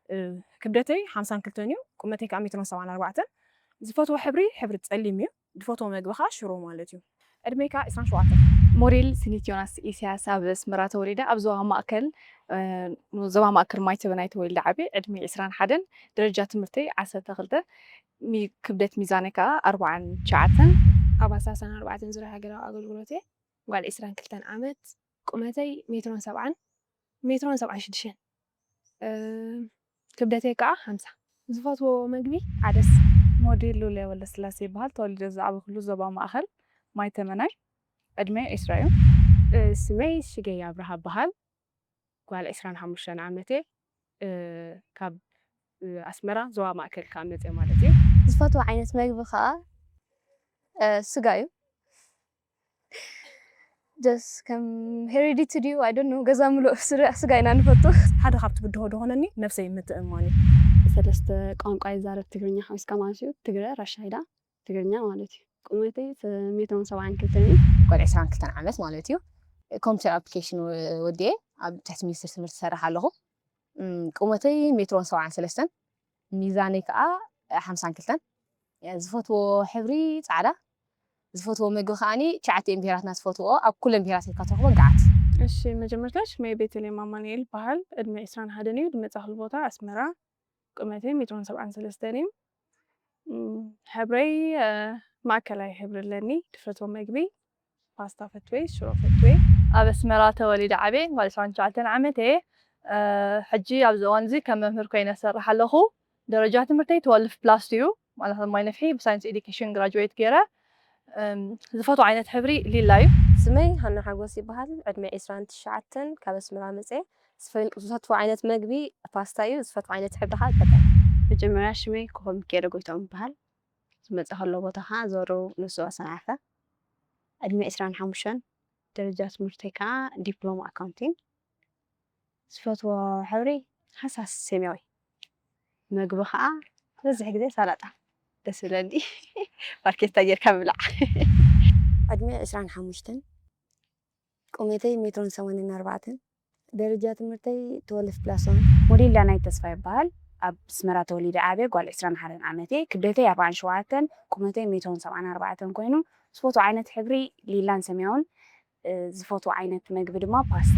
እ፣ ክብደተይ ሓምሳን ክልተን እዩ። ቁመተይ ከዓ ሜትሮን ሰብዓን ኣርባዕተን። ዝፈትዎ ሕብሪ ሕብሪ ጸሊም እዩ። ዝፈትዎ መግቢ ከዓ ሽሮ ማለት እዩ። ዕድመይ ከዓ ዕስራን ሸውዓተን። ሞዴል ስኒት ዮናስ ኢሳያስ ኣብ ኣስመራ ተወሊደ። ኣብ ዞባ ማእከል እ፣ ዞባ ማእከል ማይተበናይ ተወሊደ ዓብየ። ዕድመይ ዕስራን ሓደን። ደረጃ ትምህርተይ ዓሰርተ ክልተ። ሚ- ክብደት ሚዛነይ ከዓ ኣርባዓን ትሽዓተን። ኣብ ኣሳሳን ኣርባዕተን ዙርያ ሃገራዊ ኣገልግሎት እየ። ጓል ዕስራን ክልተን ዓመት። ቁመተይ ሜትሮን ሰብዓን ሜትሮን ሰብዓን ሽዱሽተን። እ፣ ክብደተይ ከዓ ሓምሳ። ዝፈትዎ መግቢ ዓደስ። ሞዴል ሉልያ ወልደስላሴ ይበሃል። ተወሊደ ዝዓበኹሉ ዞባ ማእኸል ማይተመናይ። ዕድመይ ዕስራ እዩ። እ፣ ስመይ ሽገይ ኣብርሃ በሃል። ጓል ዕስራን ሓሙሽተን ዓመት እየ። እ፣ ካብ እ፣ ኣስመራ ዞባ ማእከል ከዓ መፅእ ማለት እዩ። ዝፈትዎ ዓይነት መግቢ ከዓ እ፣ ስጋ እዩ። ጀስ ከም ሄሪዲቲ ድዩ ኣይ ዶንት ኖ፣ ገዛ ምሉእ ስጋ ኢና ንፈቱ። ሓደ ካብቲ ብድሆ ድኾነኒ ነብሰይ ምትእምማን እዩ። ሰለስተ ቋንቋ ይዛረብ፣ ትግርኛ ሓዊስካ ማለት እዩ። ትግረ፣ ራሻይዳ፣ ትግርኛ ማለት እዩ። ቁመተይ ሜትሮን ሰብዓን ክልተን እዩ። ጓል ዕስራን ክልተን ዓመት ማለት እዩ። ኮምፒተር ኣፕሊኬሽን ወዲኤ ኣብ ትሕቲ ሚኒስትሪ ትምህርቲ ይሰርሕ ኣለኹ። እም፣ ቁመተይ ሜትሮን ሰብዓን ሰለስተን፣ ሚዛነይ ከዓ ሓምሳን ክልተን። ዝፈትዎ ሕብሪ ፃዕዳ። ዝፈትዎ ምግቢ ከዓኒ ትሽዓቲኤን ብሄራትና ዝፈትዎ ኣብ ኩለን ብሄራት ኢልካ ትረኽቦ ገዓት። እሺ፣ መጀመርታ ሽመይ ቤተልሔም ኣማኑኤል ይበሃል። ዕድመ ዕስራን ሓደን እዩ። ዝመጻእኩሉ ቦታ ኣስመራ። ቁመተይ ሜትሮን ሰብዓን ሰለስተን እዩ። እም፣ ሕብረይ እ፣ ማእከላይ ሕብሪ ኣለኒ። ዝፈትዎ መግቢ ፓስታ ፈትወይ፣ ሽሮ ፈትወይ። ኣብ ኣስመራ ተወሊደ ዓብየ፣ ጓል ዕስራን ትሽዓተን ዓመት እየ። እ፣ ሕጂ ኣብዚ እዋን እዚ ከም መምህር ኮይነ እሰርሕ ኣለኹ። ደረጃ ትምህርተይ ትወልፍ ፕላስ ቱ እዩ፣ ማለት ኣብ ማይ ነፍሒ ብሳይንስ ኤዱኬሽን ግራጁዌት ገይረ። እም፣ ዝፈትዎ ዓይነት ሕብሪ ሊላ እዩ። ስመይ ሃና ሓጎስ ይበሃል። ዕድመይ ዕስራን ትሽዓተን፣ ካብ ኣስመራ መፅየ። ዝፈ- ዝፈትዎ ዓይነት መግቢ ፓስታ እዩ። ዝፈትዎ ዓይነት ሕብሪ ከዓ ቀጠልያ። መጀመርያ ሽመይ ኮኾብ ሚካኤለ ጎይትኦም ይበሃል። ዝመፀ ከሎ ቦታ ከዓ ዞሮ ንሱ ኣሰናዕፈ። ዕድመ ዕስራን ሓሙሽተን፣ ደረጃ ትምህርተይ ከዓ ዲፕሎማ ኣካውንቲንግ። ዝፈትዎ ሕብሪ ሃሳስ ሰማያዊ። መግቢ ከዓ ዝበዝሕ ግዜ ሳላጣ ደስ ይብለኒ። ባርኬታ ጌርካ ምብላዕ። ዕድመይ ዕስራን ሓሙሽተን፣ ቁመተይ ሜትሮን ሰማንያን ኣርባዕተን፣ ደረጃ ትምህርተይ ትወልፍ ፕላስ ዋን። ሞዴል ዳናይት ተስፋ ይበሃል። ኣብ ኣስመራ ተወሊደ ዓብየ፣ ጓል ዕስራን ሓደን ዓመት እየ። ክብደተይ ኣርባዓን ሸውዓተን፣ ቁመተይ ሜትሮን ሰብዓን ኣርባዕተን ኮይኑ፣ ዝፈትዎ ዓይነት ሕብሪ ሊላን ሰማያውን። እ፣ ዝፈትዎ ዓይነት መግቢ ድማ ፓስታ።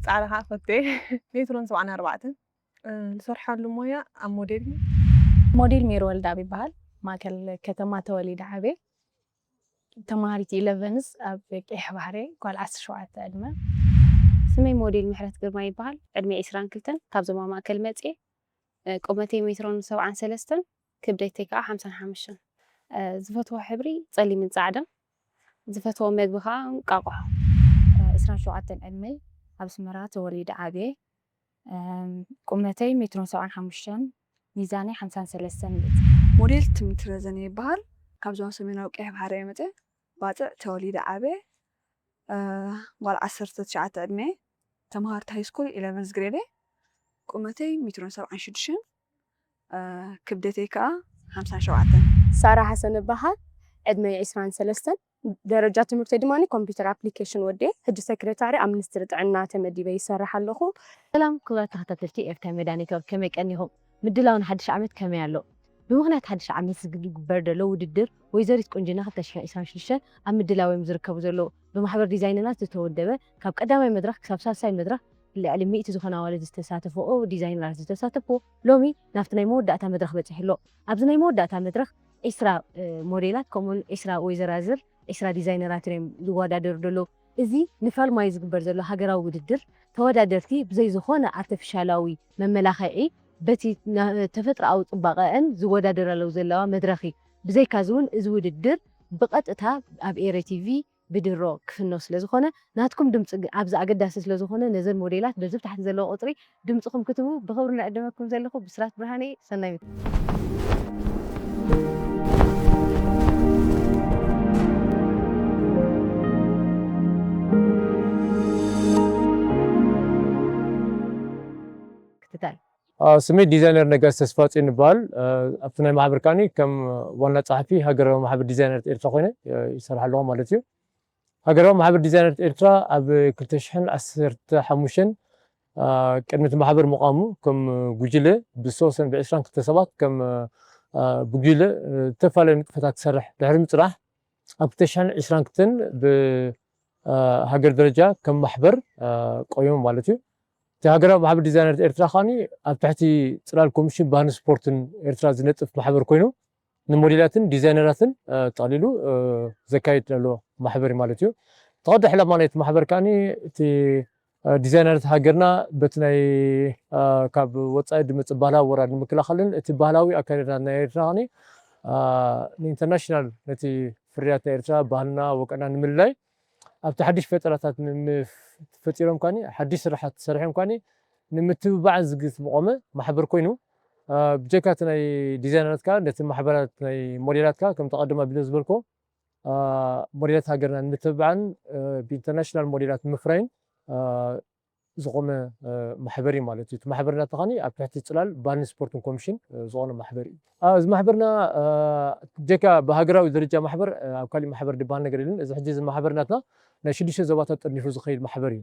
ፃዕዳ ከዓ ፈትየ። ሜትሮን ሰብዓን ኣርባዕተን። እ፣ ዝሰርሓሉ ሞያ ኣብ ሞዴል። ሞዴል ሜሪ ወልደኣብ ይበሃል። ማእከል ከተማ ተወሊደ ዓብየ። ተምሃሪት ኢለቨንስ ኣብ ቀይሕ ባሕሪ፣ ጓል ዓሰርተ ሸውዓተ ዕድመ። ስመይ ሞዴል ምሕረት ግርማ ይበሃል። ዕድመይ ዕስራን ክልተን፣ ካብ ዞባ ማእከል መፅየ። እ፣ ቁመተይ ሜትሮን ሰብዓን ሰለስተን፣ ክብደተይ ከዓ ሓምሳን ሓሙሽተን። እ፣ ዝፈትዎ ሕብሪ ፀሊምን ፃዕዳን። ዝፈትዎ መግቢ ከዓ እንቃቑሖ። እ፣ ዕስራን ሸውዓተን ዕድመይ፣ ኣብ ኣስመራ ተወሊደ ዓብየ። እም፣ ቁመተይ ሜትሮን ሰብዓን ሓሙሽተን፣ ሚዛነይ ሓምሳን ሰለስተን እዩ። ሞዴል ትምኒት ረዘነ ይበሃል። ካብ ዞባ ሰሜናዊ ቀይሕ ባሕሪ እየ መፅየ። ባፅዕ ተወሊደ ዓብየ። እ፣ ጓል ዓሰርተ ትሽዓተ ዕድመ፣ ተምሃርት ሃይስኩል ኢለቨንዝ ግሬድ እየ። ቁመተይ ሜትሮን ሰብዓን ሽዱሽተን፣ እ፣ ክብደተይ ከዓ ሓምሳን ሸውዓተን። ሳራ ሓሰን እበሃል። ዕድመይ ዕስራን ሰለስተን፣ ደረጃ ትምህርተይ ድማ ኮምፒውተር ኣፕሊኬሽን ወዲኤ። ሕጂ ሰክሬታሪ ኣብ ሚኒስትሪ ጥዕና ተመዲበ ይሰርሕ ኣለኹ። ሰላም ክቡራት ተኸታተልቲ ኤፍታይ ሜዳ ኔትወርክ፣ ከመይ ቀኒኹም? ምድላው ንሓድሽ ዓመት ከመይ ኣሎ? ብምኽንያት ሓድሽ ዓመት ዝግበር ዘሎ ውድድር ወይዘሪት ቁንጅና ክልተ ሽሕን ዕስራን ሽዱሽተን ኣብ ምድላው እዮም ዝርከቡ ዘለዉ። ብማሕበር ዲዛይነራት ዝተወደበ፣ ካብ ቀዳማይ መድረኽ ክሳብ ሳልሳይ መድረኽ ልዕሊ ሚእቲ ዝኾና ኣዋልድ ዝተሳተፈኦ፣ ዲዛይነራት ዝተሳተፍዎ፣ ሎሚ ናብቲ ናይ መወዳእታ መድረኽ በፂሑ ኣሎ። ኣብዚ ናይ መወዳእታ መድረኽ ዒስራ፣ እ፣ ሞዴላት ከምኡውን ዒስራ ወይዘራዝር፣ ዒስራ ዲዛይነራትን እዮም ዝወዳደሩ ዘለዉ። እዚ ንፋልማይ ዝግበር ዘሎ ሃገራዊ ውድድር፣ ተወዳደርቲ ብዘይ ዝኾነ ኣርተፊሻላዊ መመላኽዒ በቲ ና-፣ ተፈጥሮኣዊ ጽባቐአን ዝወዳደራሉ ዘለዋ መድረኽ እዩ። ብዘይካ እዚ እውን እዚ ውድድር ብቐጥታ ኣብ ኤረ ቲቪ ብድሮ ክፍኖ ስለ ዝኾነ፣ ናትኩም ድምጺ ግ-፣ ኣብዚ ኣገዳሲ ስለ ዝኾነ፣ ነዘን ሞዴላት በዚ ብታሕቲ ዘለዎ ቁጽሪ ድምጽኹም ክትህቡ ብኽብሪ ንዕድመኩም ዘለኹ ብስራት ብርሃነ እየ። ሰናይ ምክትታል። አ፣ ስመይ ዲዛይነር ነጋሲ ተስፋጽዮን ይበሃል። አ፣ ኣብቲ ናይ ማሕበር ከኣኒ ከም ዋና ጸሓፊ ሃገራዊ ማሕበር ዲዛይነርት ኤርትራ ኮይነ፣ አ፣ ይሰርሕ ኣለኹ ማለት እዩ። ሃገራዊ ማሕበር ዲዛይነርት ኤርትራ ኣብ ክልተ ሽሕን ዓሰርተ ሓሙሽተን ቅድሚ እቲ ማሕበር ምቋሙ ከም ጉጅለ ብዝተወሰነ ብ22 ሰባት ከም ብጉጅለ ዝተፈላለየ ንጥፈታት ክሰርሕ ድሕሪ ምፅራሕ ኣብ ክልተ ሽሕን ዕስራን ክልተን ብሃገር ደረጃ ከም ማሕበር ቆይሙ ማለት እዩ። እቲ ሃገራዊ ማሕበር ዲዛይነር ኤርትራ ከዓኒ ኣብ ትሕቲ ፅላል ኮሚሽን ባህልን ስፖርትን ኤርትራ ዝነጥፍ ማሕበር ኮይኑ ንሞዴላትን ዲዛይነራትን ጠቕሊሉ ዘካይድ ዘሎ ማሕበር እዩ ማለት እዩ። ተቐዲ ዕላማ ናይቲ ማሕበር ከዓኒ እቲ ዲዛይነራት ሃገርና በቲ ናይ ካብ ወፃኢ ድመፅእ ባህላዊ ወራር ንምክልኻልን እቲ ባህላዊ ኣካይዳታት ናይ ኤርትራ ከዓኒ ንኢንተርናሽናል ነቲ ፍርያት ናይ ኤርትራ ባህልና ወቀና ንምልላይ ኣብቲ ሓድሽ ፈጠራታት ፈጢሮም ከዓኒ ሓድሽ ስራሓት ሰሪሖም ከዓኒ ንምትብባዕ ዝግስ ዝቆመ ማሕበር ኮይኑ ብጀካ እቲ ናይ ዲዛይነራት ከዓ ነቲ ማሕበራት ናይ ሞዴላት ከዓ ከም ተቐድማ ቢሎ ዝበልኮ ሞዴላት ሃገርና ንምትብባዕን ብኢንተርናሽናል ሞዴላት ንምፍራይን ዝቆመ ማሕበር እዩ ማለት እዩ። እቲ ማሕበርና ተኻኒ ኣብ ትሕቲ ፅላል ባህልን ስፖርትን ኮሚሽን ዝቆነ ማሕበር እዩ። እዚ ማሕበርና ጀካ ብሃገራዊ ደረጃ ማሕበር ኣብ ካሊእ ማሕበር ድበሃል ነገር የለን። እዚ ሕጂ እዚ ማሕበርናትና ናይ ሽዱሽተ ዞባታት ጠርኒፉ ዝኸይድ ማሕበር እዩ።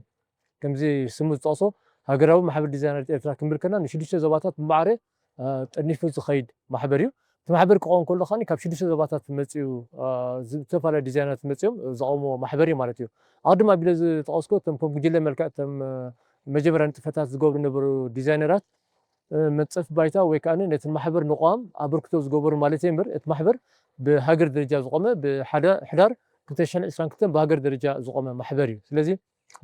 ከምዚ ስሙ ዝጠቕሶ ሃገራዊ ማሕበር ዲዛይነር ኤርትራ ክንብል ከና ንሽዱሽተ ዞባታት ብማዕረ ጠርኒፉ ዝኸይድ ማሕበር እዩ። እቲ ማሕበር ክኸውን ከሎ ከኒ ካብ ሽዱሽተ ዞባታት መፅኡ ዝተፈላለዩ ዲዛይነራት መፅኦም ዘቐሞ ማሕበር እዩ ማለት እዩ። ኣቕድም ኣቢለ ዝጠቐስኮ እቶም ከም ጉጅለ መልክዕ እቶም መጀመርያ ንጥፈታት ዝገብሩ ነበሩ ዲዛይነራት መንፀፍ ባይታ ወይ ከዓ ነቲ ማሕበር ንቋም ኣበርክቶ ዝገበሩ ማለት እምበር እቲ ማሕበር ብሃገር ደረጃ ዝቆመ ብሓደ ሕዳር ክልተ ሽሕን ዕስራን ክልተን ብሃገር ደረጃ ዝቆመ ማሕበር እዩ። ስለዚ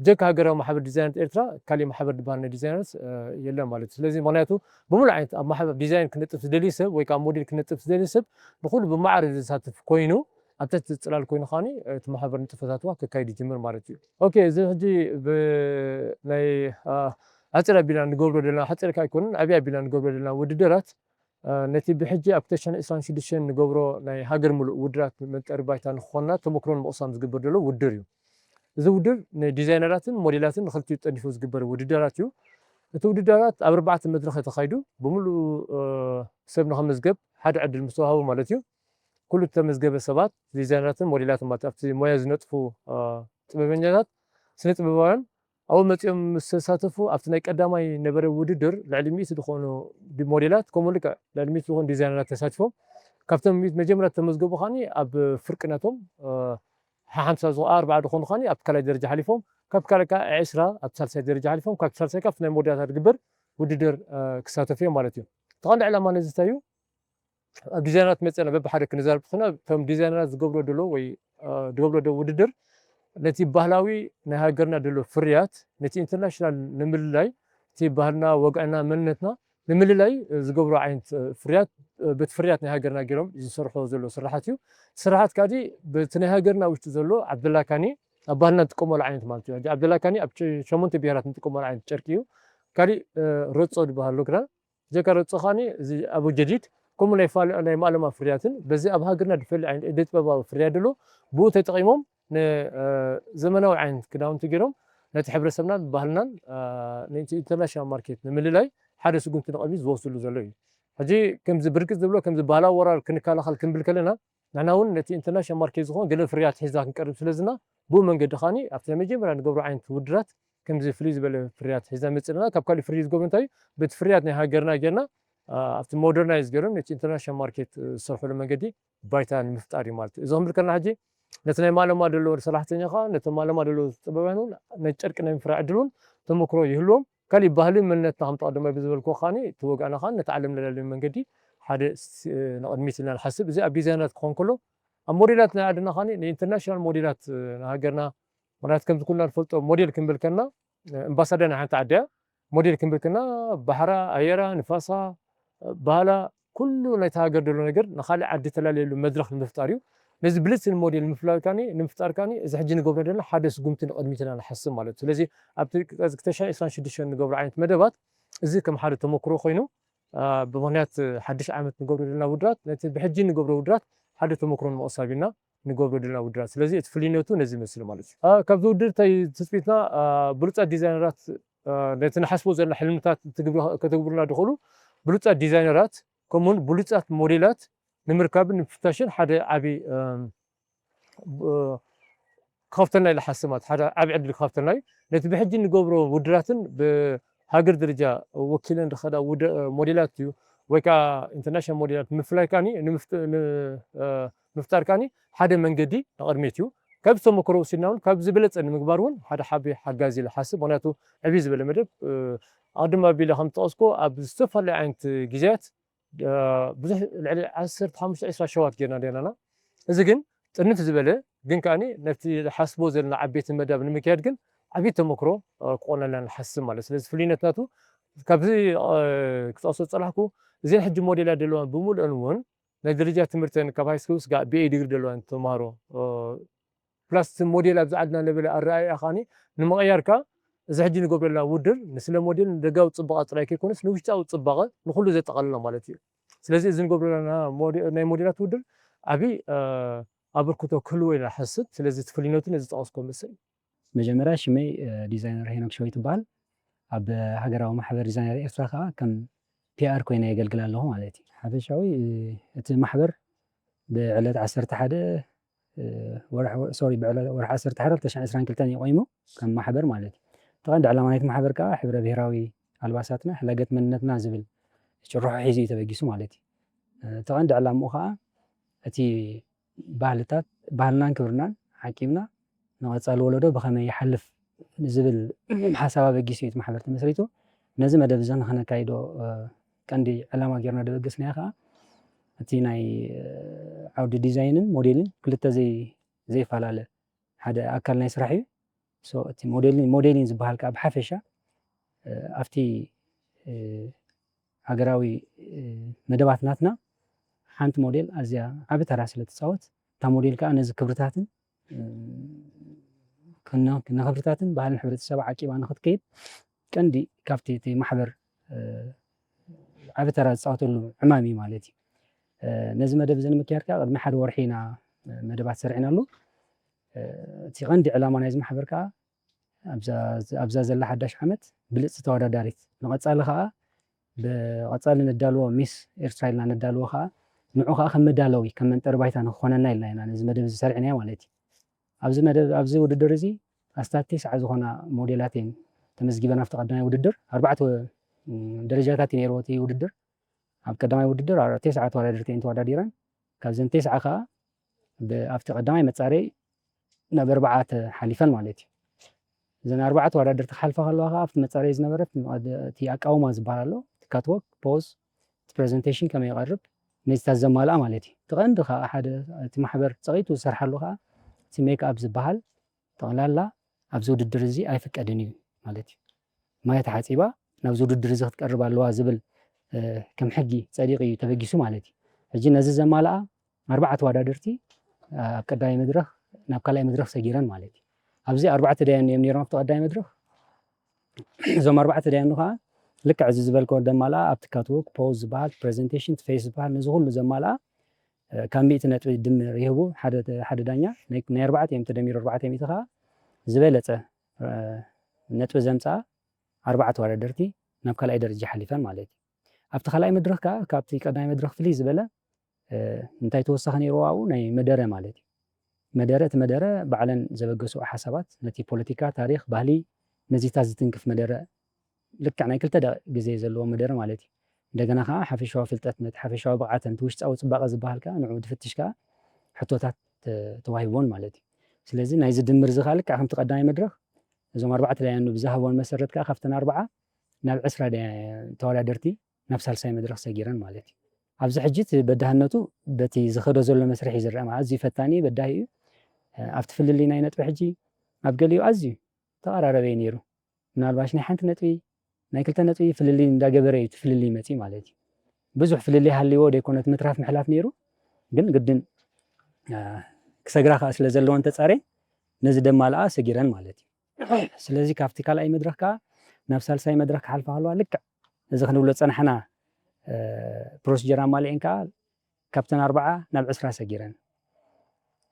ጀካ ሃገራዊ ማሕበር ዲዛይነር ኤርትራ ካሊእ ማሕበር ዝበሃል ናይ ዲዛይነርስ የለን ማለት እዩ። ስለዚ ምክንያቱ ብምሉእ ዓይነት ኣብ ማሕበር ዲዛይን ክነጥፍ ዝደሊ ሰብ ወይ ከዓ ሞዴል ክነጥፍ ዝደሊ ሰብ ንኩሉ ብማዕረ ዘሳትፍ ኮይኑ ኣብ ትሕቲ ፅላል ኮይኑ ከዓኒ እቲ ማሕበር ንጥፈታትዋ ከካይድ ይጅምር ማለት እዩ። ኦኬ፣ እዚ ሕጂ ናይ ሓፂር ኣቢልና ንገብሮ ዘለና ሓፂር ከ ኣይኮንን ዓብይ ኣቢልና ንገብሮ ዘለና ውድድራት ነቲ ብሕጂ ኣብ ክልተ ሽሕን ዕስራን ሽዱሽተን ንገብሮ ናይ ሃገር ሙሉእ ውድራት መጠሪ ባይታ ንክኾንና ተመክሮን ምቕሳም ዝግበር ዘሎ ውድድር እዩ። እዚ ውድድር ንዲዛይነራትን ሞዴላትን ንክልቲኡ ጠኒፉ ዝግበር ውድድራት እዩ። እቲ ውድድራት ኣብ ኣርባዕተ መድረኽ ተኻይዱ ብምሉእ ሰብ ንክመዝገብ ሓደ ዕድል ምስ ተዋሃቡ ማለት እዩ። ኩሉ እተመዝገበ ሰባት ዲዛይነራትን ሞዴላትን ማለት ኣብቲ ሞያ ዝነጥፉ ጥበበኛታት ስነ ጥበባውያን ኣብኡ መፂኦም ምስ ተሳተፉ ኣብቲ ናይ ቀዳማይ ነበረ ውድድር ልዕሊ ሚእቲ ዝኾኑ ሞዴላት ከምኡ ልክዕ ልዕሊ ሚእቲ ዝኾኑ ዲዛይነራት ተሳቲፎም ካብቶም ሚእቲ መጀመርያ ተመዝገቡ ከዓኒ ኣብ ፍርቂ ናቶም ሓሓምሳ ዝኾ ኣርባዓ ዝኾኑ ከዓኒ ኣብቲ ካልኣይ ደረጃ ሓሊፎም ካብ ካልኣይ ከዓ ዕስራ ኣብቲ ሳልሳይ ደረጃ ሓሊፎም ካብቲ ሳልሳይ ከዓ ኣብቲ ናይ መወዳእታ ዝግበር ውድድር ክሳተፉ እዮም ማለት እዩ። ተቐንዲ ዕላማ ነዚ እንታይ እዩ? ኣብ ዲዛይነራት መፅና በብሓደ ክንዛረብ ተኾና እቶም ዲዛይነራት ዝገብሮ ደሎ ወይ ዝገብሮ ደ ውድድር ነቲ ባህላዊ ናይ ሃገርና ደሎ ፍርያት ነቲ ኢንተርናሽናል ንምልላይ እቲ ባህልና ወግዕና መንነትና ንምልላይ ዝገብሮ ዓይነት ፍርያት በቲ ፍርያት ናይ ሃገርና ገይሮም ዝሰርሖ ዘሎ ስራሓት እዩ። ስራሓት ካዲ በቲ ናይ ሃገርና ውሽጢ ዘሎ ዓብደላካኒ ኣብ ባህልና ንጥቀመሉ ዓይነት ማለት እዩ። ዓብደላካኒ ኣብ ሸሞንተ ብሄራት ንጥቀመሉ ዓይነት ጨርቂ እዩ። ካሊእ ረፆ ዝበሃል ኣሎ ክዳን ጀካ ረፅኻኒ እዚ ኣቡ ጀዲድ ከምኡ ናይ ፋል ናይ ማእለማ ፍርያትን በዚ ኣብ ሃገርና ዝፈሊ ዓይነት እደ ጥበባዊ ፍርያት ደሎ ብኡ ተጠቒሞም ንዘመናዊ ዓይነት ክዳውንቲ ገይሮም ነቲ ሕብረተሰብናን ባህልናን ነቲ ኢንተርናሽናል ማርኬት ንምልላይ ሓደ ስጉምቲ ንቐድሚት ዝወስድሉ ዘሎ እዩ። ሕጂ ከምዚ ብርግፅ ዝብሎ ከምዚ ባህላዊ ወራር ክንከላኸል ክንብል ከለና ንሕና እውን ነቲ ኢንተርናሽናል ማርኬት ዝኾን ገለ ፍርያት ሒዝና ክንቀርብ ስለዝና ብኡ መንገዲ ኻኒ ኣብቲ ናይ መጀመርያ ንገብሮ ዓይነት ውድራት ከምዚ ፍልይ ዝበለ ፍርያት ሒዝና መፅእ ኣለና። ካብ ካሊእ ፍልይ ዝገብሮ እንታይ እዩ? በቲ ፍርያት ናይ ሃገርና ጌርና ኣብቲ ሞደርናይዝ ገይሮም ነቲ ኢንተርናሽናል ማርኬት ዝሰርሕሉ መንገዲ ባይታ ንምፍጣር እዩ ማለት እዩ። እዚ ክንብል ከለና ሕጂ ነቲ ናይ ማለማ ደሎ ሰራሕተኛ ከዓ ነቲ ማለማ ደሎ ጥበባውያን እውን ናይ ጨርቂ ናይ ምፍራይ ዕድል እውን ተመክሮ ይህልዎም። ካሊእ ባህሊ መንነትና ከም ተቐደማይ ብዝበልኩ ከዓኒ እቲ ወግዕና ከዓ ነቲ ዓለም ለላለዩ መንገዲ ሓደ ንቕድሚት ኢልና ንሓስብ። እዚ ኣብ ዲዛይነራት ክኸውን ከሎ ኣብ ሞዴላት ናይ ዓድና ከዓኒ ንኢንተርናሽናል ሞዴላት ናይ ሃገርና ምክንያቱ ከምዚ ኩልና ንፈልጦ ሞዴል ክንብል ከና እምባሳደር ናይ ሓንቲ ዓዲ እያ። ሞዴል ክንብል ከና ባሕራ፣ ኣየራ፣ ንፋሳ፣ ባህላ ኩሉ ናይቲ ሃገር ዘሎ ነገር ንካልእ ዓዲ ተላለየሉ መድረኽ ንምፍጣር እዩ። ነዚ ብልፅቲ ንሞዴል ንምፍላል ካኒ ንምፍጣር ካኒ እዚ ሕጂ ንገብሮ ዘለና ሓደ ስጉምቲ ንቕድሚት ኢና ንሓስብ ማለት እዩ። ስለዚ ኣብቲ ክልተ ሽሕን ዕስራን ሽዱሽተን ንገብሮ ዓይነት መደባት እዚ ከም ሓደ ተመክሮ ኮይኑ ብምክንያት ሓድሽ ዓመት ንገብሮ ዘለና ውድራት ነቲ ብሕጂ ንገብሮ ውድራት ሓደ ተመክሮ ንምቕሳብ ኢና ንገብሮ ዘለና ውድራት። ስለዚ እቲ ፍልይነቱ ነዚ ይመስል ማለት እዩ። ካብዚ ውድድር እንታይ ትፅቢትና ብሉፃት ዲዛይነራት ነቲ ንሓስቦ ዘለና ሕልምታት ከተግብሩና ዝኽእሉ ብሉፃት ዲዛይነራት ከምኡውን ብሉፃት ሞዴላት ንምርካብን ንምፍታሽን ሓደ ዓብዪ ክኸፍተልና ኢለ ሓስብ ማለት ሓደ ዓብዪ ዕድል ክኸፍተልና እዩ። ነቲ ብሕጂ ንገብሮ ውድራትን ሃገር ደረጃ ወኪለን ዝኸዳ ውደ- ሞዴላት እዩ፣ ወይ ከዓ ኢንተርናሽናል ሞዴላት ምፍላይ ከዓኒ ንምፍት- ን- እ፣ ምፍጣር ከዓኒ ሓደ መንገዲ ንቕድሚት እዩ። ካብ ተመክሮ ወሲድና እውን ካብ ዝበለፀ ንምግባር እውን ሓደ ሓቢ ሓጋዚ ኢለ ሓስብ። ምክንያቱ ዕብይ ዝበለ መደብ እ፣ ኣቐድም ኣቢለ ከም ዝጠቐስኩ ኣብ ዝተፈላለዩ ዓይነት ግዜያት እ፣ ብዙሕ ልዕሊ ዓሰርተ ሓሙሽተ ዒስራ ሸዋት ጌርና ኔርና። እዚ ግን ጥርንፍ ዝበለ ግን ከዓኒ ነቲ ዝሓስቦ ዘለና ዓበይቲ መዳብ ንምክያድ ግን ዓብዪ ተመክሮ እ፣ ክኾነልና ንሓስብ ማለት። ስለዚ ፍልይነት ናቱ ካብዚ እ፣ ክጠቕሶ ዝጸላሕኩ እዚን ሕጂ ሞዴላት ዘለዋን ብምሉአን እውን ናይ ደረጃ ትምህርተን ካብ ሃይ ስኩል ስጋዕ ቢኤ ዲግሪ ዘለዋን ተምሃሮ እ፣ ፕላስ እቲ ሞዴል ኣብዚ ዓድና ነበለ ኣረኣእያ ከዓኒ ንምቕያር ከኣ እዚ ሕጂ ንገብረልና ውድድር ንስለ ሞዴል ንደጋዊ ጽባቐ ጥራይ ከይኮነስ ንውሽጣዊ ጽባቐ ንኹሉ ዘጠቓልል ማለት እዩ። ስለዚ እዚ ንገብረልና ሞዴ- ናይ ሞዴላት ውድድር ዓቢ እ፣ ኣበርክቶ ክህልዎ ኢና ንሓስብ። ስለዚ እቲ ፍልይነቱ ነዚ ዝጠቐስኮ መሰል እዩ። መጀመርያ ሽመይ እ፣ ዲዛይነር ሄኖክ ሸዊት ይበሃል። ኣብ ሃገራዊ ማሕበር ዲዛይነር ኤርትራ ከዓ ከም ፒኣር ኮይነ የገልግል ኣለኹ ማለት እዩ። ሓፈሻዊ እ፣ እቲ ማሕበር ብዕለት ዓሰርተ ሓደ እ፣ ወርሒ ሶሪ ብዕለ- ወርሒ ዓሰርተ ሓደ ክልተ ሽሕን ዕስራን ክልተን እዩ ቆይሙ ከም ማሕበር ማለት እዩ። እቲ ቀንዲ ዕላማ ናይቲ ማሕበር ከዓ ሕብረ ብሄራዊ ኣልባሳትና ሕላገት መንነትና ዝብል ጭርሖ ሒዙ እዩ ተበጊሱ ማለት እዩ። እ፣ እቲ ቀንዲ ዕላምኡ ከዓ እቲ ባህልታት ባህልናን ክብርናን ዓቂብና ንቐፃሊ ወለዶ ብኸመይ ይሓልፍ ዝብል ሓሳብ ኣበጊሱ እዩ እቲ ማሕበር ተመስሪቱ። ነዚ መደብ እዚ ንኸነካይዶ እ፣ ቀንዲ ዕላማ ጌርና ደበገስናዮ ከዓ እቲ ናይ እ፣ ዓውዲ ዲዛይንን ሞዴልን ክልተ ዘይ ዘይፈላለ ሓደ ኣካል ናይ ስራሕ እዩ። So እቲ ሞዴሊን ሞዴሊን ዝበሃል ከዓ ብሓፈሻ እ፣ ኣብቲ እ፣ ሃገራዊ እ፣ መደባት ናትና ሓንቲ ሞዴል ኣዝያ ዓቢ ተራ ስለ ትፃወት እታ ሞዴል ከዓ ነዚ ክብርታትን እ፣ ክነ- ንክብርታትን ባህልን ሕብረተሰብ ዓቂባ ንክትከይድ ቀንዲ ካብቲ እቲ ማሕበር እ፣ ዓቢ ተራ ዝፃወተሉ ዕማም እዩ ማለት እዩ። እ፣ ነዚ መደብ እዚ ንምክያድ ከዓ ቅድሚ ሓደ ወርሒ ኢና መደባት ሰሪዕናሉ። እ፣ እቲ ቀንዲ ዕላማ ናይዚ ማሕበር ከዓ ኣብዛ ኣብዛ ዘላ ሓዳሽ ዓመት ብልፅቲ ተወዳዳሪት ንቐፃሊ ከዓ ብቐፃሊ ነዳልዎ ሚስ ኤርትራ ኢልና ነዳልዎ ከዓ ንዑ ከዓ ከም መዳለዊ ከም መንጠሪ ባይታ ንክኾነና ኢልና ኢና ነዚ መደብ እዚ ሰሪዕናዮ ማለት እዩ። ኣብዚ መደብ ኣብዚ ውድድር እዚ ኣስታት ቴስዓ ዝኾና ሞዴላት እየን ተመዝጊበን ኣብቲ ቀዳማይ ውድድር። ኣርባዕተ ም፣ ደረጃታት እዩ ነይርዎ እቲ ውድድር። ኣብ ቀዳማይ ውድድር ኣ- ቴስዓ ተወዳደርቲ እየን ተወዳዲረን። ካብዘን ቴስዓ ከዓ ብ- ኣብቲ ቀዳማይ መፃረይ ናብ ኣርባዓ ተሓሊፈን ማለት እዩ። እዘን ኣርባዓ ተወዳደርቲ ክሓልፋ ከለዋ ከዓ ኣብቲ መፃረይ ዝነበረ እቲ ኣቃውማ ዝበሃል ኣሎ፣ እቲ ካትዎክ፣ ፖዝ፣ እቲ ፕሬዘንቴሽን ከመይ ይቐርብ፣ ነዚታት ዘማልኣ ማለት እዩ። እቲ ቀንዲ ከዓ ሓደ እቲ ማሕበር ፀቒጡ ዝሰርሓሉ ከዓ እቲ ሜክ ኣፕ ዝበሃል ጠቕላላ ኣብዚ ውድድር እዚ ኣይፍቀድን እዩ ማለት እዩ። ማይ ተሓፂባ ናብዚ ውድድር እዚ ክትቀርብ ኣለዋ ዝብል እ፣ ከም ሕጊ ፀዲቑ እዩ ተበጊሱ ማለት እዩ። ሕጂ ነዚ ዘማልኣ ኣርባዓ ተወዳደርቲ እ፣ ኣብ ቀዳማይ መድረኽ ናብ ካልኣይ መድረኽ ሰጊረን ማለት እዩ። ኣብዚ ኣርባዕተ ደያኑ እዮም ነይሮም ኣብቲ ቀዳማይ መድረኽ። እዞም ኣርባዕተ ደያኑ ከዓ ልክዕ እዚ ዝበልከዎ ደማልኣ ኣብቲ ካትዎክ ፖዝ ዝበሃል ፕሬዘንቴሽን ፌስ ዝበሃል ነዚ ኩሉ ዘማልኣ እ፣ ካብ ሚእቲ ነጥቢ ድምር ይህቡ ሓደ ሓደ ዳኛ ናይ ናይ ኣርባዕተ እዮም ተደሚሩ ኣርባዕተ ሚእቲ ከዓ ዝበለፀ እ፣ ነጥቢ ዘምፅኣ ኣርባዓ ተወዳደርቲ ናብ ካልኣይ ደረጃ ሓሊፈን ማለት እዩ። ኣብቲ ካልኣይ መድረኽ ከዓ ካብቲ ቀዳማይ መድረኽ ፍልይ ዝበለ እ፣ እንታይ ተወሳኺ ነይርዎ ኣብኡ ናይ መደረ ማለት እዩ። መደረ እቲ መደረ ባዕለን ዘበገስኦ ሓሳባት ነቲ ፖለቲካ፣ ታሪኽ፣ ባህሊ ነዚታት ዝትንክፍ መደረ ልክዕ ናይ ክልተ ደቂቕ ግዜ ዘለዎ መደረ ማለት እዩ። እንደገና ከዓ ሓፈሻዊ ፍልጠት ነቲ ሓፈሻዊ ብቕዓተን እቲ ውሽጣዊ ፅባቐ ዝበሃል ከዓ ንዑ ዝፍትሽ ከዓ ሕቶታት ተ- ተዋሂብዎን ማለት እዩ። ስለዚ ናይዚ ድምር እዚ ከዓ ልክዕ ከምቲ ቀዳማይ መድረኽ እዞም ኣርባዕተ ዳያኑ ብዝሃብዎን መሰረት ከዓ ካብተን ኣርባዓ ናብ ዕስራ ዳያ- ተወዳደርቲ ናብ ሳልሳይ መድረኽ ሰጊረን ማለት እዩ። ኣብዚ ሕጂ እቲ በዳህነቱ በቲ ዝኸዶ ዘሎ መስርሕ እዩ ዝረአ ማለት ኣዝዩ ፈታኒ በዳሂ እዩ። ኣብቲ ፍልልይ ናይ ነጥቢ ሕጂ ኣብ ገሊኡ ኣዝዩ ተቐራረበ እዩ ነይሩ። ምናልባሽ ናይ ሓንቲ ነጥቢ ናይ ክልተ ነጥቢ ፍልልይ እንዳገበረ እዩ እቲ ፍልልይ መፂኡ ማለት እዩ። ብዙሕ ፍልልይ ሃልይዎ ደይኮነ እቲ ምትራፍ ምሕላፍ ነይሩ፣ ግን ግድን አ፣ ክሰግራ ከዓ ስለ ዘለወን ተፃርየን ነዚ ደማልኣ ሰጊረን ማለት እዩ። ስለዚ ካብቲ ካልኣይ መድረኽ ከዓ ናብ ሳልሳይ መድረኽ ክሓልፋ ከለዋ ልክዕ እዚ ክንብሎ ዝፀናሕና ፕሮሲጀር ኣማሊኤን ከዓ ካብተን ኣርባዓ ናብ ዕስራ ሰጊረን።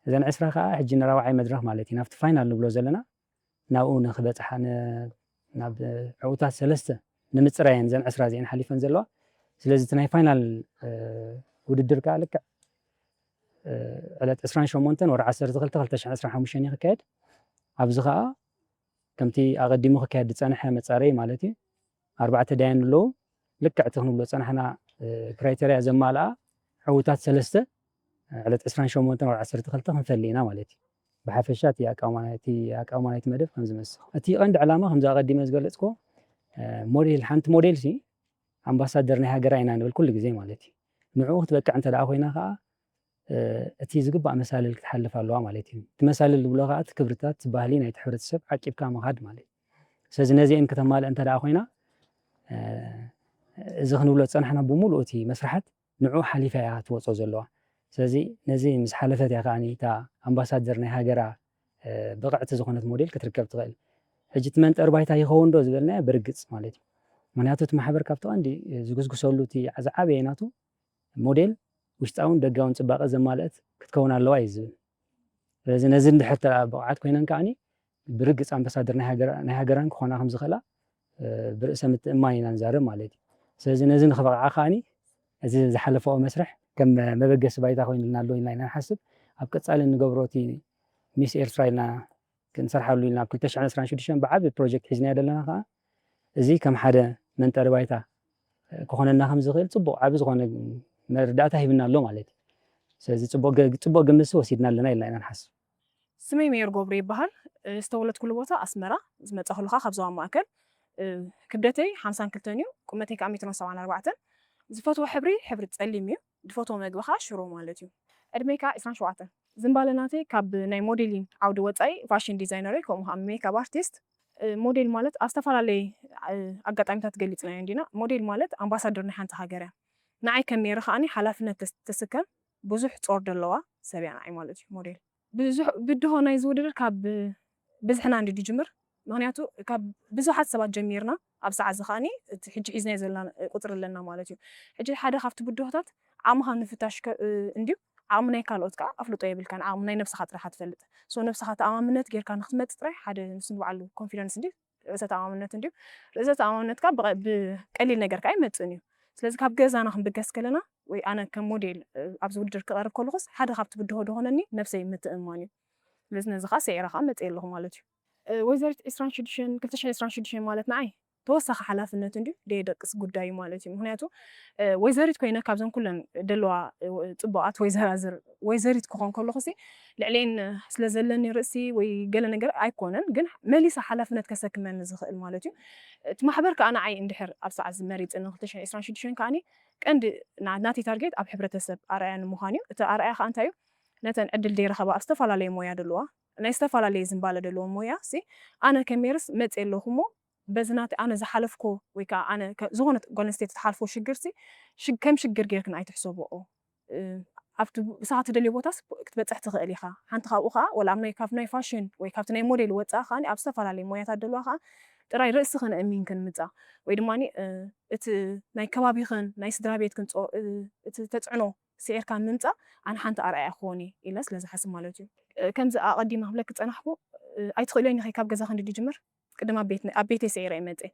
እዘን ዕስራ ከዓ ሕጂ ንራብዓይ መድረኽ ማለት እዩ ናብቲ ፋይናል ንብሎ ዘለና ናብኡ ንክበፅሓ ን- ናብ ዕውታት ሰለስተ ንምፅራየን እዘን ዕስራ እዚአን ሓሊፈን ዘለዋ። ስለዚ እቲ ናይ ፋይናል እ፣ ውድድር ከዓ ልክዕ እ፣ ዕለት ዕስራን ሸሞንተን ወርሒ ዓሰርተ ክልተ ክልተ ሽሕን ዕስራን ሓሙሽተን እዩ ክካየድ። ኣብዚ ከዓ ከምቲ ኣቐዲሙ ክካየድ ዝፀንሐ መፃረይ ማለት እዩ ኣርባዕተ ዳያን ኣለዉ። ልክዕ እቲ ክንብሎ ዝጸናሕና ክራይተርያ ዘማልኣ ዕዉታት ሰለስተ ዕለት ዕስራን ሸሞንተን ወርሒ ዓሰርተ ክልተ ክንፈሊ ኢና ማለት እዩ። ብሓፈሻ እቲ ኣቃውማ ናይቲ ኣቃውማ ናይቲ መደብ ከም ዝመስል እቲ ቀንዲ ዕላማ ከምዚ ኣቐዲመ ዝገለጽኮ ሞዴል ሓንቲ ሞዴል ሲ ኣምባሳደር ናይ ሃገራ ኢና ንብል ኩሉ ግዜ ማለት እዩ። ንዕኡ ክትበቅዕ እንተ ደኣ ኮይና ከዓ እቲ ዝግባእ መሳልል ክትሓልፍ ኣለዋ ማለት እዩ። እቲ መሳልል ዝብሎ ከዓ እቲ ክብርታት ባህሊ ናይቲ ሕብረተሰብ ዓቂብካ ምኻድ ማለት እዩ። ስለዚ ነዚአን ከተማልእ እንተ ደኣ ኮይና እዚ ክንብሎ ዝፀናሕና ብምሉእ እቲ መስርሓት ንዕኡ ሓሊፋ እያ ትወፅኦ ዘለዋ። ስለዚ ነዚ ምስ ሓለፈት እያ ከዓኒ እታ ኣምባሳደር ናይ ሃገራ ብቕዕቲ ዝኾነት ሞዴል ክትርከብ ትኽእል። ሕጂ እቲ መንጠር ባይታ ይኸውን ዶ ዝበልናዮ ብርግፅ ማለት እዩ። ምክንያቱ እቲ ማሕበር ካብቲ ቀንዲ ዝጉስጉሰሉ እቲ ዝዓበየ ናቱ ሞዴል ውሽጣውን ደጋውን ፅባቐ ዘማልአት ክትከውን ኣለዋ እዩ ዝብል። ስለዚ ነዚ እንድሕር ተኣ ብቕዓት ኮይነን ከዓኒ ብርግፅ ኣምባሳደር ናይ ሃገራን ክኾና ከም ዝኽእላ ብርእሰ ምትእምማን ኢና ንዛረብ ማለት እዩ። ስለዚ ነዚ ንኽበቕዓ ከዓኒ እዚ ዝሓለፈኦ መስርሕ ከም መበገሲ ባይታ ኮይኑልና ኣሎ ኢልና ኢና ንሓስብ። ኣብ ቀፃሊ እንገብሮ እቲ ሚስ ኤርትራ ኢልና ክንሰርሓሉ ኢልና ኣብ ክልተ ሽሕን ዕስራን ሽዱሽተን ብዓቢ ፕሮጀክት ሒዝናዮ ዘለና ከዓ እዚ ከም ሓደ መንጠሪ ባይታ ክኾነና ከም ዝኽእል ፅቡቕ ዓቢ ዝኾነ መረዳእታ ሂብና ኣሎ ማለት እዩ። ስለዚ ፅቡቕ ግምትሲ ወሲድና ኣለና ኢልና ኢና ንሓስብ። ስመይ ሜየር ገብሩ ይበሃል። ዝተወለድኩሉ ቦታ ኣስመራ፣ ዝመፃኹሉ ከዓ ካብ ዞባ ማእከል። ክብደተይ ሓምሳን ክልተን እዩ፣ ቁመተይ ከዓ ሜትሮን ሰብዓን ኣርባዕተን። ዝፈትዎ ሕብሪ ሕብሪ ፀሊም እዩ፣ ዝፈትዎ መግቢ ከዓ ሽሮ ማለት እዩ። ዕድመይ ከዓ ዕስራን ሸውዓተን። ዝንባለ ናተይ ካብ ናይ ሞዴሊን ዓውዲ ወፃኢ ፋሽን ዲዛይነር እየ፣ ከምኡ ከዓ ሜክኣፕ ኣርቲስት። ሞዴል ማለት ኣብ ዝተፈላለየ ኣጋጣሚታት ገሊፅናዮ እንዲና። ሞዴል ማለት ኣምባሳደር ናይ ሓንቲ ሃገር እያ። ንዓይ ከም ሜሪ ከዓኒ ሓላፍነት ተስከም ብዙሕ ፆር ደለዋ ሰብ እያ ንዓይ ማለት እዩ ሞዴል። ብዙሕ ብድሆ ናይ ዝውድድር ካብ ብዝሕና እንዲ ድጅምር። ምክንያቱ ካብ ብዙሓት ሰባት ጀሚርና ኣብ ሰዓት እዚ ከዓኒ እቲ ሕጂ ሒዝናዮ ዘለና ቁፅሪ ኣለና ማለት እዩ። ሕጂ ሓደ ካብቲ ብድሆታት ዓቕምኻ ንፍታሽ እንድዩ። ዓቕሚ ናይ ካልኦት ከዓ ኣፍልጦ የብልካን። ዓቕሚ ናይ ነብስኻ ጥራሓ ትፈልጥ። ሶ ነብስኻ ተኣማምነት ጌርካ ንክትመፅእ ጥራይ ሓደ ንሱ ንባዕሉ ኮንፊደንስ እንድዩ ርእሰ ተኣማምነት እንድዩ። ርእሰ ተኣማምነት ከዓ ብቐሊል ነገር ከዓ ኣይመፅእን እዩ። ስለዚ ካብ ገዛና ክንብገስ ከለና ወይ ኣነ ከም ሞዴል ኣብዚ ውድድር ክቐርብ ከለኹስ ሓደ ካብቲ ብድሆ ድኾነኒ ነብሰይ ምትእምማን እዩ። ስለዚ ነዚ ከዓ ስዒረ ከዓ መፅእ ኣለኹ ማለት እዩ። ወይዘሪት ዕስራን ሽዱሽተን ክልተ ሽሕን ዕስራን ሽዱሽተን ማለት ንዓይ ተወሳኺ ሓላፍነት እንድዩ ደየደቅስ ጉዳይ እዩ ማለት እዩ። ምክንያቱ ወይዘሪት ኮይነ ካብዘን ኩለን ደለዋ ፅቡቓት ወይዘራዝር ወይዘሪት ክኾን ከለኹሲ ልዕሌን ስለ ዘለኒ ርእሲ ወይ ገለ ነገር ኣይኮነን፣ ግን መሊሳ ሓላፍነት ከሰክመኒ ዝኽእል ማለት እዩ። እቲ ማሕበር ከዓ ንዓይ እንድሕር ኣብ ሰዓት ዝመሪፅኒ ክልተ ሽሕን ዕስራን ሽዱሽተን ከዓኒ ቀንዲ ናተይ ታርጌት ኣብ ሕብረተሰብ ኣርኣያ ንምዃን እዩ። እቲ ኣርኣያ ከዓ እንታይ እዩ? ነተን ዕድል ደይረኸባ ኣብ ዝተፈላለየ ሞያ ደለዋ ናይ ዝተፈላለየ ዝንባለ ደለዎ ሞያ ሲ ኣነ ከሜርስ መፅእ ኣለኹ እሞ በዚ ናተይ ኣነ ዝሓለፍኮ ወይ ከዓ ኣነ ዝኾነት ጓል ኣንስተይቲ ትሓልፎ ሽግር ሲ ከም ሽግር ጌርክን ኣይትሕሰብኦ። ኣብቲ ንስኻ ትደልዮ ቦታስ ክትበፅሕ ትኽእል ኢኻ። ሓንቲ ካብኡ ከዓ ወላ ኣብ ናይ ካብ ናይ ፋሽን ወይ ካብቲ ናይ ሞዴል ወፃእ ከዓ ኣብ ዝተፈላለየ ሞያታት ደለዋ ከዓ ጥራይ ርእስኽን ኣእሚንክን ምፃእ ወይ ድማ እቲ ናይ ከባቢኽን ናይ ስድራ ቤትክን እቲ ተፅዕኖ ስዒርካ ምምፃእ ኣነ ሓንቲ ኣርኣያ ክኾን እየ ኢለ ስለ ዝሓስብ ማለት እዩ። ከምዚ ኣቐዲመ ክብለኪ ዝፀናሕኩ ኣይትኽእልዮን ኢኺ ካብ ገዛኺ እንድጅምር ቅድም ኣብ ቤተይ ስዒረ እየ መፅእ።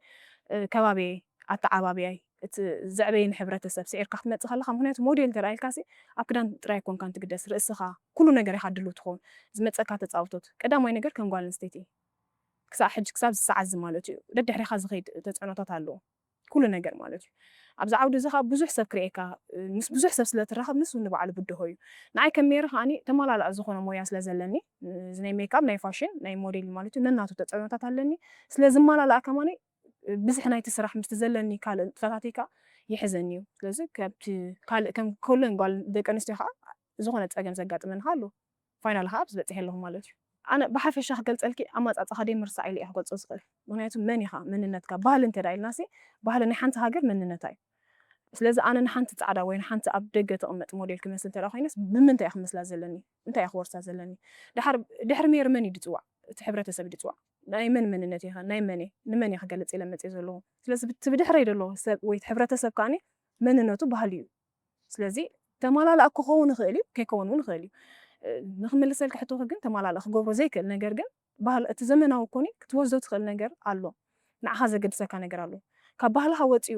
ከባቢየይ፣ ኣተዓባብያይ፣ እቲ ዘዕበየኒ ሕብረተሰብ ስዒርካ ክትመፅእ ከለኻ ምክንያቱ ሞዴል እንተ ኢልካ ሲ ኣብ ክዳን ጥራይ ኣይኮንካን ትግደስ ርእስኻ ኩሉ ነገር ኢኻ ድሉ ትኸውን። ዝመፀካ ተፃውቶት ቀዳማይ ነገር ከም ጓል ኣንስተይቲ ክሳብ ሕጂ ክሳብ ዝሰዓዝ ማለት እዩ ደድሕሪኻ ዝኸይድ ተፅዕኖታት ኣለዎ። ኩሉ ነገር ማለት እዩ። ኣብዚ ዓውዲ እዚ ከዓ ብዙሕ ሰብ ክርእየካ ምስ ብዙሕ ሰብ ስለ ትራኸብ ንሱ ንባዕሉ ብድሆ እዩ። ንዓይ ከም ሜሪ ከዓኒ ተመላላእ ዝኾነ ሞያ ስለ ዘለኒ እዚ ናይ ሜክኣፕ ናይ ፋሽን ናይ ሞዴል ማለት እዩ ነናቱ ተፀዕኖታት ኣለኒ። ስለ ዝመላላእ ከማኒ ብዝሒ ናይቲ ስራሕ ምስቲ ዘለኒ ካልእ ንጥፈታተይ ከዓ ይሕዘኒ እዩ። ስለዚ ካብቲ ካልእ ከም ኩለን ጓል ደቂ ኣንስትዮ ከዓ ዝኾነ ፀገም ዘጋጥመኒ ከዓ ኣሎ። ፋይናል ከዓ ኣብዚ በፂሐ ኣለኹ ማለት እዩ። ኣነ ብሓፈሻ ክገልፀልኪ ኣማፃፅኣኻ ደይ ምርሳዕ ኢለ እየ ክገልፆ ዝኽእል። ምክንያቱ መን ኢኻ መንነትካ ባህሊ እንተ ኢልናሲ ባህሊ ናይ ሓንቲ ሃገር መንነታ እዩ። ስለዚ ኣነ ንሓንቲ ፃዕዳ ወይ ንሓንቲ ኣብ ደገ ትቕመጥ ሞዴል ክመስል እንተ ኮይነስ ብምንታይ እየ ክመስላ ዘለኒ? እንታይ እየ ክወርሳ ዘለኒ? ድሕሪ ሜሪ መን እዩ ድፅዋዕ? እቲ ሕብረተሰብ እዩ ድፅዋዕ። ናይ መን መንነት እየ? ናይ መን እየ? ንመን እየ ክገልፅ ኢለ መፅእ ዘለኹ? ስለዚ ብድሕረይ ዘሎ ሰብ ወይ ሕብረተሰብ ከዓኒ መንነቱ ባህሊ እዩ። ስለዚ ተማላላእ ክኸውን ይኽእል እዩ፣ ከይከውን እውን ይኽእል እዩ። ንክምልሰልካ ሕቶኺ ግን ተማላላእ ክገብሮ ዘይክእል ነገር ግን ባህል እቲ ዘመናዊ ኮኒ ክትወስዶ ትኽእል ነገር ኣሎ። ንዓኻ ዘገድሰካ ነገር ኣሎ። ካብ ባህልኻ ወፂኡ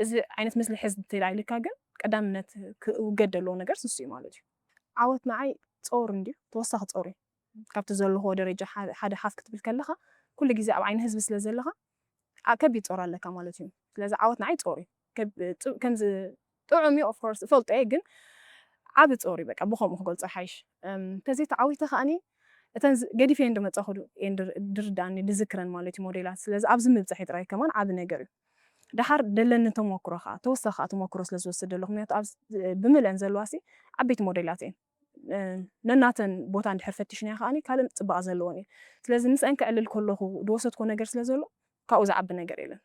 እዚ ዓይነት ምስሊ ሕዝ እንተኢልካ ግን ቀዳምነት ክውገድ ዘለዎ ነገር ንሱ እዩ ማለት እዩ። ዓወት ንዓይ ፆር እንድዩ፣ ተወሳኺ ፆር እዩ። ካብቲ ዘለኹዎ ደረጃ ሓደ ሓፍ ክትብል ከለኻ ኩሉ ግዜ ኣብ ዓይኒ ህዝቢ ስለ ዘለኻ ከቢድ ፆር ኣለካ ማለት እዩ። ስለዚ ዓወት ንዓይ ጾር እዩ። ከምዚ ጥዑም እዩ፣ of course እፈልጦ እየ፣ ግን ዓቢ ጾር እዩ። በቃ ብኸምኡ ክገልጾ ሓይሽ። ተዘይተዓዊተ ከኣኒ እተን ገዲፈ እየን ድመጻኹ፣ ድርዳእኒ፣ ድዝክረን ማለት እዩ ሞዴላት። ስለዚ ኣብዚ ምብጻሕ ጥራይ ከማን ዓቢ ነገር እዩ። ደሓር ደለኒ ተሞክሮ ከኣ፣ ተወሳኺ ከኣ ተሞክሮ ስለ ዝወስድ ዘለኹ፣ ምክንያቱ ኣብ ብምልአን ዘለዋሲ ዓበይቲ ሞዴላት እየን። ነናተን ቦታ እንድሕር ፈቲሽናዮ ከኣኒ ካልእ ጽባቐ ዘለዎን እዩ። ስለዚ ምስአን ክዕልል ከለኹ ዝወሰድኮ ነገር ስለ ዘሎ ካብኡ ዝዓቢ ነገር የለን።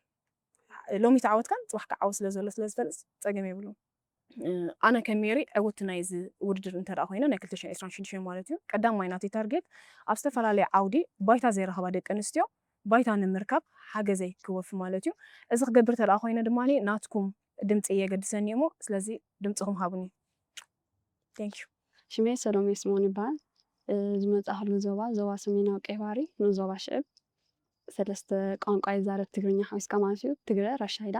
ሎሚ ተዓወትካን ጽባሕ ክዓወት ስለ ዘሎ ስለ ዝፈልጥ ጸገም የብሉን። ኣነ ከም ሜሪ ዕውቲ ናይዚ ውድድር እንተ ደኣ ኮይነ ናይ ክልተ ሽሕን ዕስራን ሽዱሽተን ማለት እዩ። ቀዳማይ ናተይ ታርጌት ኣብ ዝተፈላለየ ዓውዲ ባይታ ዘይረኸባ ደቂ ኣንስትዮ ባይታ ንምርካብ ሓገዘይ ክወፊ ማለት እዩ። እዚ ክገብር ተደኣ ኮይነ ድማ ናትኩም ድምፂ የገድሰኒ እሞ ስለዚ ድምፅኹም ሃቡኒ። Thank you። ሽመይ ሰሎሜ ስምኦን ይበሃል። ዝመፃእኩሉ ዞባ ዞባ ሰሜናዊ ቀይባሪ ንኡስ ዞባ ሽዕብ ሰለስተ ቋንቋ ይዛረብ ትግርኛ ሓዊስካ ማለት እዩ። ትግረ ራሻይዳ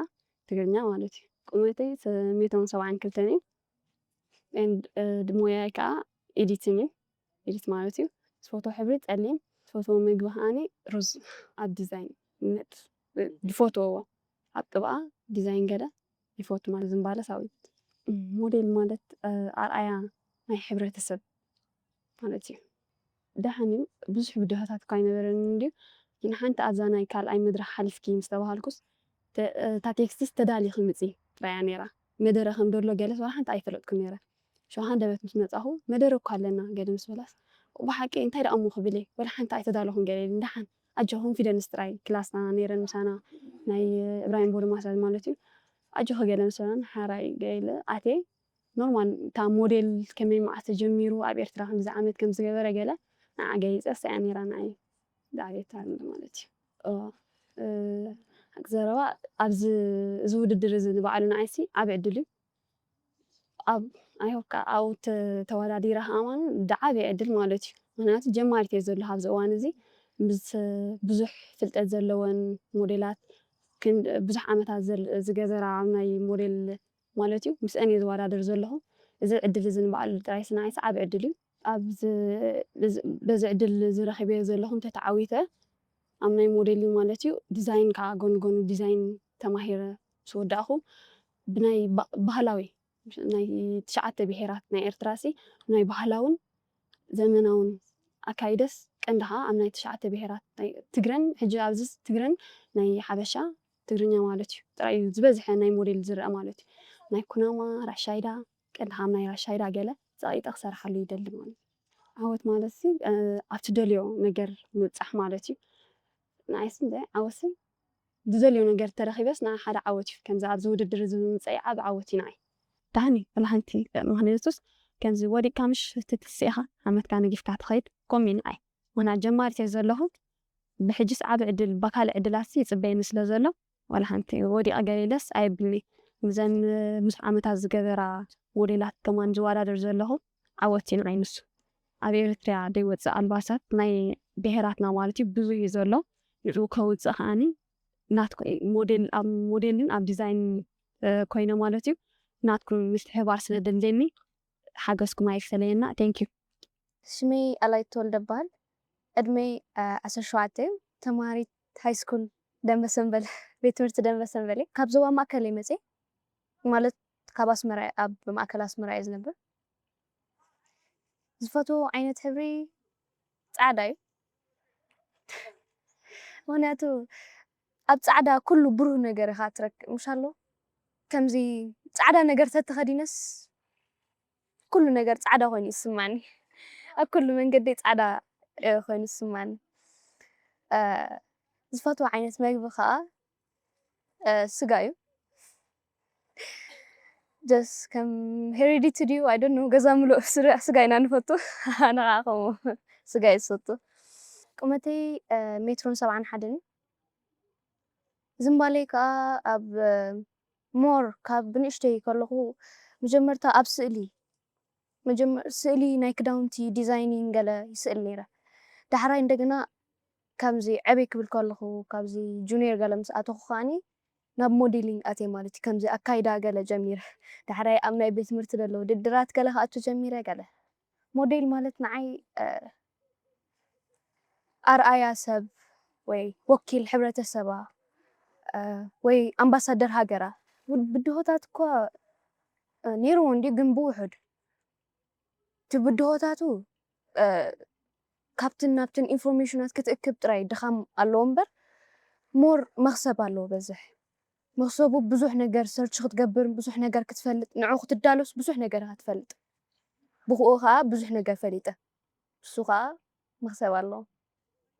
ትግርኛ ማለት እዩ። ቁመተይ ሜትሮን ሰብዓን ክልተን እዩ። And ሞያይ ከዓ ኤዲቲንግ እዩ። ኤዲት ማለት እዩ ዝፈትዎ ሕብሪ ፀሊም፣ ዝፈትዎ ምግቢ ከዓኒ ሩዝ። ኣብ ዲዛይን ዝፈትዎ ኣብ ጥብኣ ዲዛይን ገለ ይፈቱ ማለት ዝምባለ ሳዊት ሞዴል ማለት ኣርኣያ ናይ ሕብረተሰብ ማለት እዩ። ደሓን እዩ ብዙሕ ብድሆታት እኳ ኣይነበረን እንድዩ ግን ሓንቲ ኣብዛ ናይ ካልኣይ መድረክ ሓሊፍኪ ምስ ተባሃልኩስ እታ ቴክስትስ ተዳሊኺ ምፂ ጥራያ ነይራ። መደረ ከም ደሎ ገለስ ዋላ ሓንቲ ኣይፈለጥኩ ነይረ። ሸው ሃንደበት ምስ መፃኹ መደረ እኳ ኣለና ገለ ምስ በላስ ብሓቂ እንታይ ደኣ እሞ ክብል እየ ወላ ሓንቲ ኣይተዳለኹን ገለ ኢሉ ደሓን ኣጆ ኮንፊደንስ ጥራይ ክላስና ነይረን ምሳና ናይ እብራሂም ቦድማሳት ማለት እዩ ኣጆ ከገለ ምስ በላን ሓራይ ገለ ኣትየ ኖርማል እታ ሞዴል ከመይ መዓስ ተጀሚሩ ኣብ ኤርትራ ክንዚ ዓመት ከም ዝገበረ ገለ ንዓ ገሊፀ ሰያ ነይራ ንዓይ ዝዓበየታ ማለት እዩ። ሓቂ ዘረባ ኣብዚ እዚ ውድድር እዚ ንባዕሉ ንዓይሲ ዓብ ዕድል እዩ። ኣብ ኣይሆካ ኣብኡ ተወዳዲራ ከኣማን ዝዓበየ ዕድል ማለት እዩ። ምክንያቱ ጀማሪት እየ ዘለኹ ኣብዚ እዋን እዚ ምስ ብዙሕ ፍልጠት ዘለወን ሞዴላት ብዙሕ ዓመታት ዝገበራ ኣብ ናይ ሞዴል ማለት እዩ ምስአን እየ ዝወዳደር ዘለኹ። እዚ ዕድል እዚ ንባዕሉ ጥራይ ስናይ ሰዓብ ዕድል እዩ። ኣብ በዚ ዕድል ዝረኽብዮ ዘለኹ እንተተዓዊተ ኣብ ናይ ሞዴሊንግ ማለት እዩ ዲዛይን ከዓ ጎን ጎን ዲዛይን ተማሂረ ምስ ወዳእኹ ብናይ ባህላዊ ናይ ትሽዓተ ብሄራት ናይ ኤርትራ ሲ ናይ ባህላውን ዘመናውን ኣካይደስ ቀንዲ ከዓ ኣብ ናይ ትሽዓተ ብሄራት ናይ ትግረን ሕጂ ኣብዚ ትግረን ናይ ሓበሻ ትግርኛ ማለት እዩ ጥራይ እዩ ዝበዝሐ ናይ ሞዴል ዝረአ ማለት እዩ ናይ ኩናማ ራሻይዳ ቀንዲ ካብ ናይ ራሻይዳ ገለ ጸቒጠ ክሰርሓሉ ይደሊ ማለት እዩ ዓወት ማለት ሲ ኣብ ትደልዮ ነገር ምብጻሕ ማለት እዩ ንዓይሲ እንደ ዓወት ሲ ዝደልዮ ነገር ተረኺበስ ንዓ ሓደ ዓወት እዩ ከምዚ ኣብዚ ውድድር እዚ ብምምፀይ ዓብ ዓወት እዩ ንዓይ ዳኒ ወላ ሓንቲ ምኽንያቱስ ከምዚ ወዲቅካ ምሽ ትትስኢኻ ሓመድካ ነጊፍካ ትኸይድ ኮም እዩ ንዓይ ምኽንያት ጀማሪት እየ ዘለኹ ብሕጅስ ዓብ ዕድል ባካል ዕድላሲ ይፅበየኒ ስለ ዘሎ ወላ ሓንቲ ወዲቐ ገለ ኢለስ ኣየብልኒ ምዘን ብዙሕ ዓመታት ዝገበራ ሞዴላት ከማን ዝወዳደር ዘለኹ ዓወት እዩ ንዓይ ንሱ ኣብ ኤርትርያ ዘይወፅእ ኣልባሳት ናይ ብሄራትና ማለት እዩ ብዙሕ እዩ ዘሎ ንዕኡ ከውፅእ ከዓኒ ናትኮ ሞዴል ኣብ ሞዴልን ኣብ ዲዛይን ኮይነ ማለት እዩ ናትኩም ምትሕብባር ስለ ደልየኒ ሓገዝኩም ኣይፈለየና thank you ሽመይ ኣላይት ተወልደ በሃል ዕድመይ ዓሰርተ ሸውዓተ እዩ ተማሃሪት ሃይ ስኩል ደንበ ሰንበል ቤት ትምህርቲ ደንበ ሰንበል እየ ካብ ዞባ ማእከል እየ መፅየ ማለት ካብ ኣስመራ ኣብ ማእከል ኣስመራ እየ ዝነብር ዝፈትዎ ዓይነት ሕብሪ ፃዕዳ እዩ ምክንያቱ ኣብ ፃዕዳ ኩሉ ብሩህ ነገር ኢኻ ትረክብ ምሽ ኣሎ ከምዚ ፃዕዳ ነገር ተተኸዲነስ ኩሉ ነገር ፃዕዳ ኮይኑ ይስማኒ ኣብ ኩሉ መንገደይ ፃዕዳ ኮይኑ ይስማኒ ዝፈትዎ ዓይነት መግቢ ከዓ ስጋ እዩ ጀስ ከም ሄሪዲቲ ድዩ ኣይ ዶንት ኖ ገዛ ምሉእ ስጋ ኢና ንፈቱ ኣነ ከዓ ከምኡ ስጋ እየ ዝፈቱ ቁመተይ ሜትሮን ሰብዓን ሓደን እዩ ዝምባለይ ከዓ ኣብ ሞር ካብ ብንእሽተይ ከለኹ መጀመርታ ኣብ ስእሊ ስእሊ ናይ ክዳውንቲ ዲዛይኒን ገለ ይስእል ነይረ ዳሕራይ እንደገና ከምዚ ዕብይ ክብል ከለኹ ካብዚ ጁኒየር ገለ ምስ ኣተኹ ከዓኒ ናብ ሞዴሊንግ ኣትየ ማለት እዩ ከምዚ ኣካይዳ ገለ ጀሚረ ዳሕራይ ኣብ ናይ ቤት ትምህርቲ ዘሎ ውድድራት ገለ ክኣቱ ጀሚረ ገለ ሞዴል ማለት ንዓይ ኣርኣያ ሰብ ወይ ወኪል ሕብረተሰባ ወይ ኣምባሳደር ሃገራ። ብድሆታት እኳ ነይርዎ እንዲ ግን ብውሑድ እቲ ብድሆታቱ ካብትን ናብትን ኢንፎርሜሽናት ክትእክብ ጥራይ ድኻም ኣለዎ እምበር ሞር መኽሰብ ኣለዎ በዝሕ። መኽሰቡ ብዙሕ ነገር ሰርች ክትገብር፣ ብዙሕ ነገር ክትፈልጥ፣ ንዑ ክትዳሎስ ብዙሕ ነገር ኢኻ ትፈልጥ። ብኽኡ ኸዓ ብዙሕ ነገር ፈሊጠ። እሱ ኸዓ መኽሰብ ኣለዎ።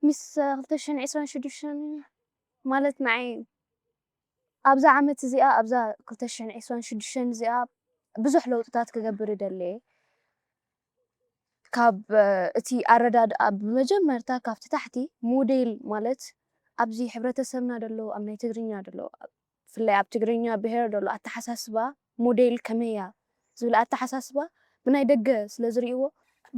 ሚስ ክልተ ሽሕን ዕስራን ሽዱሽተን ማለት ንዓይ ኣብዛ ዓመት እዚኣ ኣብዛ ክልተ ሽሕን ዕስራን ሽዱሽተን እዚኣ ብዙሕ ለውጥታት ክገብር ይደሊ እየ። ካብ እቲ ኣረዳድኣ ብመጀመርታ ካብቲ ታሕቲ ሞዴል ማለት ኣብዚ ሕብረተሰብና ደሎ ኣብ ናይ ትግርኛ ደሎ ብፍላይ ኣብ ትግርኛ ብሄር ደሎ ኣተሓሳስባ ሞዴል ከመይ እያ ዝብል ኣተሓሳስባ ብናይ ደገ ስለ ዝርእይዎ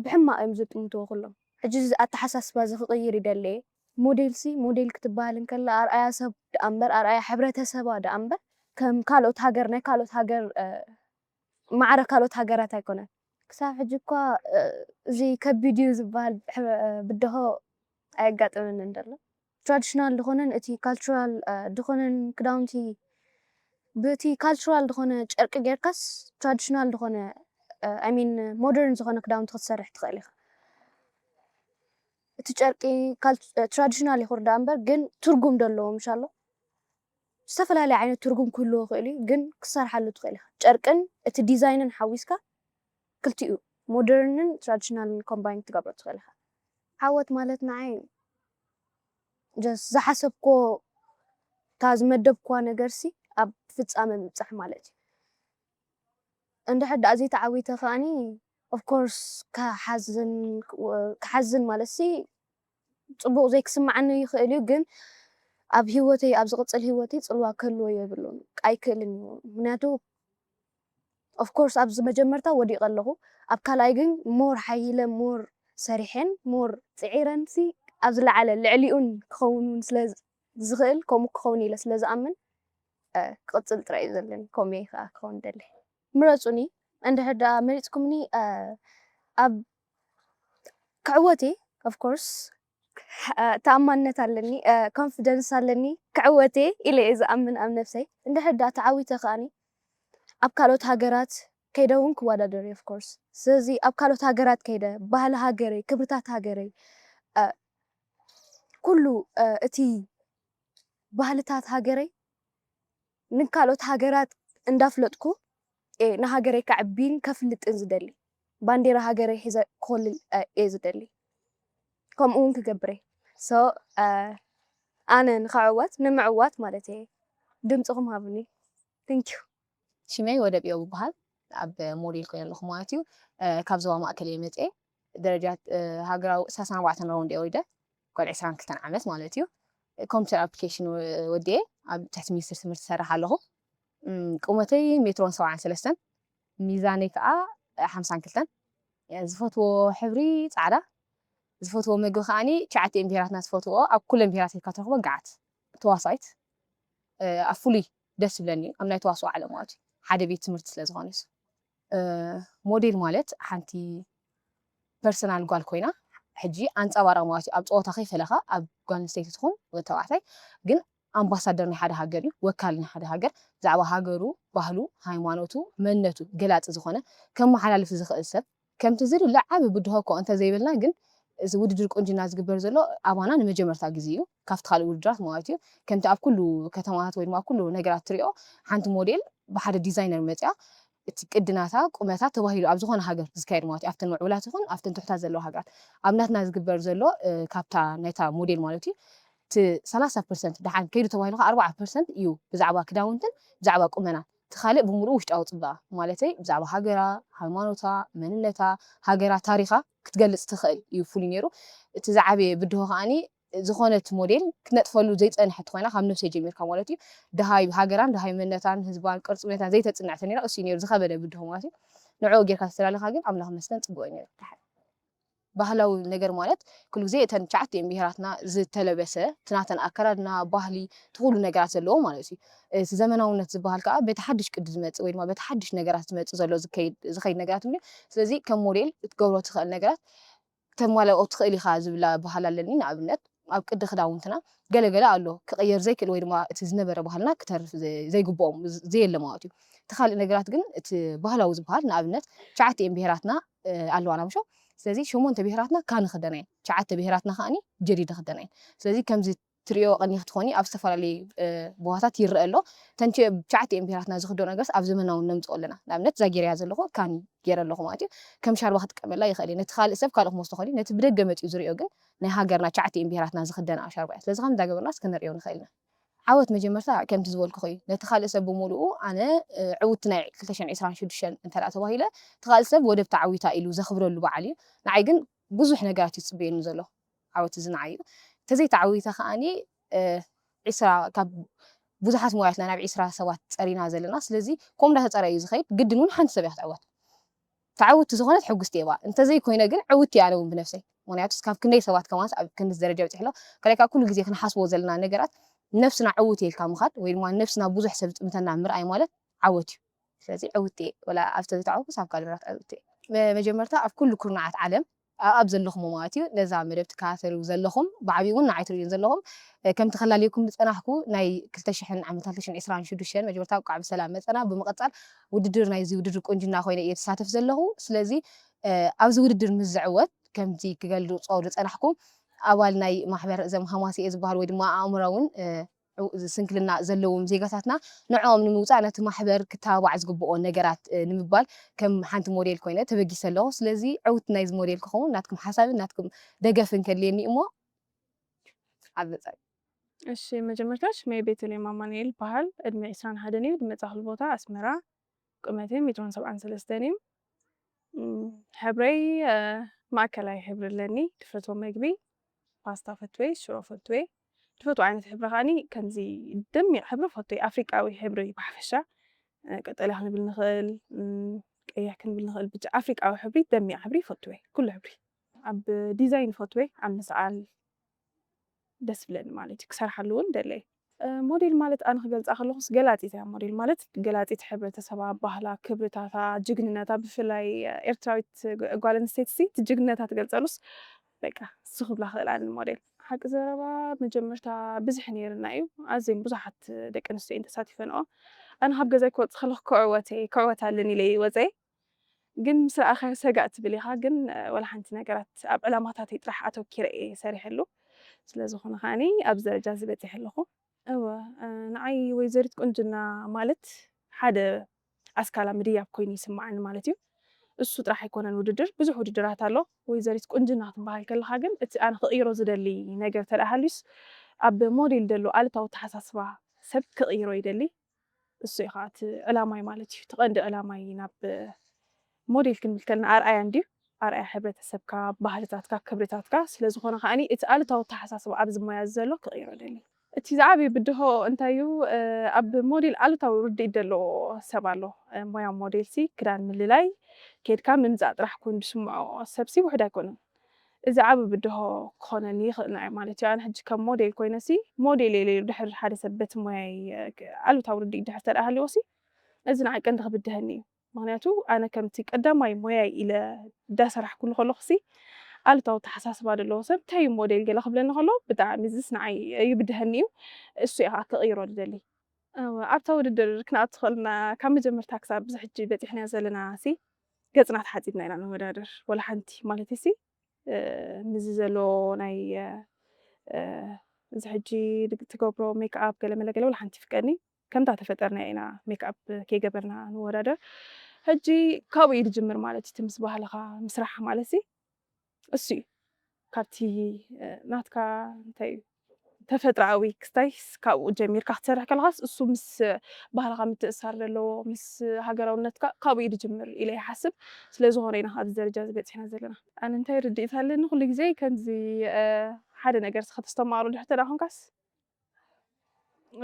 ብሕማቕ እዮም ዝጥምትዎ ኩሎም። ሕጂ እዚ ኣተሓሳስባ እዚ ክቕይር ይደሊ እየ። ሞዴል ሲ ሞዴል ክትበሃል እንከላ ኣርኣያ ሰብ ደኣ እምበር ኣርኣያ ሕብረተሰባ ደኣ እምበር ከም ካልኦት ሃገር ናይ ካልኦት ሃገር ማዕረ ካልኦት ሃገራት ኣይኮነን። ክሳብ ሕጂ እኳ እዚ ከቢድ እዩ ዝበሃል ብድሆ ኣየጋጥመንን ዘሎ። ትራዲሽናል ዝኾነን እቲ ካልቸራል ዝኾነን ክዳውንቲ ብቲ ካልቸራል ዝኾነ ጨርቂ ጌርካስ ትራዲሽናል ዝኾነ ሚን ሞደርን ዝኾነ ክዳውንቲ ክትሰርሕ ትኽእል ኢኻ። እቲ ጨርቂ ትራዲሽናል ይኹር ዳ እምበር ግን ትርጉም ዶ ኣለዎ ምሻሎ ዝተፈላለየ ዓይነት ትርጉም ክህልዎ ይኽእል እዩ ግን ክትሰርሓሉ ትኽእል ኢኻ። ጨርቅን እቲ ዲዛይንን ሓዊስካ ክልቲኡ ሞደርንን ትራዲሽናልን ኮምባይን ክትገብሮ ትኽእል ኢኻ። ዓወት ማለት ንዓይ ጀስት ዝሓሰብኮ እታ ዝመደብኳ ነገርሲ ኣብ ፍጻመ ምብጻሕ ማለት እዩ። እንድሕር ደኣ ዘይተዓዊተ ከኣኒ ኦፍኮርስ ክሓዝን ክሓዝን ማለት ሲ ጽቡቕ ዘይክስምዓኒ ይኽእል እዩ ግን ኣብ ህይወተይ ኣብ ዝቕጽል ህይወተይ ጽልዋ ክህልዎ የብሉን ኣይክእልን እዩ ምክንያቱ ኦፍኮርስ ኣብዚ መጀመርታ ወዲቐ ኣለኹ ኣብ ካልኣይ ግን ሞር ሓይለ ሞር ሰሪሐን ሞር ፅዒረን ሲ ኣብ ዝለዓለ ልዕሊኡን ክኸውን እውን ስለ ዝኽእል ከምኡ ክኸውን ኢለ ስለ ዝኣምን ክቕፅል ጥራይ እዩ ዘለኒ ከምኡ ከዓ ክኸውን ደሊ ምረፁኒ እንድሕር ደኣ መሪፅኩምኒ ኣብ ክዕወት እየ ኦፍኮርስ ተኣማንነት ኣለኒ ኮንፊደንስ ኣለኒ ክዕወት እየ ኢለ እየ ዝኣምን ኣብ ነብሰይ እንድሕር ደኣ ተዓዊተ ከኣኒ ኣብ ካልኦት ሃገራት ከይደ እውን ክወዳደር እየ ኦፍኮርስ ስለዚ ኣብ ካልኦት ሃገራት ከይደ ባህሊ ሃገረይ ክብርታት ሃገረይ ኩሉ እቲ ባህልታት ሃገረይ ንካልኦት ሃገራት እንዳፍለጥኩ እየ ንሃገረይ ከዕቢን ከፍልጥን ዝደሊ ባንዴራ ሃገረይ ሒዘ ክኾልል እየ ዝደሊ ከምኡ እውን ክገብር እየ so ኣነ ንክዕወት ንምዕዋት ማለት እየ ድምፅኹም ሃቡኒ thank you ሽመይ ወደብዮ ይበሃል ኣብ ሞዴል ኮይነ ኣለኹ ማለት እዩ ካብ ዞባ ማእከል እየ መፅየ ደረጃ ሃገራዊ ሳሳን ኣርባዕተን ራውንድ እየ ወሪደ ጓል ዕስራን ክልተን ዓመት ማለት እዩ ኮምፒተር ኣፕሊኬሽን ወዲየ ኣብ ትሕቲ ሚኒስትር ትምህርቲ ይሰርሕ ኣለኹ ቁመተይ ሜትሮን ሰብዓን ሰለስተን ሚዛነይ ከዓ ሓምሳን ክልተን ዝፈትዎ ሕብሪ ፃዕዳ ዝፈትዎ ምግቢ ከዓኒ ትሽዓተ እየን ብሄራትና ዝፈትዎ ኣብ ኩለን ብሄራት ኢልካ ትረኽቦ ገዓት ተዋሳኢት ኣብ ፍሉይ ደስ ይብለኒ ኣብ ናይ ተዋስኦ ዓለም ማለት እዩ ሓደ ቤት ትምህርቲ ስለ ዝኾነስ ሞዴል ማለት ሓንቲ ፐርሰናል ጓል ኮይና ሕጂ ኣንፃባራ ማለት እዩ ኣብ ፀወታ ከይፈለኻ ኣብ ጓል ኣንስተይቲ ትኹን ተባዕታይ ግን ኣምባሳደር ናይ ሓደ ሃገር እዩ ወካል ናይ ሓደ ሃገር ብዛዕባ ሃገሩ ባህሉ ሃይማኖቱ መንነቱ ገላፂ ዝኾነ ከመሓላልፍ ዝኽእል ሰብ ከምቲ ዝድለ ዓቢ ብድሆ እኮ እንተዘይበልና ግን እዚ ውድድር ቁንጅና ዝግበር ዘሎ ኣባና ንመጀመርታ ግዜ እዩ ካብቲ ካልእ ውድድራት ማለት እዩ ከምቲ ኣብ ኩሉ ከተማታት ወይ ድማ ኣብ ኩሉ ነገራት ትሪኦ ሓንቲ ሞዴል ብሓደ ዲዛይነር መፅያ እቲ ቅድናታ ቁመታ ተባሂሉ ኣብ ዝኾነ ሃገር ዝካየድ ማለት እዩ ኣብተን ምዕቡላት ይኹን ኣብተን ትሕታት ዘለዋ ሃገራት ኣብ ናትና ዝግበር ዘሎ ካብታ ናይታ ሞዴል ማለት እዩ እቲ ሰላሳ ፐርሰንት ደሓን ከይዱ ተባሂሉ ከዓ ኣርባዓ ፐርሰንት እዩ ብዛዕባ ክዳውንትን ብዛዕባ ቁመና እቲ ካልእ ብምሉኡ ውሽጣዊ ፅባቐ ማለተይ ብዛዕባ ሃገራ፣ ሃይማኖታ፣ መንነታ፣ ሃገራ፣ ታሪኻ ክትገልፅ ትኽእል እዩ ፍሉይ ነይሩ። እቲ ዝዓበየ ብድሆ ከዓኒ ዝኾነት ሞዴል ክትነጥፈሉ ዘይፀንሐት ኮይና ካብ ነብሰይ ጀሚርካ ማለት እዩ ደሃይ ሃገራን ደሃይ መንነታን ህዝባን ቅርፂ ሁኔታን ዘይተፅንዐ ተነይራ እሱ እዩ ነይሩ ዝኸበደ ብድሆ ማለት እዩ። ንዕኡ ጌርካ ተተላለኻ ግን ኣምላኽ ይመስገን ፅቡቕ እዩ ነይሩ። ደሓን ባህላዊ ነገር ማለት ኩሉ ግዜ እተን ትሽዓተ እየን ብሄራትና ዝተለበሰ እቲ ናተን ኣከዳድና፣ ባህሊ፣ እቲ ኩሉ ነገራት ዘለዎ ማለት እዩ። እቲ ዘመናውነት ዝበሃል ከዓ በቲ ሓድሽ ቅዲ ዝመፅእ ወይ ድማ በቲ ሓድሽ ነገራት ዝመፅእ ዘሎ ዝከይድ ዝኸይድ ነገራት እዩ። ስለዚ ከም ሞዴል ክትገብሮ ትኽእል ነገራት ክተማልኦ ትኽእል ኢኻ ዝብል ኣበሃህላ ኣለኒ። ንኣብነት ኣብ ቅዲ ክዳውንትና ገለ ገለ ኣሎ ክቕየር ዘይክእል ወይ ድማ እቲ ዝነበረ ባህልና ክተርፍ ዘ- ዘይግብኦም ዘየለ ማለት እዩ። እቲ ካልእ ነገራት ግን እቲ ባህላዊ ዝበሃል ንኣብነት ትሽዓቲኤን ብሄራትና ኣለዋና ምሾ። ስለዚ ሸሞንተ ብሄራትና ካኒ ክደና እየን፣ ትሽዓተ ብሄራትና ከዓኒ ጀዲድ ክደና እየን። ስለዚ ከምዚ ትሪኦ ቀኒ ክትኾኒ ኣብ ዝተፈላለዩ ቦታታት ይረአ ኣሎ። ተንቲኦ ትሽዓቲኤን ብሄራትና ዝኽደኖ ነገርስ ኣብ ዘመናዊ ነምፅኦ ኣለና። ንኣብነት እዛ ገይረያ ዘለኹ ካኒ ገይረ ኣለኹ ማለት እዩ። ከም ሻርባ ክጥቀመላ ይኽእል እየ። ነቲ ካልእ ሰብ ካልእ ክመስሎ ኽእል እዩ። ነቲ ብደገ መፂኡ ዝሪኦ ግን ናይ ሃገርና ትሽዓቲኤን ብሄራትና ዝኽደና ሻርባ እያ። ስለዚ ከም እንዳገበርናስ ክንሪኦ ንኽእል ኢና። ዓወት መጀመርታ ከምቲ ዝበልኩ እዩ። ነቲ ካልእ ሰብ ብምሉኡ ኣነ ዕውቲ ናይ ክልተ ሽሕን ዕስራን ሽዱሽተን እንተ ተባሂለ እቲ ካልእ ሰብ ወደብ ተዓዊታ ኢሉ ዘኽብረሉ በዓል እዩ። ንዓይ ግን ብዙሕ ነገራት እዩ ዝፅበየኒ ዘሎ። ዓወት እዚ ንዓይ እዩ። እንተዘይተዓዊተ ከዓኒ ዒስራ ካብ ብዙሓት ሞያትና ናብ ዒስራ ሰባት ፀሪና ዘለና። ስለዚ ከምኡ እንዳተፀረ እዩ ዝኸይድ። ግድን እውን ሓንቲ ሰብ እያ ክትዕወት። ተዓውቲ ዝኾነት ሕጉስቲ እየ። እንተዘይኮይነ ግን ዕውቲ እየ ኣነ እውን ብነፍሰይ። ምክንያቱ ካብ ክንደይ ሰባት ከማንስ ኣብ ክንዲ ደረጃ በፂሕ ኣሎ። ከላይ ከዓ ኩሉ ግዜ ክንሓስቦ ዘለና ነገራት ነፍስና ዕውቲ ኢልካ ምኻድ ወይ ድማ ነፍስና ብዙሕ ሰብ ዝጥምተና ምርኣይ ማለት ዓወት እዩ። ስለዚ ዕውቲ እየ። ወላ ኣብቲ ዘይተዓወትኩስ ኣብ ካልእ ነገራት ዕውቲ እየ። መ- መጀመርታ ኣብ ኩሉ ኩርናዓት ዓለም ኣብ ዘለኹም ማለት እዩ ነዛ መደብ ትከታተሉ ዘለኹም ብዓብዩ እውን ንዓይ ትርእዩ ዘለኹም ከምቲ ከላልየኩም ዝፀናሕኩ ናይ ክልተ ሽሕን ዓመት ክልተ ሽሕን ዕስራን ሽዱሽተን መጀመርታ እንኳዕ ብሰላም መፀና። ብምቕፃል ውድድር ናይዚ ውድድር ቁንጅና ኮይነ እየ ዝሳተፍ ዘለኹ። ስለዚ ኣብዚ ውድድር ምስ ዝዕወት ከምቲ ክገልፆ ዝፀናሕኩ ኣባል ናይ ማሕበር እዘም ሃማሲ እየ ዝበሃል ወይ ድማ ኣእምራውን ስንክልና ዘለዎም ዜጋታትና ንዕኦም ንምውፃእ ነቲ ማሕበር ክተባባዕ ዝግብኦ ነገራት ንምባል ከም ሓንቲ ሞዴል ኮይነ ተበጊሰ ኣለኹ። ስለዚ ዕውቲ ናይዚ ሞዴል ክኸውን ናትኩም ሓሳብን ናትኩም ደገፍን ከድልየኒ እሞ ኣብ መጻኢ። እሺ መጀመርታ ሽመይ ቤተልሔም ኣማኑኤል ይበሃል። ዕድመ ዕስራን ሓደን እዩ። ዝመጻእኩሉ ቦታ ኣስመራ። ቁመተይ ሜትሮን ሰብዓን ሰለስተን እዩ። ሕብረይ ማእከላይ ሕብሪ ኣለኒ። ድፈትዎ መግቢ ፓስታ ፈትወ፣ ሽሮ ፈትወ። ድፈትዎ ዓይነት ሕብሪ ከዓኒ ከምዚ ደሚቕ ሕብሪ ፈትወ፣ ኣፍሪቃዊ ሕብሪ ብሓፈሻ ቀጠልያ ክንብል ንኽእል፣ ቀይሕ ክንብል ንኽእል፣ ብቻ ኣፍሪቃዊ ሕብሪ ደሚቕ ሕብሪ ፈትወ፣ ኩሉ ሕብሪ ኣብ ዲዛይን ፈትወ፣ ኣብ ምስኣል ደስ ብለኒ ማለት እዩ። ክሰርሓሉ እውን ደለየ። ሞዴል ማለት ኣነ ክገልፃ ከለኹስ ገላፂት እያ። ሞዴል ማለት ገላፂት ሕብረተሰባ፣ ባህላ፣ ክብርታታ፣ ጅግንነታ፣ ብፍላይ ኤርትራዊት ጓል ኣንስተይቲ ሲ እቲ ጅግንነታ ትገልፀሉስ በቃ እሱ ክብላ ክእል ኣነ ሞዴል። ሓቂ ዘረባ መጀመርታ ብዝሕ ነይርና እዩ። ኣዝየን ብዙሓት ደቂ ኣንስትዮ እየን ተሳቲፈንኦ። ኣነ ካብ ገዛይ ክወፅእ ከለኹ ክዕወት እየ፣ ክዕወት ኣለኒ ኢለ እየ ወፀየ። ግን ምስ ረኣኻዮ ሰጋእ ትብል ኢኻ። ግን ወላ ሓንቲ ነገራት ኣብ ዕላማታተይ ጥራሕ ኣተኪረ እየ ሰሪሐሉ። ስለዝኾነ ከዓኒ ኣብዚ ደረጃ እዚ በፂሐ ኣለኹ። እወ ንዓይ ወይዘሪት ቁንጅና ማለት ሓደ ኣስካላ ምድያብ ኮይኑ ይስምዓኒ ማለት እዩ። እሱ ጥራሕ ኣይኮነን ውድድር፣ ብዙሕ ውድድራት ኣሎ። ወይዘሪት ቁንጅና ክትበሃል ከለኻ ግን እቲ ኣነ ክቕይሮ ዝደሊ ነገር ተደኣ ሃልዩስ ኣብ ሞዴል ዘሎ ኣሉታዊ ኣተሓሳስባ ሰብ ክቕይሮ ይደሊ። እሱ እዩ ከዓ እቲ ዕላማይ ማለት እዩ። እቲ ቀንዲ ዕላማይ ናብ ሞዴል ክንብል ከለና ኣርኣያ እንድዩ። ኣርኣያ ሕብረተሰብካ፣ ባህልታትካ፣ ክብርታትካ። ስለዝኾነ ከዓኒ እቲ ኣሉታዊ ኣተሓሳስባ ኣብዚ ሞያ እዚ ዘሎ ክቕይሮ ደሊ። እቲ ዝዓበየ ብድሆ እንታይ እዩ? ኣብ ሞዴል ኣሉታዊ ርድኢት ዘለዎ ሰብ ኣሎ። ሞያ ሞዴል ሲ ክዳን ምልላይ፣ ኬድካ ምምፃእ ጥራሕ ኮይኑ ዝስምዖ ሰብ ሲ ውሕድ ኣይኮነን። እዚ ዓቢ ብድሆ ክኾነኒ ይኽእል ንዓይ ማለት እዩ። ኣነ ሕጂ ከም ሞዴል ኮይነ ሲ ሞዴል እየ ኢለ ድሕር ሓደ ሰብ በቲ ሞያይ ኣሉታዊ ርድኢት ድሕር ተደኣ ሃልዎ ሲ እዚ ንዓይ ቀንዲ ክብድሀኒ እዩ። ምኽንያቱ ኣነ ከምቲ ቀዳማይ ሞያይ ኢለ እንዳሰራሕኩሉ ከለኹ ሲ ኣሉታዊ ኣተሓሳስባ ዘለዎ ሰብ እንታይ እዩ ሞዴል ገለ ክብለኒ ከሎ ብጣዕሚ እዚስ ንዓይ ይብድሀኒ እዩ። እሱ እየ ከዓ ክቕይሮ ዝደሊ። ኣብታ ውድድር ክንኣቱ ከለና ካብ መጀመርታ ክሳብ ብዚ ሕጂ በፂሕናዮ ዘለና ሲ ገፅና ተሓፂብና ኢና ንወዳደር ወላ ሓንቲ ማለት ሲ ምስዚ ዘሎ ናይ እዚ ሕጂ ትገብሮ ሜክኣፕ ገለ መለ ገለ ወላ ሓንቲ ፍቀኒ ከምታ ተፈጠርና ኢና ሜክኣፕ ከይገበርና ንወዳደር። ሕጂ ካብኡ እዩ ዝጅምር ማለት እዩ። እቲ ምስ ባህልኻ ምስራሕ ማለት ሲ እሱ እዩ። ካብቲ ናትካ እንታይ እዩ ተፈጥሮኣዊ ክስታይስ ካብኡ ጀሚርካ ክትሰርሕ ከለኻስ እሱ ምስ ባህልኻ ምትእሳር ዘለዎ ምስ ሃገራውነትካ ካብኡ እዩ ዝጅምር ኢለ ይሓስብ። ስለዝኾነ ኢና ኣብዚ ደረጃ እዚ በፂሕና ዘለና። ኣነ እንታይ ርድኢት ኣለኒ ኩሉ ግዜ ከምዚ ሓደ ነገር ከተስተማሩ ድሕር ተዳ ኮንካስ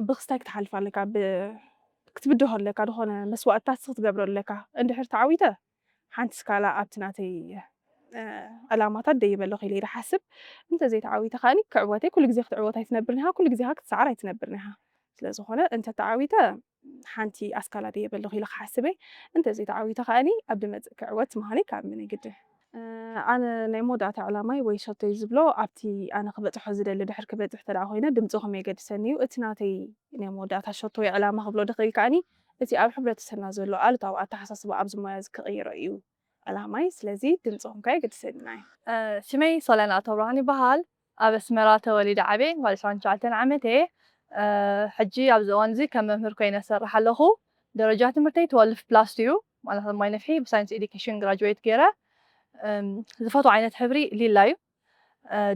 ብክስታይ ክትሓልፍ ኣለካ ክትብድሆ ኣለካ ዝኾነ መስዋእትታት ክትገብሮ ኣለካ እንድሕር ተዓዊተ ሓንቲ ስካላ ኣብቲ ናተይ ዕላማታት ደይበ ኣለኹ ኢለ ይሓስብ እንተዘይተዓዊተ ከዓኒ ክዕወተይ ኩሉ ግዜ ክትዕወት ኣይትነብርን ኢኻ ኩሉ ግዜ ክትሰዓር ኣይትነብርን ኢኻ ስለዝኾነ እንተተዓዊተ ሓንቲ ኣስካላ ደይበ ኣለኹ ኢለ ክሓስበ እንተዘይተዓዊተ ከዓኒ ኣብ ድመፅእ ክዕወት ምዃነይ ካብ ምነ ግድን ኣነ ናይ መወዳእታ ዕላማይ ወይ ሸቶይ ዝብሎ ኣብቲ ኣነ ክበፅሖ ዝደሊ ድሕር ክበፅሕ ተደኣ ኮይነ ድምፅኹም የገድሰኒ እዩ። እቲ ናተይ ናይ መወዳእታ ሸቶ ወይ ዕላማ ክብሎ ድኽእል ከኣኒ እቲ ኣብ ሕብረተሰብና ዘሎ ኣሉታዊ ኣተሓሳስባ ኣብዚ ሞያ እዚ ክቕይሮ እዩ ዕላማይ። ስለዚ ድምፅኹም ከኣ የገድሰኒ እዩ። ስመይ ሶለና ኣተብርሃን ይበሃል። ኣብ ኣስመራ ተወሊደ ዓብየ፣ ጓል ዕስራን ትሽዓተን ዓመት እየ። ሕጂ ኣብዚ እዋን እዚ ከም መምህር ኮይነ እሰርሕ ኣለኹ። ደረጃ ትምህርተይ ትወልፍ ፕላስ ቱ እዩ፣ ማለት ማይ ነፍሒ ብሳይንስ ኤዱኬሽን ግራጁዌት ገይረ። ዝፈትዎ ዓይነት ሕብሪ ሊላ እዩ።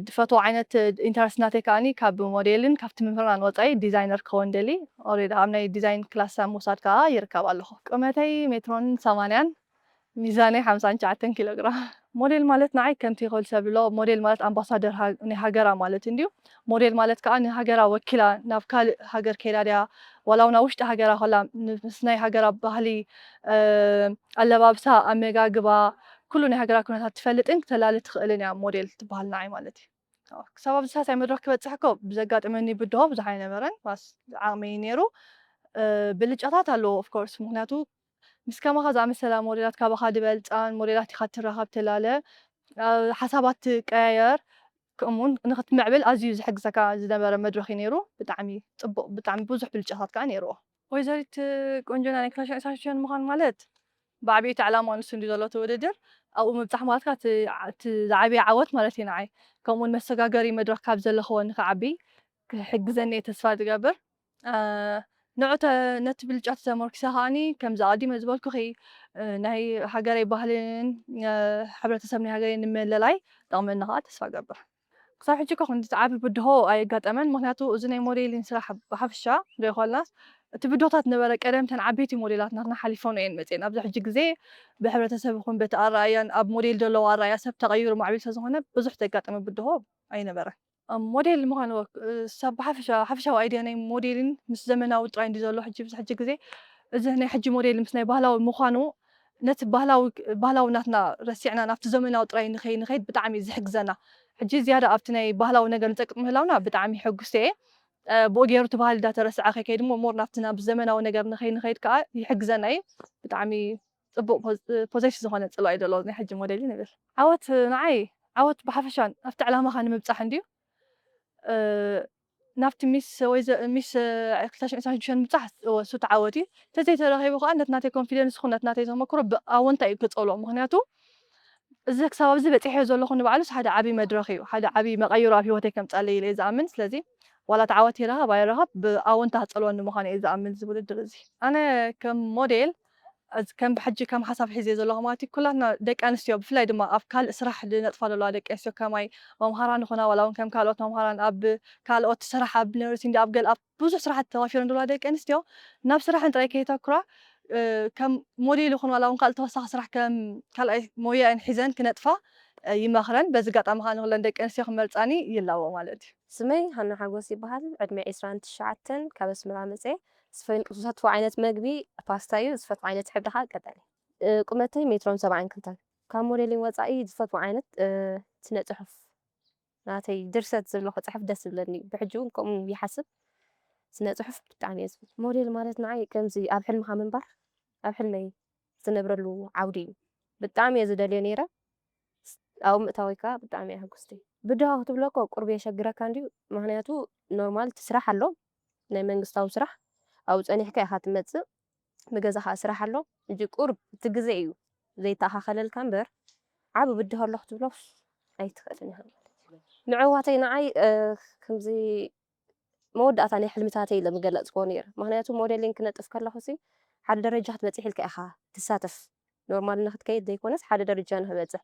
ዝፈትዎ ዓይነት ኢንተረስት ናተይ ከኣኒ ካብ ሞዴልን ካብ ትምህርናን ወፃኢ ዲዛይነር ክኸውን ደሊ። ኦሬዲ ኣብ ናይ ዲዛይን ክላስ ኣብ ምውሳድ ከዓ ይርከብ ኣለኹ። ቁመተይ ሜትሮን ሰማንያን፣ ሚዛነይ ሓምሳን ትሽዓተን ኪሎ ግራም። ሞዴል ማለት ንዓይ ከምቲ ይኽእል ሰብ ብሎ፣ ሞዴል ማለት ኣምባሳደር ናይ ሃገራ ማለት እንድዩ። ሞዴል ማለት ከዓ ንሃገራ ወኪላ ናብ ካልእ ሃገር ከይዳ ድያ ዋላ እውን ኣብ ውሽጢ ሃገራ ከላ ምስ ናይ ሃገራ ባህሊ፣ ኣለባብሳ፣ ኣመጋግባ፣ ኩሉ ናይ ሃገራ ኩነታት ትፈልጥን ክተላሊ ትኽእልን እያ ሞዴል ትበሃል ንዓይ ማለት እዩ። ክሳብ ኣብዚ ሳሳይ መድረክ ክበፅሕ እኮ ብዘጋጠመኒ ብድሆ ብዙሕ ኣይነበረን። ማስ ዓቕመይ ነይሩ። ብልጫታት ኣለዎ ኦፍኮርስ፣ ምክንያቱ ምስ ከማኻ ዝኣመሰላ ሞዴላት ካባኻ ዝበልፃን ሞዴላት ኢኻ ትራኸብ ትላለ፣ ሓሳባት ትቀያየር፣ ከምኡውን ንክትምዕብል ኣዝዩ ዝሕግዘካ ዝነበረ መድረኽ እዩ ነይሩ። ብጣዕሚ ፅቡቕ፣ ብጣዕሚ ብዙሕ ብልጫታት ከዓ ነይርዎ። ወይዘሪት ቆንጆና ናይ ክላሽ ዕሳሽን ምዃን ማለት ብዓብይቲ ዕላማ ንሱ እንዲ ዘሎ እቲ ውድድር ኣብኡ ምብፃሕ ማለት ከዓ እቲ ዝዓበየ ዓወት ማለት እዩ ንዓይ። ከምኡውን መሰጋገሪ መድረኽ ካብ ዘለኽዎ ንክዓቢ ክሕግዘኒ እየ ተስፋ ዝገብር። ንዑ ነቲ ብልጫ ተመርኪሰ ከዓኒ ከምዚ ኣቐዲመ ዝበልኩኺ ናይ ሃገረይ ባህልን ሕብረተሰብ ናይ ሃገረይ ንምልላይ ጠቕመኒ ከዓ ተስፋ ገብር። ክሳብ ሕጂ እኳ ክንዲ ዓቢ ብድሆ ኣየጋጠመን፣ ምክንያቱ እዚ ናይ ሞዴሊን ስራሕ ብሓፈሻ ዘይኮልናስ እቲ ብድሆታት ነበረ ቀደም ተን ዓበይቲ ሞዴላት ናትና ሓሊፎን እየን መፅየን። ኣብዚ ሕጂ ግዜ ብሕብረተሰብ ይኹን በቲ ኣረኣያን ኣብ ሞዴል ዘለዎ ኣረኣያ ሰብ ተቐይሩ ማዕቢል ስለዝኾነ ብዙሕ ዘጋጠመ ብድሆ ኣይነበረን። ሞዴል ምዃን ሰብ ብሓፈሻ ሓፈሻዊ ኣይድያ ናይ ሞዴልን ምስ ዘመናዊ ጥራይ እንዲ ዘሎ ሕጂ ብዚ ሕጂ ግዜ እዚ ናይ ሕጂ ሞዴል ምስ ናይ ባህላዊ ምዃኑ ነቲ ባህላዊ ባህላዊ ናትና ረሲዕና ናብቲ ዘመናዊ ጥራይ ንኸይ ንኸይድ ብጣዕሚ እዩ ዝሕግዘና። ሕጂ ዝያዳ ኣብቲ ናይ ባህላዊ ነገር ንጸቅጥ ምህላውና ብጣዕሚ ሕጉስቲ እየ። ብኡ ገይሩ እቲ ባህሊ እንዳተረስዐ ከይከይድ እሞ ሞር ናብቲ ናብ ዘመናዊ ነገር ንኸይ ንኸይድ ከዓ ይሕግዘና እዩ። ብጣዕሚ ፅቡቅ ፖዘሽን ዝኾነ ፅልዋ እዩ ዘለዎ ናይ ሕጂ ሞዴል ንብል። ዓወት ንዓይ ዓወት ብሓፈሻ ኣብቲ ዕላማኻ ንምብፃሕ እንድዩ። ናብቲ ሚስ ወይ ሚስ ክልተ ሽሕን ዕስራን ሽዱሽተን ምብፃሕ እሱ ተዓወት እዩ። እንተዘይተረኺቡ ከዓ ነቲ ናተይ ኮንፊደንስ ይኹን ነቲ ናተይ ተመክሮ ብኣወንታ እዩ ክፀልኦ። ምክንያቱ እዚ ክሳብ ኣብዚ በፂሐዮ ዘለኹ ንባዕሉስ ሓደ ዓብዪ መድረኽ እዩ፣ ሓደ ዓብዪ መቐይሮ ኣብ ህይወተይ ከምፃለይ ኢለ እየ ዝኣምን። ስለዚ ዋላ እቲ ዓወት ይረኸብ ኣይረኸብ ብኣወንታ ክፀልወኒ ምዃኑ እየ ዝኣምን እዚ ውድድር እዚ። ኣነ ከም ሞዴል ከም ብሕጂ ከም ሓሳብ ሒዘ ዘለኹ ማለት እዩ ኩላትና ደቂ ኣንስትዮ ብፍላይ ድማ ኣብ ካልእ ስራሕ ዝነጥፋ ዘለዋ ደቂ ኣንስትዮ ከማይ መምሃራን ይኹና ዋላ እውን ከም ካልኦት መምሃራን ኣብ ካልኦት ስራሕ ኣብ ነርሲንግ ኣብ ገል ኣብ ብዙሕ ስራሕቲ ተዋፊረን ዘለዋ ደቂ ኣንስትዮ ናብ ስራሕን ጥራይ ከየተኩራ ከም ሞዴል ይኹን ዋላ እውን ካልእ ተወሳኺ ስራሕ ከም ካልኣይ ሞያእን ሒዘን ክነጥፋ ይመኽረን። በዚ ኣጋጣሚ ከዓ ንኩለን ደቂ ኣንስትዮ ክመርፃኒ ይላቦ ማለት እዩ። ስመይ ሃና ሓጎስ ይበሃል። ዕድመ ዕስራን ትሽዓተን ካብ ኣስመራ መፅየ። ዝፈትፎ ዓይነት መግቢ ፓስታ እዩ። ዝፈትፎ ዓይነት ሕብሪ ከዓ ቀጠልያ። ቁመተይ ሜትሮን ሰብዓን ክልተን። ካብ ሞዴሊን ወፃኢ ዝፈትፎ ዓይነት ስነ ፅሑፍ ናተይ ድርሰት ዝብሎ ክፅሕፍ ደስ ዝብለኒ እዩ። ብሕጂ እውን ከምኡ ይሓስብ። ስነ ፅሑፍ ብጣዕሚ እየ ዝፈትው። ሞዴል ማለት ንዓይ ከምዚ ኣብ ሕልምኻ ምንባር ኣብ ሕልመይ ዝነብረሉ ዓውዲ እዩ። ብጣዕሚ እየ ዝደልዮ ነይረ። ኣብኡ ምእታወይ ከዓ ብጣዕሚ እየ ሕጉስቲ። ብድሆ ክትብሎ እኮ ቁሩብ የሸግረካ እንድዩ፣ ምኽንያቱ ኖርማል እቲ ስራሕ ኣሎ፣ ናይ መንግስታዊ ስራሕ ኣብኡ ፀኒሕካ ኢኻ ትመፅእ፣ ብገዛኻ ስራሕ ኣሎ። ሕጂ ቁሩብ እቲ ግዜ እዩ ዘይተኣኻኸለልካ እምበር ዓቢ ብድሆ ኣሎ ክትብሎ ኣይትኽእልን ኢኻ ማለት እዩ። ምዕዋተይ ንዓይ ከምዚ መወዳእታ ናይ ሕልምታተይ ኢለ ምገለፅክዎ ነይረ። ምኽንያቱ ሞዴሊንግ ክነጥፍ ከለኹ ሲ ሓደ ደረጃ ክትበፅሕ ኢልካ ኢኻ ትሳተፍ። ኖርማል ንክትከይድ ዘይኮነስ ሓደ ደረጃ ንክበፅሕ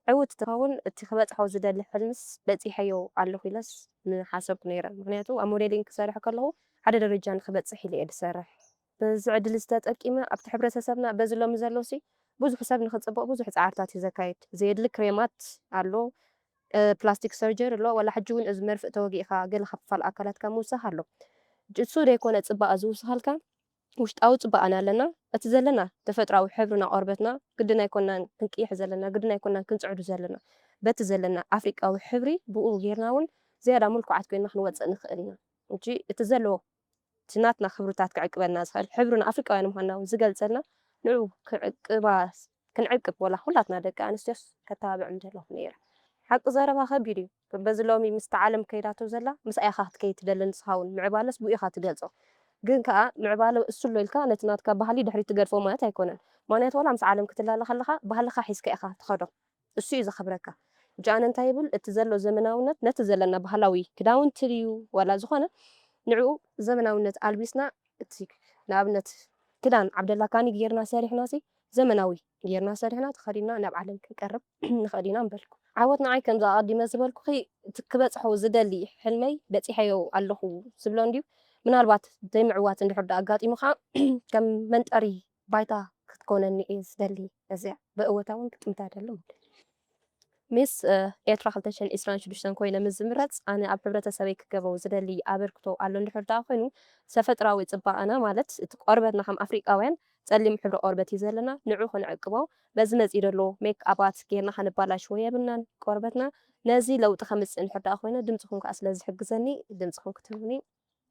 ዕውት ትኸውን እቲ ክበፅሖ ዝደሊ ሕልምስ በፂሐዮ ኣለኹ ኢለስ ምሓሰብኩ ነይረ። ምኽንያቱ ኣብ ሞዴሊንግ ክሰርሕ ከለኹ ሓደ ደረጃ ንክበፅሕ ኢለ እየ ዝሰርሕ። በዚ ዕድል እዚ ተጠቂመ ኣብቲ ሕብረተሰብና በዚ ሎሚ ዘሎ ሲ ብዙሕ ሰብ ንክፅብቕ ብዙሕ ፃዕርታት እዩ ዘካይድ። ዘየድሊ ክሬማት ኣሎ፣ ፕላስቲክ ሰርጀሪ ኣሎ፣ ዋላ ሕጂ እውን እዚ መርፍእ ተወጊእካ ገለ ካብ ክፋል ኣካላትካ ምውሳኽ ኣሎ። እሱ ዘይኮነ ፅባቐ ዝውስኸልካ ውሽጣዊ ፅባቐና ኣለና። እቲ ዘለና ተፈጥራዊ ሕብርና ቆርበትና ግድን ኣይኮናን ክንቅይሕ ዘለና፣ ግድን ኣይኮናን ክንፅዕዱ ዘለና። በቲ ዘለና ኣፍሪቃዊ ሕብሪ ብኡ ጌርና እውን ዝያዳ ምልኩዓት ኮይና ክንወፅእ ንኽእል ኢና። እንጂ እቲ ዘሎ እቲ ናትና ክብርታት ክዕቅበልና ዝኽእል ሕብርና ኣፍሪቃውያን ምዃንና እውን ዝገልፀልና ንዑ ክዕቅባ ክንዕቅብ፣ ወላ ኩላትና ደቂ ኣንስትዮስ ከተባብዕ ምደለኹ ነይረ። ሓቂ ዘረባ ከቢድ እዩ። በዚ ሎሚ ምስቲ ዓለም ከይዳቶ ዘላ ምስኣ ኢኻ ክትከይድ ትደሊ። ንስኻ እውን ምዕባለስ ብኡ ኢኻ ትገልጾ። ግን ከኣ ምዕባለ እሱ ኣሎ ኢልካ ነቲ ናትካ ባህሊ ድሕሪት ትገድፎ ማለት ኣይኮነን። ምኽንያቱ ዋላ ምስ ዓለም ክትላለ ከለኻ ባህልኻ ሒዝካ ኢኻ ትኸዶ። እሱ እዩ ዘኽብረካ። ጃን እንታይ ይብል? እቲ ዘሎ ዘመናውነት ነቲ ዘለና ባህላዊ ክዳውንቲ ድዩ ዋላ ዝኾነ ንዕኡ ዘመናውነት ኣልቢስና፣ እቲ ንኣብነት ክዳን ዓብደላ ካኒ ጌርና ሰሪሕና ሲ ዘመናዊ ጌርና ሰሪሕና ተኸዲና ናብ ዓለም ክንቀርብ ንኽእል ኢና ምበልኩ። ዓወት ንዓይ ከምዚ ኣቐዲመ ዝበልኩኺ እቲ ክበጽሖ ዝደሊ ሕልመይ በጺሐዮ ኣለኹ ዝብሎ እንድዩ። ምናልባት ዘይምዕዋት እንድሕር ዶ ኣጋጢሙ ኸዓ ከም መንጠሪ ባይታ ክትኮነኒ እየ ዝደሊ። እዚኣ ብእወታ እውን ክጥምታ ይደሊ ማለት እዩ። ሚስ ኤርትራ ክልተ ሽሕን ዕስራን ሽዱሽተን ኮይነ ምስ ዝምረጽ ኣነ ኣብ ሕብረተሰበይ ክገብሮ ዝደሊ ኣበርክቶ ኣሎ እንድሕር ደኣ ኮይኑ ሰፈጥራዊ ጽባቐና ማለት እቲ ቆርበትና ከም ኣፍሪቃውያን ጸሊም ሕብሪ ቆርበት እዩ ዘለና ንዑ ክንዕቅቦ በዚ መጺኡ ዘሎ ሜክ ኣባት ጌርና ከነባላሽዎ የብልናን ቆርበትና ነዚ ለውጢ ከምጽእ እንድሕር ደኣ ኮይነ ድምጽኹም ከኣ ስለ ዝሕግዘኒ ድምጽኹም ክትህቡኒ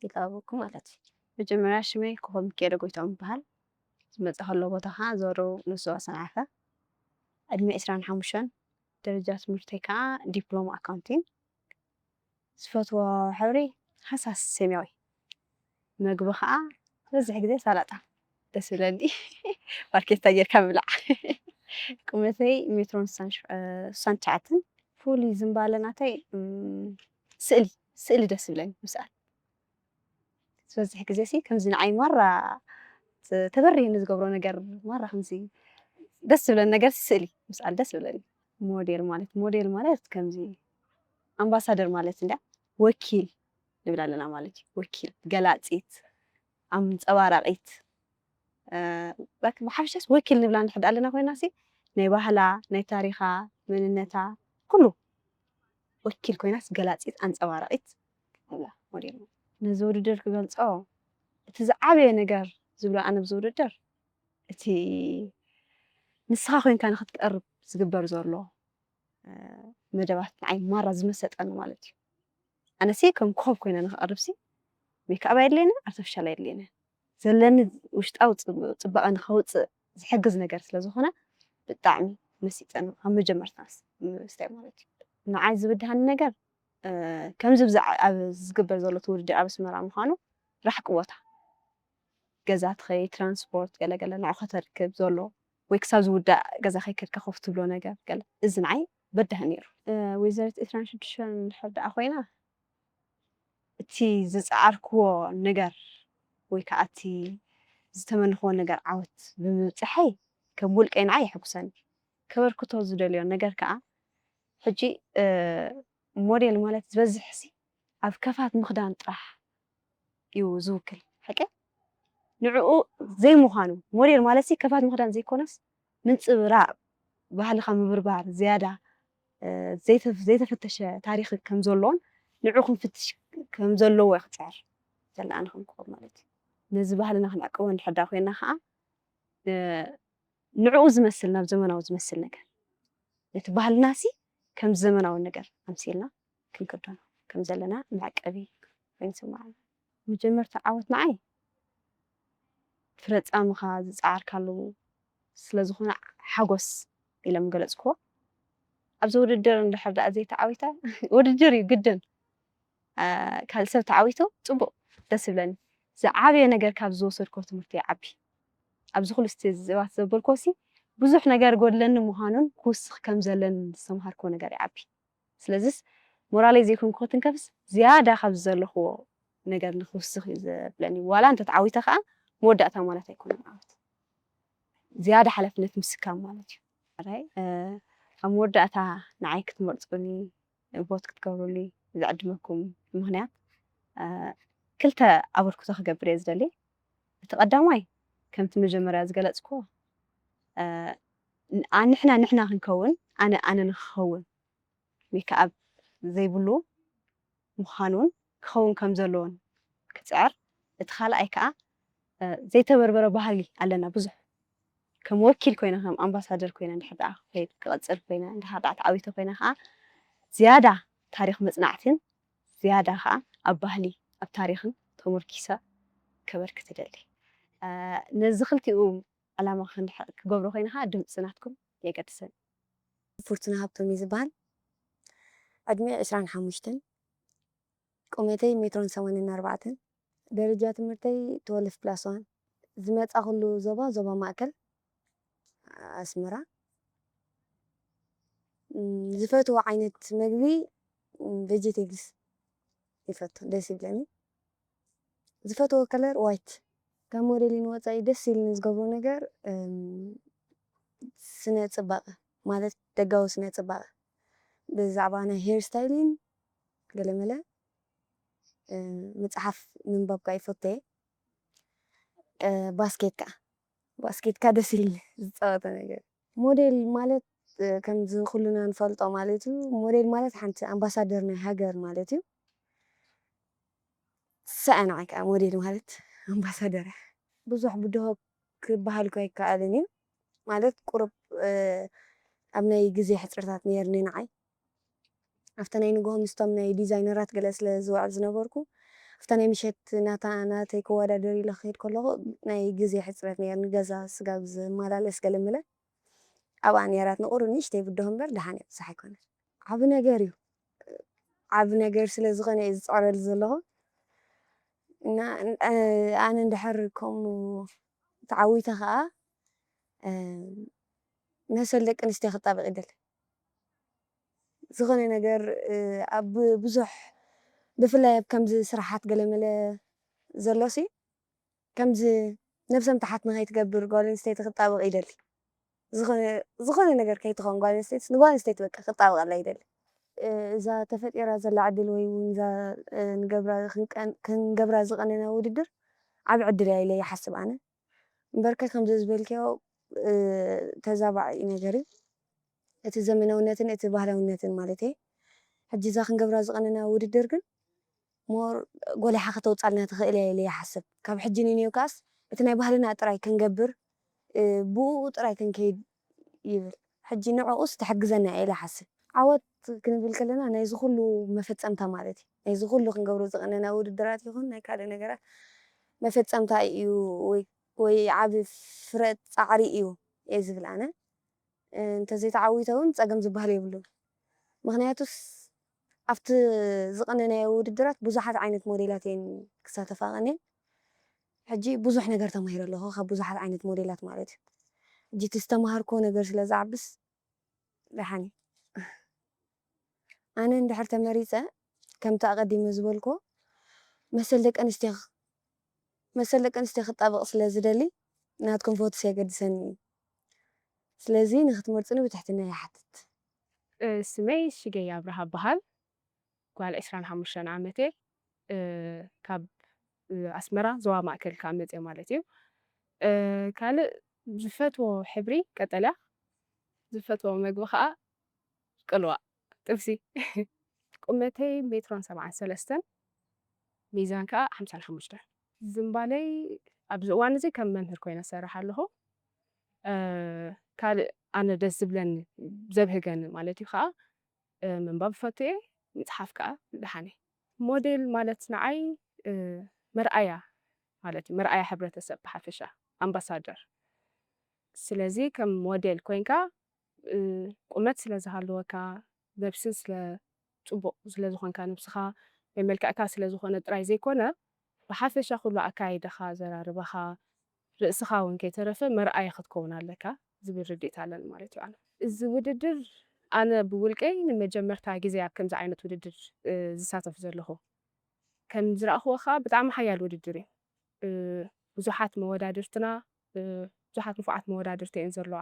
ይጋብዘኩም ማለት እዩ። መጀመርያ ሽመይ ኮኾብ ሚካኤለ ጎይትኦም ይበሃል። ዝመጻ ከሎ ቦታ ከዓ ዞሮ ንሱ ኣሰንዓፈ። ዕድመ ዕስራን ሓሙሽተን ደረጃ ትምህርተይ ከዓ ዲፕሎማ ኣካውንቲንግ። ዝፈትዎ ሕብሪ ሃሳስ ሰማያዊ። መግቢ ከዓ ዝበዝሕ ግዜ ሳላጣ ደስ ይብለኒ። ባርኬታ ጌርካ ምብላዕ። ቁመተይ ሜትሮን ስሳን ትሽዓተን። ፍሉይ ዝንባለ ናተይ ስእሊ ስእሊ ደስ ይብለኒ ምስኣል። ዝበዝሕ ግዜ ሲ ከምዚ ንዓይ ማራ ተበርህኒ ዝገብሮ ነገር ማራ ከምዚ ደስ ዝብለኒ ነገር ሲ ስእሊ ምስኣል ደስ ይብለኒ። ሞዴል ማለት ሞዴል ማለት ከምዚ ኣምባሳደር ማለት እንዳ ወኪል ንብል ኣለና ማለት እዩ። ወኪል ገላጺት ኣንጸባራቒት ብሓፈሻስ ወኪል ንብላ ንድሕር ኣለና ኮይና ሲ ናይ ባህላ ናይ ታሪኻ መንነታ ኩሉ ወኪል ኮይናስ ገላጺት ኣንጸባራቒት ንብላ ሞዴል ማለት። ነዚ ውድድር ክገልጾ እቲ ዝዓበየ ነገር ዝብሎ ኣነ ብዚ ውድድር እቲ ንስኻ ኮይንካ ንክትቀርብ ዝግበር ዘሎ መደባት ንዓይ ማራ ዝመሰጠኒ ማለት እዩ። ኣነሲ ከም ኮብ ኮይነ ንክቐርብሲ ሜክኣብ ኣየድልየንን ኣርቲፊሻል ኣየድልየንን ዘለኒ ውሽጣዊ ፅባቐ ንከውፅእ ዝሕግዝ ነገር ስለዝኾነ ብጣዕሚ መሲጠኒ ካብ መጀመርታ ምስታይ ማለት እዩ። ንዓይ ዝብድሃኒ ነገር ከምዚ ኣብ ዝግበር ዘሎ እቲ ውድድር ኣብ ኣስመራ ምዃኑ ራሕቂ ቦታ ገዛ ትኸይድ ትራንስፖርት ገለገለ ንዑ ከተርክብ ዘሎ ወይ ክሳብ ዝውዳእ ገዛ ከይከድካ ኮፍ ትብሎ ነገር ገለ እዚ ንዓይ በዳህ ነይሩ። ወይዘሪት ዕስራን ሽዱሽተን እንድሕር ደኣ ኮይና እቲ ዝፀዓርክዎ ነገር ወይ ከዓ እቲ ዝተመንኽዎ ነገር ዓወት ብምብፅሐይ ከም ውልቀይ ንዓይ የሐጉሰኒ። ከበርክቶ ዝደልዮ ነገር ከዓ ሕጂ ሞዴል ማለት ዝበዝሕ ሲ ኣብ ከፋት ምኽዳን ጥራሕ እዩ ዝውክል ሓቂ ንዕኡ ዘይምዃኑ ሞዴል ማለት ሲ ከፋት ምኽዳን ዘይኮነስ ምንፅብራቕ ባህልኻ ምብርባር ዝያዳ ዘይተፈተሸ ታሪኽ ከም ዘሎን ንዑ ክንፍትሽ ከም ዘለዎ ክፅዕር ዘለኣና ክንክኾን ማለት እዩ ነዚ ባህልና ክንዕቅቦ እንድሕዳ ኮይና ከዓ ንዕኡ ዝመስል ናብ ዘመናዊ ዝመስል ነገር ነቲ ባህልና ሲ ከም ዘመናዊ ነገር ኣምሲልና ክንክደኖ ከም ዘለና መዕቀቢ ኮይኑ ይስምዓኒ። መጀመርታ ዓወት ንዓይ ፍረ ጻምኻ ዝጸዓርካሉ ስለ ዝኾነ ሓጎስ ኢለ ምገለጽክዎ። ኣብዚ ውድድር እንድሕር ደኣ ዘይተዓዊተ ውድድር እዩ ግድን ካልእ ሰብ ተዓዊቱ ጽቡቕ ደስ ይብለኒ። ዝዓበየ ነገር ካብ ዝወሰድክዎ ትምህርቲ ይዓቢ። ኣብዚ ኩሉ ስቴጅ ሰባት ዘበልክዎ ሲ ብዙሕ ነገር ጎድለኒ ምዃኑን ክውስኽ ከም ዘለኒ ዝተምሃርክዎ ነገር ይዓቢ። ስለዚስ ሞራለይ ዘይኮንኩ ክትንከፍስ ዝያዳ ካብዚ ዘለኽዎ ነገር ንክውስኽ እዩ ዘብለኒ። ዋላ እንተተዓዊተ ከዓ መወዳእታ ማለት ኣይኮነን ዓወት። ዝያዳ ሓላፍነት ምስካም ማለት እዩ። ራይ ኣብ መወዳእታ ንዓይ ክትመርፁኒ ቮት ክትገብሩኒ ዝዕድመኩም ምክንያት ክልተ ኣበርክቶ ክገብር እየ ዝደሊ። እቲ ቀዳማይ ከምቲ መጀመርያ ዝገለፅኩዎ ንሕና ንሕና ክንከውን ኣነ ኣነ ንክኸውን ሜክኣብ ዘይብሉ ምዃኑን ክኸውን ከም ዘለዎን ክፅዕር፣ እቲ ካልኣይ ከዓ ዘይተበርበረ ባህሊ ኣለና ብዙሕ ከም ወኪል ኮይነ ከም ኣምባሳደር ኮይነ እንድሕር ደኣ ክኸይድ ክቐፅል ኮይነ እንድሕር ደኣ ተዓዊተ ኮይነ ከዓ ዝያዳ ታሪኽ መፅናዕትን ዝያዳ ከዓ ኣብ ባህሊ ኣብ ታሪኽን ተመርኪሰ ከበርክት እደሊ። ነዚ ክልቲኡ ዕላማ ክንድሕ-፣ ክገብሮ ኮይነ ከዓ ድምፂ ናትኩም የገድሰን። ፍርቱና ሃብቶም እዩ ዝበሃል። ዕድመ ዕስራን ሓሙሽተን፣ ቁመተይ ሜትሮን ሰማንያን ኣርባዕተን፣ ደረጃ ትምህርተይ ትወልፍ ፕላስ ዋን። ዝመጻኹሉ ዞባ፣ ዞባ ማእከል ኣስመራ። እም፣ ዝፈትዎ ዓይነት መግቢ፣ እም፣ ቬጀቴብልስ ይፈቱ፣ ደስ ይብለኒ። ዝፈትዎ ከለር ዋይት። ካብ ሞዴሊን ወጻኢ ደስ ኢልኒ ዝገብሮ ነገር፣ እም፣ ስነ ጽባቐ፣ ማለት ደጋዊ ስነ ጽባቐ። ብዛዕባ ናይ ሄር ስታይሊን ገለመለ፣ እ፣ መጽሓፍ ምንባብ ከኣ ይፈቱ እየ። እ፣ ባስኬት ከኣ፣ ባስኬት ከኣ ደስ ኢልኒ ዝጻወቶ ነገር። ሞዴል ማለት፣ እ፣ ከምዚ ኩልና ንፈልጦ ማለት እዩ። ሞዴል ማለት ሓንቲ ኣምባሳደር ናይ ሃገር ማለት እዩ። ንሳ እያ ንዓይ ከኣ ሞዴል ማለት፣ ኣምባሳደር እያ። ብዙሕ ብድሆ ክበሃል እኮ ኣይከኣልን እዩ። ማለት ቁሩብ፣ እ፣ ኣብ ናይ ግዜ ሕጽረታት ነይርኒ ንዓይ። ኣብቲ ናይ ንግሆ ምስቶም ናይ ዲዛይነራት ገለ ስለ ዝውዕል ዝነበርኩ፣ ኣብታ ናይ ምሸት ናታ፣ ናተይ ክወዳደር ኢለ ክኸይድ ከለኹ ናይ ግዜ ሕጽረት ነይርኒ። ገዛ ስጋብ ዝመላለስ ገለ መለ ኣብኣ ነይራትኒ። ቁሩብ ንእሽተይ ብድሆ እምበር ደሓን እያ፣ ብዙሕ ኣይኮነን። ዓቢ ነገር እዩ። ዓቢ ነገር ስለ ዝኾነ እየ ዝጽዕረሉ ዘለኹ። እና፣ እ፣ ኣነ እንድሕር ከምኡ ተዓዊተ ኸኣ፣ እ፣ መሰል ደቂ ኣንስትዮ ክጣበቕ ይደሊ። ዝኾነ ነገር፣ እ፣ ኣብ ብዙሕ፣ ብፍላይ ኣብ ከምዚ ስራሓት ገለመለ ዘሎሲ፣ ከምዚ ነብሰ ምትሓት ንኸይትገብር ጓል ኣንስተይቲ ክጣበቕ ይደሊ። ዝኾነ፣ ዝኾነ ነገር ከይትኸውን ጓል ኣንስተይቲ፣ ንጓል ኣንስተይቲ በቃ ክጣበቐላ ይደሊ። እ፣ እዛ ተፈጢራ ዘላ ዕድል ወይ እውን እዛ፣ እ፣ ንገብራ፣ ክንቀን-፣ ክንገብራ ዝቐነና ውድድር ዓቢ ዕድል እያ ኢለ ይሓስብ ኣነ። እምበርከ ከምዚ ዝበልክዮ፣ እ፣ ተዛባዒ ነገር እዩ። እቲ ዘመናውነትን እቲ ባህላውነትን ማለት እየ። ሕጂ እዛ ክንገብራ ዝቐነና ውድድር ግን ሞር ጎሊሓ ከተውጻልና ትኽእል እያ ኢለ ይሓስብ። ካብ ሕጂ ንንዮ ከኣስ እቲ ናይ ባህልና ጥራይ ክንገብር፣ እ፣ ብኡ ጥራይ ክንከይድ ይብል። ሕጂ ንዕኡስ ትሕግዘና እያ ኢለ ይሓስብ። ዓወት ክንብል ከለና ናይዚ ኩሉ መፈጸምታ ማለት እዩ። ናይዚ ኩሉ ክንገብሮ ዝቐነና ውድድራት ይኹን ናይ ካልእ ነገራት መፈጸምታ እዩ ወይ፣ ወይ ዓቢ ፍረ ጻዕሪ እዩ እየ ዝብል ኣነ። እ፣ እንተዘይተዓዊተ እውን ጸገም ዝበሃል የብሉን። ምኽንያቱስ ኣብቲ ዝቐነናዮ ውድድራት ብዙሓት ዓይነት ሞዴላት እየን ክሳተፋ ቀንየን። ሕጂ ብዙሕ ነገር ተማሂረ ኣለኹ ካብ ብዙሓት ዓይነት ሞዴላት ማለት እዩ። ሕጂ እቲ ዝተማሃርክዎ ነገር ስለ ዝዓብስ ደሓን እዩ። ኣነ እንድሕር ተመሪጸ፣ ከምቲ ኣቐዲመ ዝበልክዎ፣ መሰል ደቂ ኣንስትዮ፣ መሰል ደቂ ኣንስትዮ ክጣበቕ ስለ ዝደሊ፣ ናትኩም ቮትስ የገድሰኒ እዩ። ስለዚ ንኽትመርጹኒ ብትሕትና ይሓትት። እ፣ ስመይ ሽገይ ኣብርሃ እበሃል። ጓል ዕስራን ሓሙሽተን ዓመት እየ። እ፣ ካብ፣ እ፣ ኣስመራ ዞባ ማእከል ካብ መጽየ ማለት እዩ። እ፣ ካልእ ዝፈትዎ ሕብሪ ቀጠልያ፣ ዝፈትዎ መግቢ ኸኣ ቅልዋ፣ ጥብሲ። ቁመተይ ሜትሮን ሰብዓን ሰለስተን፣ ሚዛን ከኣ ሓምሳን ሓሙሽተን። ዝንባለይ ኣብዚ እዋን እዚ ከም መምህር ኮይነ እሰርሕ ኣለኹ። እ፣ ካልእ ኣነ ደስ ዝብለኒ፣ ዘብህገኒ ማለት እዩ ከኣ፣ እ፣ ምንባብ እፈቱ እየ፣ ምጽሓፍ ከኣ ደሓን እየ። ሞዴል ማለት ንዓይ፣ እ፣ መርኣያ ማለት እዩ፣ መርኣያ ሕብረተሰብ ብሓፈሻ፣ ኣምባሳደር። ስለዚ ከም ሞዴል ኮይንካ፣ እ፣ ቁመት ስለ ዝሃለወካ፣ ነብሲ ስለ ጽቡቕ ስለ ዝኾንካ፣ ነብስኻ ወይ መልክዕካ ስለ ዝኾነ ጥራይ ዘይኮነ፣ ብሓፈሻ ኩሉ ኣካይዳኻ፣ ኣዘራርባኻ፣ ርእስኻ እውን ከይተረፈ መርኣያ ክትከውን ኣለካ ዝብል ርድኢት ኣለኒ ማለት እዩ። ኣነ እዚ ውድድር፣ ኣነ ብውልቀይ ንመጀመርታ ግዜ ኣብ ከምዚ ዓይነት ውድድር፣ እ፣ ዝሳተፍ ዘለኹ። ከም ዝረኣኽዎ ከኣ ብጣዕሚ ሓያል ውድድር እዩ። እ፣ ብዙሓት መወዳድርትና፣ እ፣ ብዙሓት ንፉዓት መወዳድርቲ እየን ዘለዋ።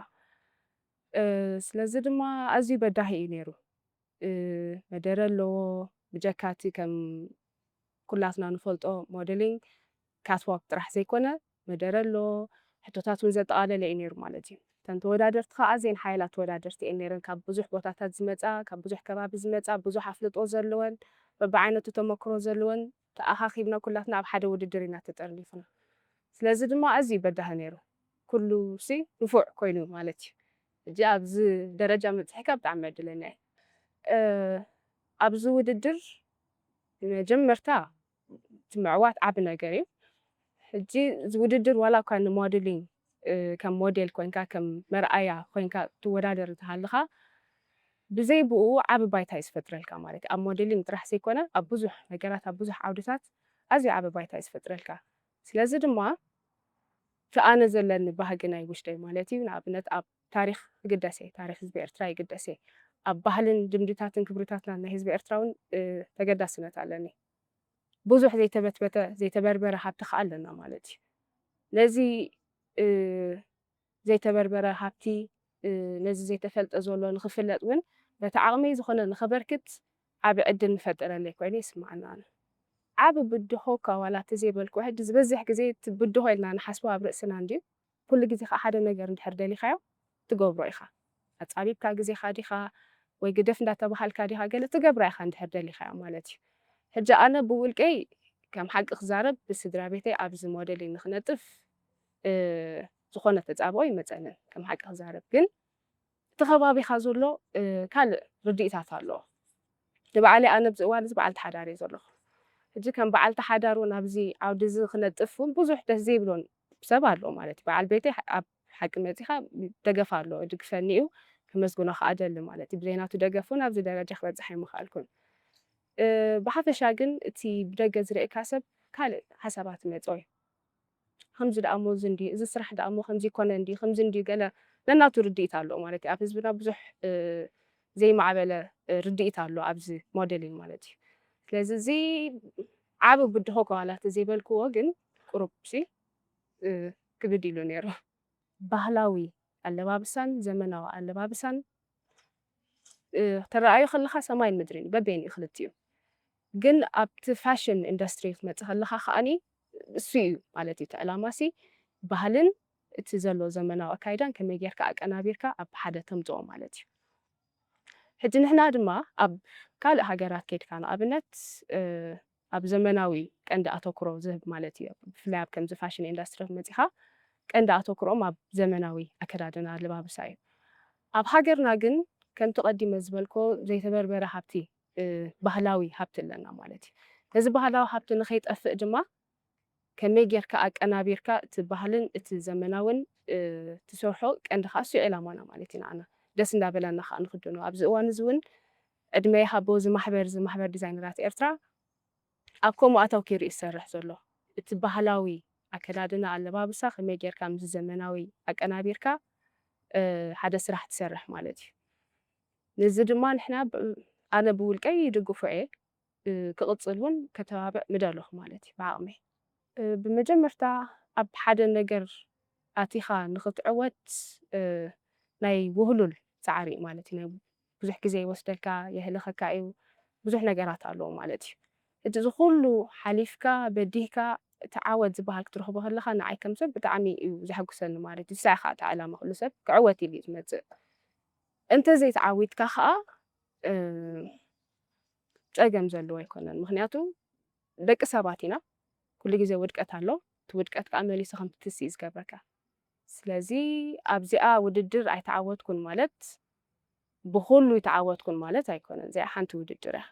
እ፣ ስለዚ ድማ ኣዝዩ በዳሂ እዩ ነይሩ። እ፣ መደረ ኣለዎ፣ ብጀካ እቲ ከም ኩላትና ንፈልጦ ሞደሊንግ ካትዋክ ጥራሕ ዘይኮነ፣ መደረ ኣሎ፣ ሕቶታት እውን ዘጠቓለለ እዩ ነይሩ ማለት እዩ። እተን ተወዳደርቲ ከዓ ኣዝየን ሓያላት ተወዳደርቲ እየን ነይረን። ካብ ብዙሕ ቦታታት ዝመፃ፣ ካብ ብዙሕ ከባቢ ዝመፃ፣ ብዙሕ ኣፍልጦ ዘለወን፣ በብዓይነቱ ተመክሮ ዘለወን ተኣኻኺብና ኩላትና ኣብ ሓደ ውድድር ኢና ተጠርኒፍና። ስለዚ ድማ ኣዝዩ በዳሂ ነይሩ። ኩሉ ሲ ንፉዕ ኮይኑ ማለት እዩ። ሕጂ ኣብዚ ደረጃ ምብፅሐካ ብጣዕሚ ዕድለኛ እየ። እ፣ ኣብዚ ውድድር መጀመርታ እቲ ምዕዋት ዓቢ ነገር እዩ። ሕጂ እዚ ውድድር ዋላ እኳ ንሞዴሊንግ ከም ሞዴል ኮይንካ፣ ከም መርኣያ ኮይንካ ትወዳደር እንተሃለኻ፣ ብዘይ ብኡ ዓቢ ባይታ እዩ ዝፈጥረልካ ማለት እዩ። ኣብ ሞዴሊንግ ጥራሕ ዘይኮነ፣ ኣብ ብዙሕ ነገራት፣ ኣብ ብዙሕ ዓውድታት ኣዝዩ ዓቢ ባይታ እዩ ዝፈጥረልካ። ስለዚ ድማ እቲ ኣነ ዘለኒ ባህጊ ናይ ውሽጠይ ማለት እዩ፣ ንኣብነት ኣብ ታሪኽ ይግደስ እየ፣ ታሪኽ ህዝቢ ኤርትራ ይግደስ እየ፣ ኣብ ባህልን ልምድታትን ክብርታትና ናይ ህዝቢ ኤርትራ እውን ተገዳስነት ኣለኒ። ብዙሕ ዘይተበትበተ ዘይተበርበረ ሃብቲ ከኣ ኣለና ማለት እዩ። ነዚ ዘይተበርበረ ሃብቲ፣ ነዚ ዘይተፈልጠ ዘሎ ንኽፍለጥ እውን በቲ ዓቕመይ ዝኾነ ንኸበርክት ዓቢ ዕድል ምፈጠረለይ ኮይኑ ይስምዓኒ። ኣነ ዓቢ ብድሆ እኳ ዋላ እንተዘይበልኩ፣ ሕጂ ዝበዝሕ ግዜ እቲ ብድሆ ኢልና ንሓስቦ ኣብ ርእስና እንድዩ። ኩሉ ግዜ ከዓ ሓደ ነገር እንድሕር ደሊኻዮ ትገብሮ ኢኻ። ኣጻቢብካ ግዜኻ ዲኻ ወይ ግደፍ እንዳተባሃልካ ዲኻ ገለ ትገብራ ኢኻ እንድሕር ደሊኻዮ ማለት እዩ። ሕጂ ኣነ ብውልቀይ ከም ሓቂ ክዛረብ ብስድራ ቤተይ ኣብዚ ሞዴሊንግ ንኽነጥፍ ዝኾነ ተጻብኦ ይመጸንን ከም ሓቂ ክዛረብ ግን እቲ ከባቢኻ ዘሎ ካልእ ርድኢታት ኣለዎ። ንባዕለይ ኣነ ኣብዚ እዋን እዚ በዓልቲ ሓዳር እየ ዘለኹ። ሕጂ ከም በዓልቲ ሓዳር እውን ኣብዚ ዓውዲ እዚ ክነጥፍ እውን ብዙሕ ደስ ዘይብሎን ሰብ ኣሎ ማለት እዩ። በዓል ቤተይ ኣብ ሓቂ መጺኻ ደገፍ ኣሎ፣ ይድግፈኒ እዩ፣ ከመስግኖ ከኣ እደሊ ማለት እዩ። ብዘይ ናቱ ደገፍ እውን ኣብዚ ደረጃ ክበጽሕ ኣይምኸኣልኩን። ብሓፈሻ ግን እቲ ብደገ ዝርእየካ ሰብ ካልእ ሓሳባት ይመጽኦ እዩ። ከምዚ ደኣ እሞ እዚ እንድዩ፣ እዚ ስራሕ ደኣ እሞ ከምዚ ይኮነ እንድዩ፣ ከምዚ እንድዩ ገለ ነናቱ ርድኢት ኣለዎ ማለት እዩ። ኣብ ህዝብና ብዙሕ ዘይማዕበለ ርድኢት ኣሎ ኣብዚ ሞዴሊንግ ማለት እዩ። ስለዚ እዚ ዓቢ ብድሆ ከዋላ ተዘይበልክዎ ግን ቁሩብ ሲ ክብድ ኢሉ ነይሩ። ባህላዊ ኣለባብሳን ዘመናዊ ኣለባብሳን ተረኣዮ ከለኻ ሰማይን ምድርን እዩ፣ በበይኑ እዩ ክልቲኡ። ግን ኣብቲ ፋሽን ኢንዱስትሪ ክትመጽእ ከለኻ ከኣኒ እሱ እዩ ማለት እዩ እቲ ዕላማሲ ባህልን እቲ ዘሎ ዘመናዊ ኣካይዳን ከመይ ጌርካ ኣቀናቢርካ ኣብ ሓደ ተምጽኦ ማለት እዩ። ሕጂ ንሕና ድማ ኣብ ካልእ ሃገራት ከይድካ ንኣብነት ኣብ ዘመናዊ ቀንዲ ኣተኩሮ ዝህብ ማለት እዩ። ብፍላይ ኣብ ከምዚ ፋሽን ኢንዱስትሪ መጺኻ ቀንዲ ኣተኩሮኦም ኣብ ዘመናዊ ኣከዳድና ኣለባብሳ እዩ። ኣብ ሃገርና ግን ከምቲ ቀዲመ ዝበልኮ ዘይተበርበረ ሃብቲ ባህላዊ ሃብቲ ኣለና ማለት እዩ። ነዚ ባህላዊ ሃብቲ ንኸይጠፍእ ድማ ከመይ ጌርካ ኣቀናቢርካ እቲ ባህልን እቲ ዘመናውን ትሰርሖ ቀንዲ ከዓ እሱ ዕላማና ማለት እዩ። ንዓና ደስ እንዳበለና ከዓ ንክድኖ ኣብዚ እዋን እዚ እውን ዕድመ ይሃቦ እዚ ማሕበር እዚ ማሕበር ዲዛይነራት ኤርትራ ኣብ ከምኡ ኣተውኪሩ እዩ ዝሰርሕ ዘሎ። እቲ ባህላዊ ኣከዳድና ኣለባብሳ ከመይ ጌርካ ምስ ዘመናዊ ኣቀናቢርካ ሓደ ስራሕ ትሰርሕ ማለት እዩ። ነዚ ድማ ንሕና ኣነ ብውልቀይ ይድግፎ እየ። ክቕጽል እውን ከተባብዕ ምደለኹ ማለት እዩ ብዓቕመይ። ብመጀመርታ ኣብ ሓደ ነገር ኣቲኻ ንኽትዕወት ናይ ውህሉል ጻዕሪ ማለት እዩ። ናይ ብዙሕ ግዜ ይወስደልካ፣ የህልኸካ እዩ፣ ብዙሕ ነገራት ኣለዎ ማለት እዩ። እቲ እዚ ኩሉ ሓሊፍካ በዲህካ እቲ ዓወት ዝበሃል ክትረኽቦ ከለኻ ንዓይ ከም ሰብ ብጣዕሚ እዩ ዘሐጉሰኒ ማለት እዩ። ንሳ ኢኻ እቲ ዕላማ ኩሉ ሰብ ክዕወት ኢሉ እዩ ዝመጽእ። እንተዘይተዓዊትካ ኸኣ ጸገም ዘለዎ ኣይኮነን። ምኽንያቱ ደቂ ሰባት ኢና፣ ኩሉ ግዜ ውድቀት ኣሎ። እቲ ውድቀት ከኣ መሊሱ ከም ትትስእ እዩ ዝገብረካ። ስለዚ ኣብዚኣ ውድድር ኣይተዓወትኩን ማለት ብኹሉ ይተዓወትኩን ማለት ኣይኮነን። እዚኣ ሓንቲ ውድድር እያ።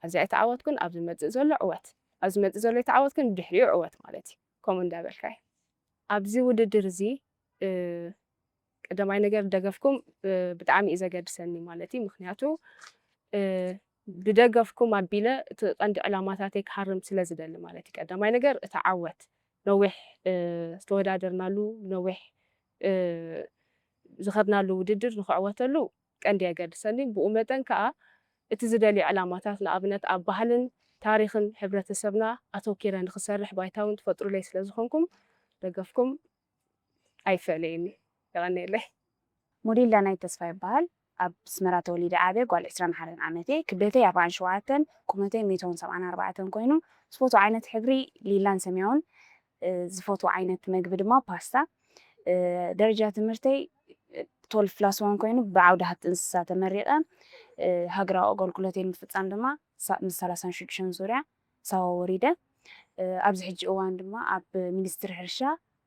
ኣብዚኣ ኣይተዓወትኩን፣ ኣብ ዝመጽእ ዘሎ ዕወት፣ ኣብ ዝመጽእ ዘሎ ይተዓወትኩን ብድሕሪኡ ዕወት ማለት እዩ። ከምኡ እንዳበልካ እዩ። ኣብዚ ውድድር እዚ ቀዳማይ ነገር ደገፍኩም ብጣዕሚ እዩ ዘገድሰኒ ማለት እዩ። ምኽንያቱ ብደገፍኩም ኣቢለ እቲ ቀንዲ ዕላማታተይ ክሃርም ስለ ዝደሊ ማለት እዩ። ቀዳማይ ነገር እቲ ዓወት ነዊሕ ዝተወዳደርናሉ ነዊሕ ዝኸድናሉ ውድድር ንኽዕወተሉ ቀንዲ የገድሰኒ። ብኡ መጠን ከዓ እቲ ዝደልዮ ዕላማታት ንኣብነት ኣብ ባህልን ታሪኽን ሕብረተሰብና ኣተውኪረ ንኽሰርሕ ባይታ እውን ትፈጥሩለይ ስለ ዝኾንኩም ደገፍኩም ኣይፈለየኒ። የቐንየለይ። ሞዴል ዳናይት ተስፋ ይበሃል። ኣብ ኣስመራ ተወሊደ ዓብየ ጓል ዕስራን ሓደን ዓመት እየ። ክብደተይ ኣርባዓን ሸውዓተን፣ ቁመተይ ሜትሮን ሰብዓን ኣርባዕተን ኮይኑ፣ ዝፈትዎ ዓይነት ሕብሪ ሊላን ሰማያውን፣ ዝፈትዎ ዓይነት መግቢ ድማ ፓስታ። ደረጃ ትምህርተይ ትወልቭ ፕላስ ዋን ኮይኑ ብዓውዲ ሃብቲ እንስሳ ተመሪቐ። ሃገራዊ ኣገልግሎተይ ንምፍፃም ድማ ምስ ሰላሳን ሽዱሽተን ዙርያ ሳዋ ወሪደ። ኣብዚ ሕጂ እዋን ድማ ኣብ ሚኒስትሪ ሕርሻ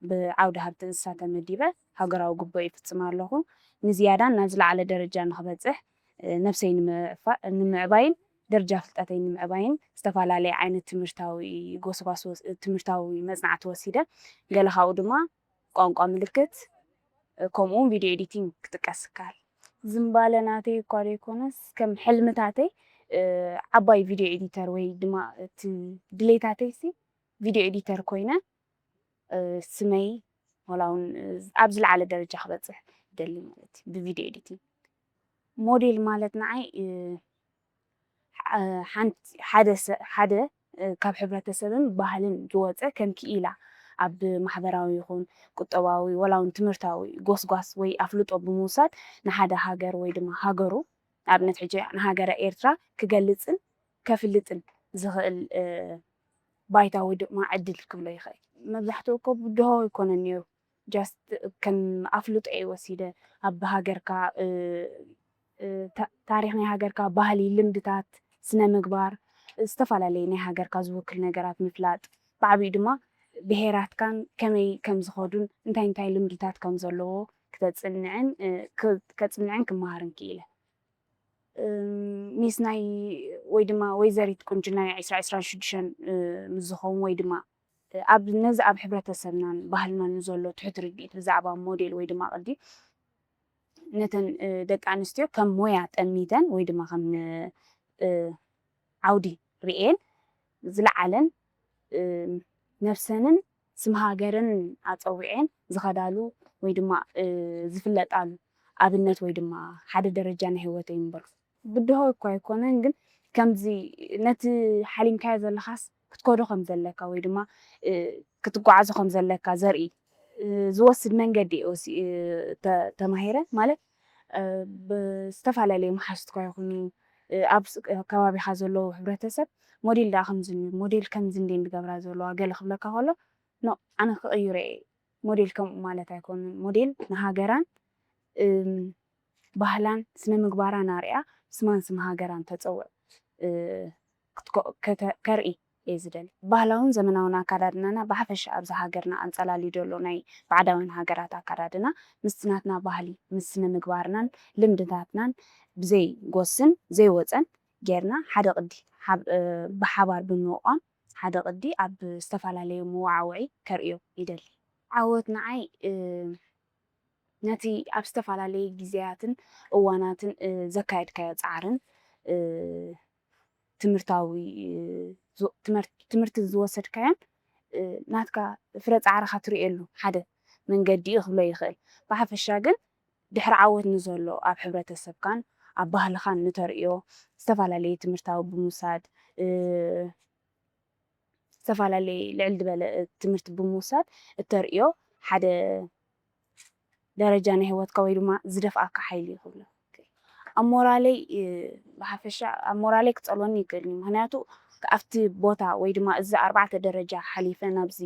ብዓውዲ ሃብቲ እንስሳ ተመዲበ ሃገራዊ ግቡእ ይፍጽም ኣለኹ። ንዝያዳን ናብ ዝለዓለ ደረጃ ንኽበጽሕ ነብሰይ ንምዕባይን ደረጃ ፍልጠተይ ንምዕባይን ዝተፈላለየ ዓይነት ትምህርታዊ ጎስጓስ ትምህርታዊ መጽናዕቲ ወሲደ። ገለ ካብኡ ድማ ቋንቋ ምልክት፣ ከምኡ እውን ቪድዮ ኤዲቲንግ ክጥቀስ ይከኣል። ዝንባለ ናተይ እኳ ዘይኮነስ፣ ከም ሕልምታተይ፣ እ፣ ዓባይ ቪድዮ ኤዲተር ወይ ድማ እቲ ድሌታተይሲ ቪድዮ ኤዲተር ኮይነ፣ እ፣ ስመይ ዋላ እውን፣ እ፣ ኣብ ዝለዓለ ደረጃ ክበጽሕ ይደሊ ማለት እዩ፣ ብቪድዮ ኤዲቲንግ። ሞዴል ማለት ንዓይ፣ እ፣ ሓ-፣ ሓንቲ፣ ሓደ ሰ-፣ ሓደ፣ እ፣ ካብ ሕብረተሰብን ባህልን ዝወጸ ከም ክኢላ ኣብ ማሕበራዊ ይኹን ቁጠባዊ ዋላ እውን ትምህርታዊ ጎስጓስ ወይ ኣፍልጦ ብምውሳድ ንሓደ ሃገር ወይ ድማ ሃገሩ፣ ንኣብነት ሕጂ ንሃገረ ኤርትራ ክገልጽን ከፍልጥን ዝኽእል፣ እ፣ ባይታ ወይ ድማ ዕድል ክብሎ ይኽእል። መብዛሕትኡ እኮ ብድሆ ኣይኮነን ነይሩ። ጃስት ከም ኣፍልጦ እየ ወሲደ። ኣብ ሃገርካ፣ እ፣ እ፣ ታ-፣ ታሪኽ ናይ ሃገርካ፣ ባህሊ፣ ልምድታት፣ ስነ ምግባር፣ ዝተፈላለዩ ናይ ሃገርካ ዝውክል ነገራት ምፍላጥ፣ ብዓቢኡ ድማ ብሄራትካን ከመይ ከም ዝኸዱን እንታይ እንታይ ልምድታት ከም ዘለዎ ክተጽንዕን፣ እ፣ ክ-፣ ከጽንዕን ክመሃርን ክኢለ። እም፣ ሚስ ናይ ወይ ድማ ወይዘሪት ቁንጅና ናይ ዕስራ ዕስራን ሽዱሽተን፣ እ፣ ምስ ዝኸውን ወይ ድማ፣ እ፣ ኣብ ነዚ ኣብ ሕብረተሰብናን ባህልናን ንዘሎ ትሑት ርድኢት ብዛዕባ ሞዴል ወይ ድማ ቅዲ ነተን፣ እ፣ ደቂ ኣንስትዮ ከም ሞያ ጠሚተን ወይ ድማ ከም፣ እ፣ ዓውዲ ርእየን ዝለዓለን፣ እ፣ ነብሰንን ስም ሃገርን ኣጸዊዐን ዝኸዳሉ ወይ ድማ፣ እ፣ ዝፍለጣሉ ኣብነት ወይ ድማ ሓደ ደረጃ ናይ ህይወተይ ይንበሩ። ብድሆ እኳ ኣይኮነን፣ ግን ከምዚ ነቲ ሓሊምካዮ ዘለኻስ ክትከዶ ከም ዘለካ ወይ ድማ፣ እ፣ ክትጓዓዞ ከም ዘለካ ዘርኢ፣ እ፣ ዝወስድ መንገዲ እየ ወሲ-፣ እ፣ ተ-፣ ተማሂረ። ማለት፣ እ፣ ብዝተፈላለዩ መሓዙትካ ይኹኑ፣ እ፣ ኣብ ስ-፣ ከባቢኻ ዘለዉ ሕብረተሰብ ሞዴል ደኣ ከምዚ፣ ሞዴል ከምዚ እንዴ ዝገብራ ዘለዋ ገለ ክብለካ ከሎ፣ ኖ፣ ኣነ ክቕይሮ እየ። ሞዴል ከምኡ ማለት ኣይኮኑን። ሞዴል ንሃገራን፣ እም፣ ባህላን ስነ ምግባራን ኣርያ ስማን ስም ሃገራን ተጸውዕ፣ እ፣ ክትኮ-፣ ከተ-፣ ከርኢ እየ ዝደሊ። ባህላውን ዘመናውን ኣከዳድናና ብሓፈሻ ኣብዚ ሃገርና ኣንጸላልዩ ዘሎ ናይ ባዕዳውያን ሃገራት ኣከዳድና ምስቲ ናትና ባህሊ፣ ምስ ስነ ምግባርናን ልምድታትናን ብዘይጎስን ዘይወጸን ጌርና ሓደ ቅዲ ሓብ-፣ እ፣ ብሓባር ብምቋም ሓደ ቅዲ ኣብ ዝተፈላለዩ መዋዕውዒ ከርእዮ ይደሊ። ዓወት ንዓይ፣ እ፣ ነቲ ኣብ ዝተፈላለየ ግዜያትን እዋናትን፣ እ፣ ዘካየድካዮ ጻዕርን፣ እ፣ ትምህርታዊ፣ እ፣ ዝ-፣ ትምህርት-፣ ትምህርቲ ዝወሰድካዮን፣ እ፣ ናትካ ፍረ ጻዕርኻ ትርእየሉ ሓደ መንገዲ እዩ ክብሎ ይኽእል። ብሓፈሻ ግን ድሕሪ ዓወት ንዘሎ ኣብ ሕብረተሰብካን ኣብ ባህልኻን ንተርእዮ ዝተፈላለየ ትምህርታዊ ብምውሳድ፣ እ፣ ዝተፈላለየ ልዕል ዝበለ ትምህርቲ ብምውሳድ እተርእዮ ሓደ ደረጃ ናይ ህይወትካ ወይ ድማ ዝደፍኣካ ሓይሊ እዩ ክብሎ። ኣብ ሞራለይ፣ እ፣ ብሓፈሻ ኣብ ሞራለይ ክጸልወኒ ይክእል እዩ። ምኽንያቱ ኣብቲ ቦታ ወይ ድማ እዚ ኣርባዕተ ደረጃ ሓሊፈ ናብዚ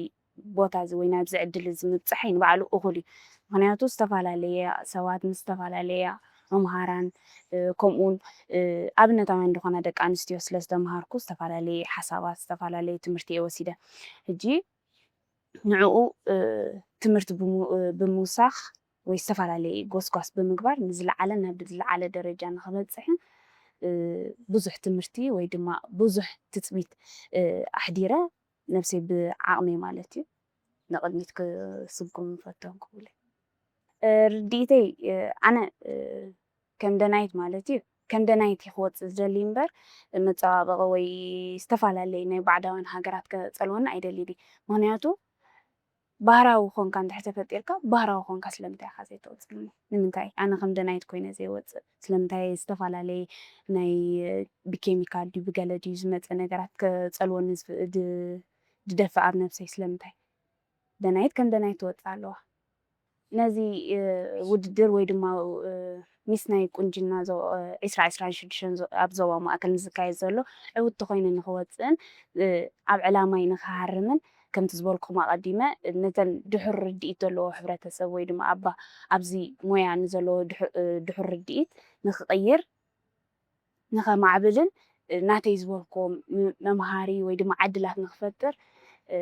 ቦታ እዚ ወይ ናብዚ ዕድል እዚ ምብጻሐይ ንባዕሉ እኹል እዩ። ምኽንያቱ ዝተፈላለየ ሰባት ምስ ዝተፈላለያ መምሃራን፣ እ፣ ከምኡውን፣ እ፣ ኣብነታውያን ዝኾና ደቂ ኣንስትዮ ስለ ዝተምሃርኩ ዝተፈላለየ ሓሳባት፣ ዝተፈላለየ ትምህርቲ እየ ወሲደ። ሕጂ ንዕኡ፣ እ፣ ትምህርቲ ብሙ-፣ እ፣ ብምውሳኽ ወይ ዝተፈላለየ ጎስጓስ ብምግባር ንዝለዓለ፣ ናብ ዝለዓለ ደረጃ ንኽበጽሕን፣ እ፣ ብዙሕ ትምህርቲ ወይ ድማ ብዙሕ ትጽቢት፣ እ፣ ኣሕዲረ ነብሰይ ብዓቕመይ ማለት እዩ ንቕድሚት ክስጉም ፈተንኩ ብለ። እ፣ ርድኢተይ፣ እ፣ ኣነ፣ እ፣ ከም ደናይት ማለት እዩ፣ ከም ደናይት እዩ ክወጽእ ዝደሊ እምበር፣ መጸባበቒ ወይ ዝተፈላለየ ናይ ባዕዳውያን ሃገራት ከጸልወኒ ኣይደልን እየ። ምኽንያቱ ባህራዊ ኮንካ እንድሕር ተፈጢርካ፣ ባህራዊ ኮንካ ስለምንታይ ኢኻ ዘይተውጽእኒ? ንምንታይ ኣነ ከም ደናይት ኮይነ ዘይወጽእ? ስለምንታይ ዝተፈላለየ ናይ፣ እ፣ ብኬሚካል ድዩ ብገለ ድዩ ዝመጸ ነገራት ከጸልወኒ ዝፍ-፣ ድ-፣ ድደፍእ ኣብ ነብሰይ ስለምንታይ? ደናይት ከም ደናይት ትወጽእ ኣለዋ። ነዚ፣ እ፣ ውድድር ወይ ድማ፣ እ፣ ሚስ ናይ ቁንጅና ዞ-፣ እ፣ ዕስራ ዕስራን ሽዱሽተን ዞ-፣ ኣብ ዞባ ማእከል ንዝካየድ ዘሎ ዕውትቲ ኮይነ ንኽወጽእን፣ እ፣ ኣብ ዕላማይ ንኽሃርምን፣ ከምቲ ዝበልኩም ኣቐዲመ፣ ነተን ድሑር ርድኢት ዘለዎ ሕብረተሰብ ወይ ድማ ኣባ-፣ ኣብዚ ሞያ ንዘለዎ ድሑ-፣ እ፣ ድሑር ርድኢት ንኽቕይር፣ ንኸማዕብልን፣ እ፣ ናተይ ዝበልክዎ ም-፣ መምሃሪ ወይ ድማ ዕድላት ንኽፈጥር፣ እ፣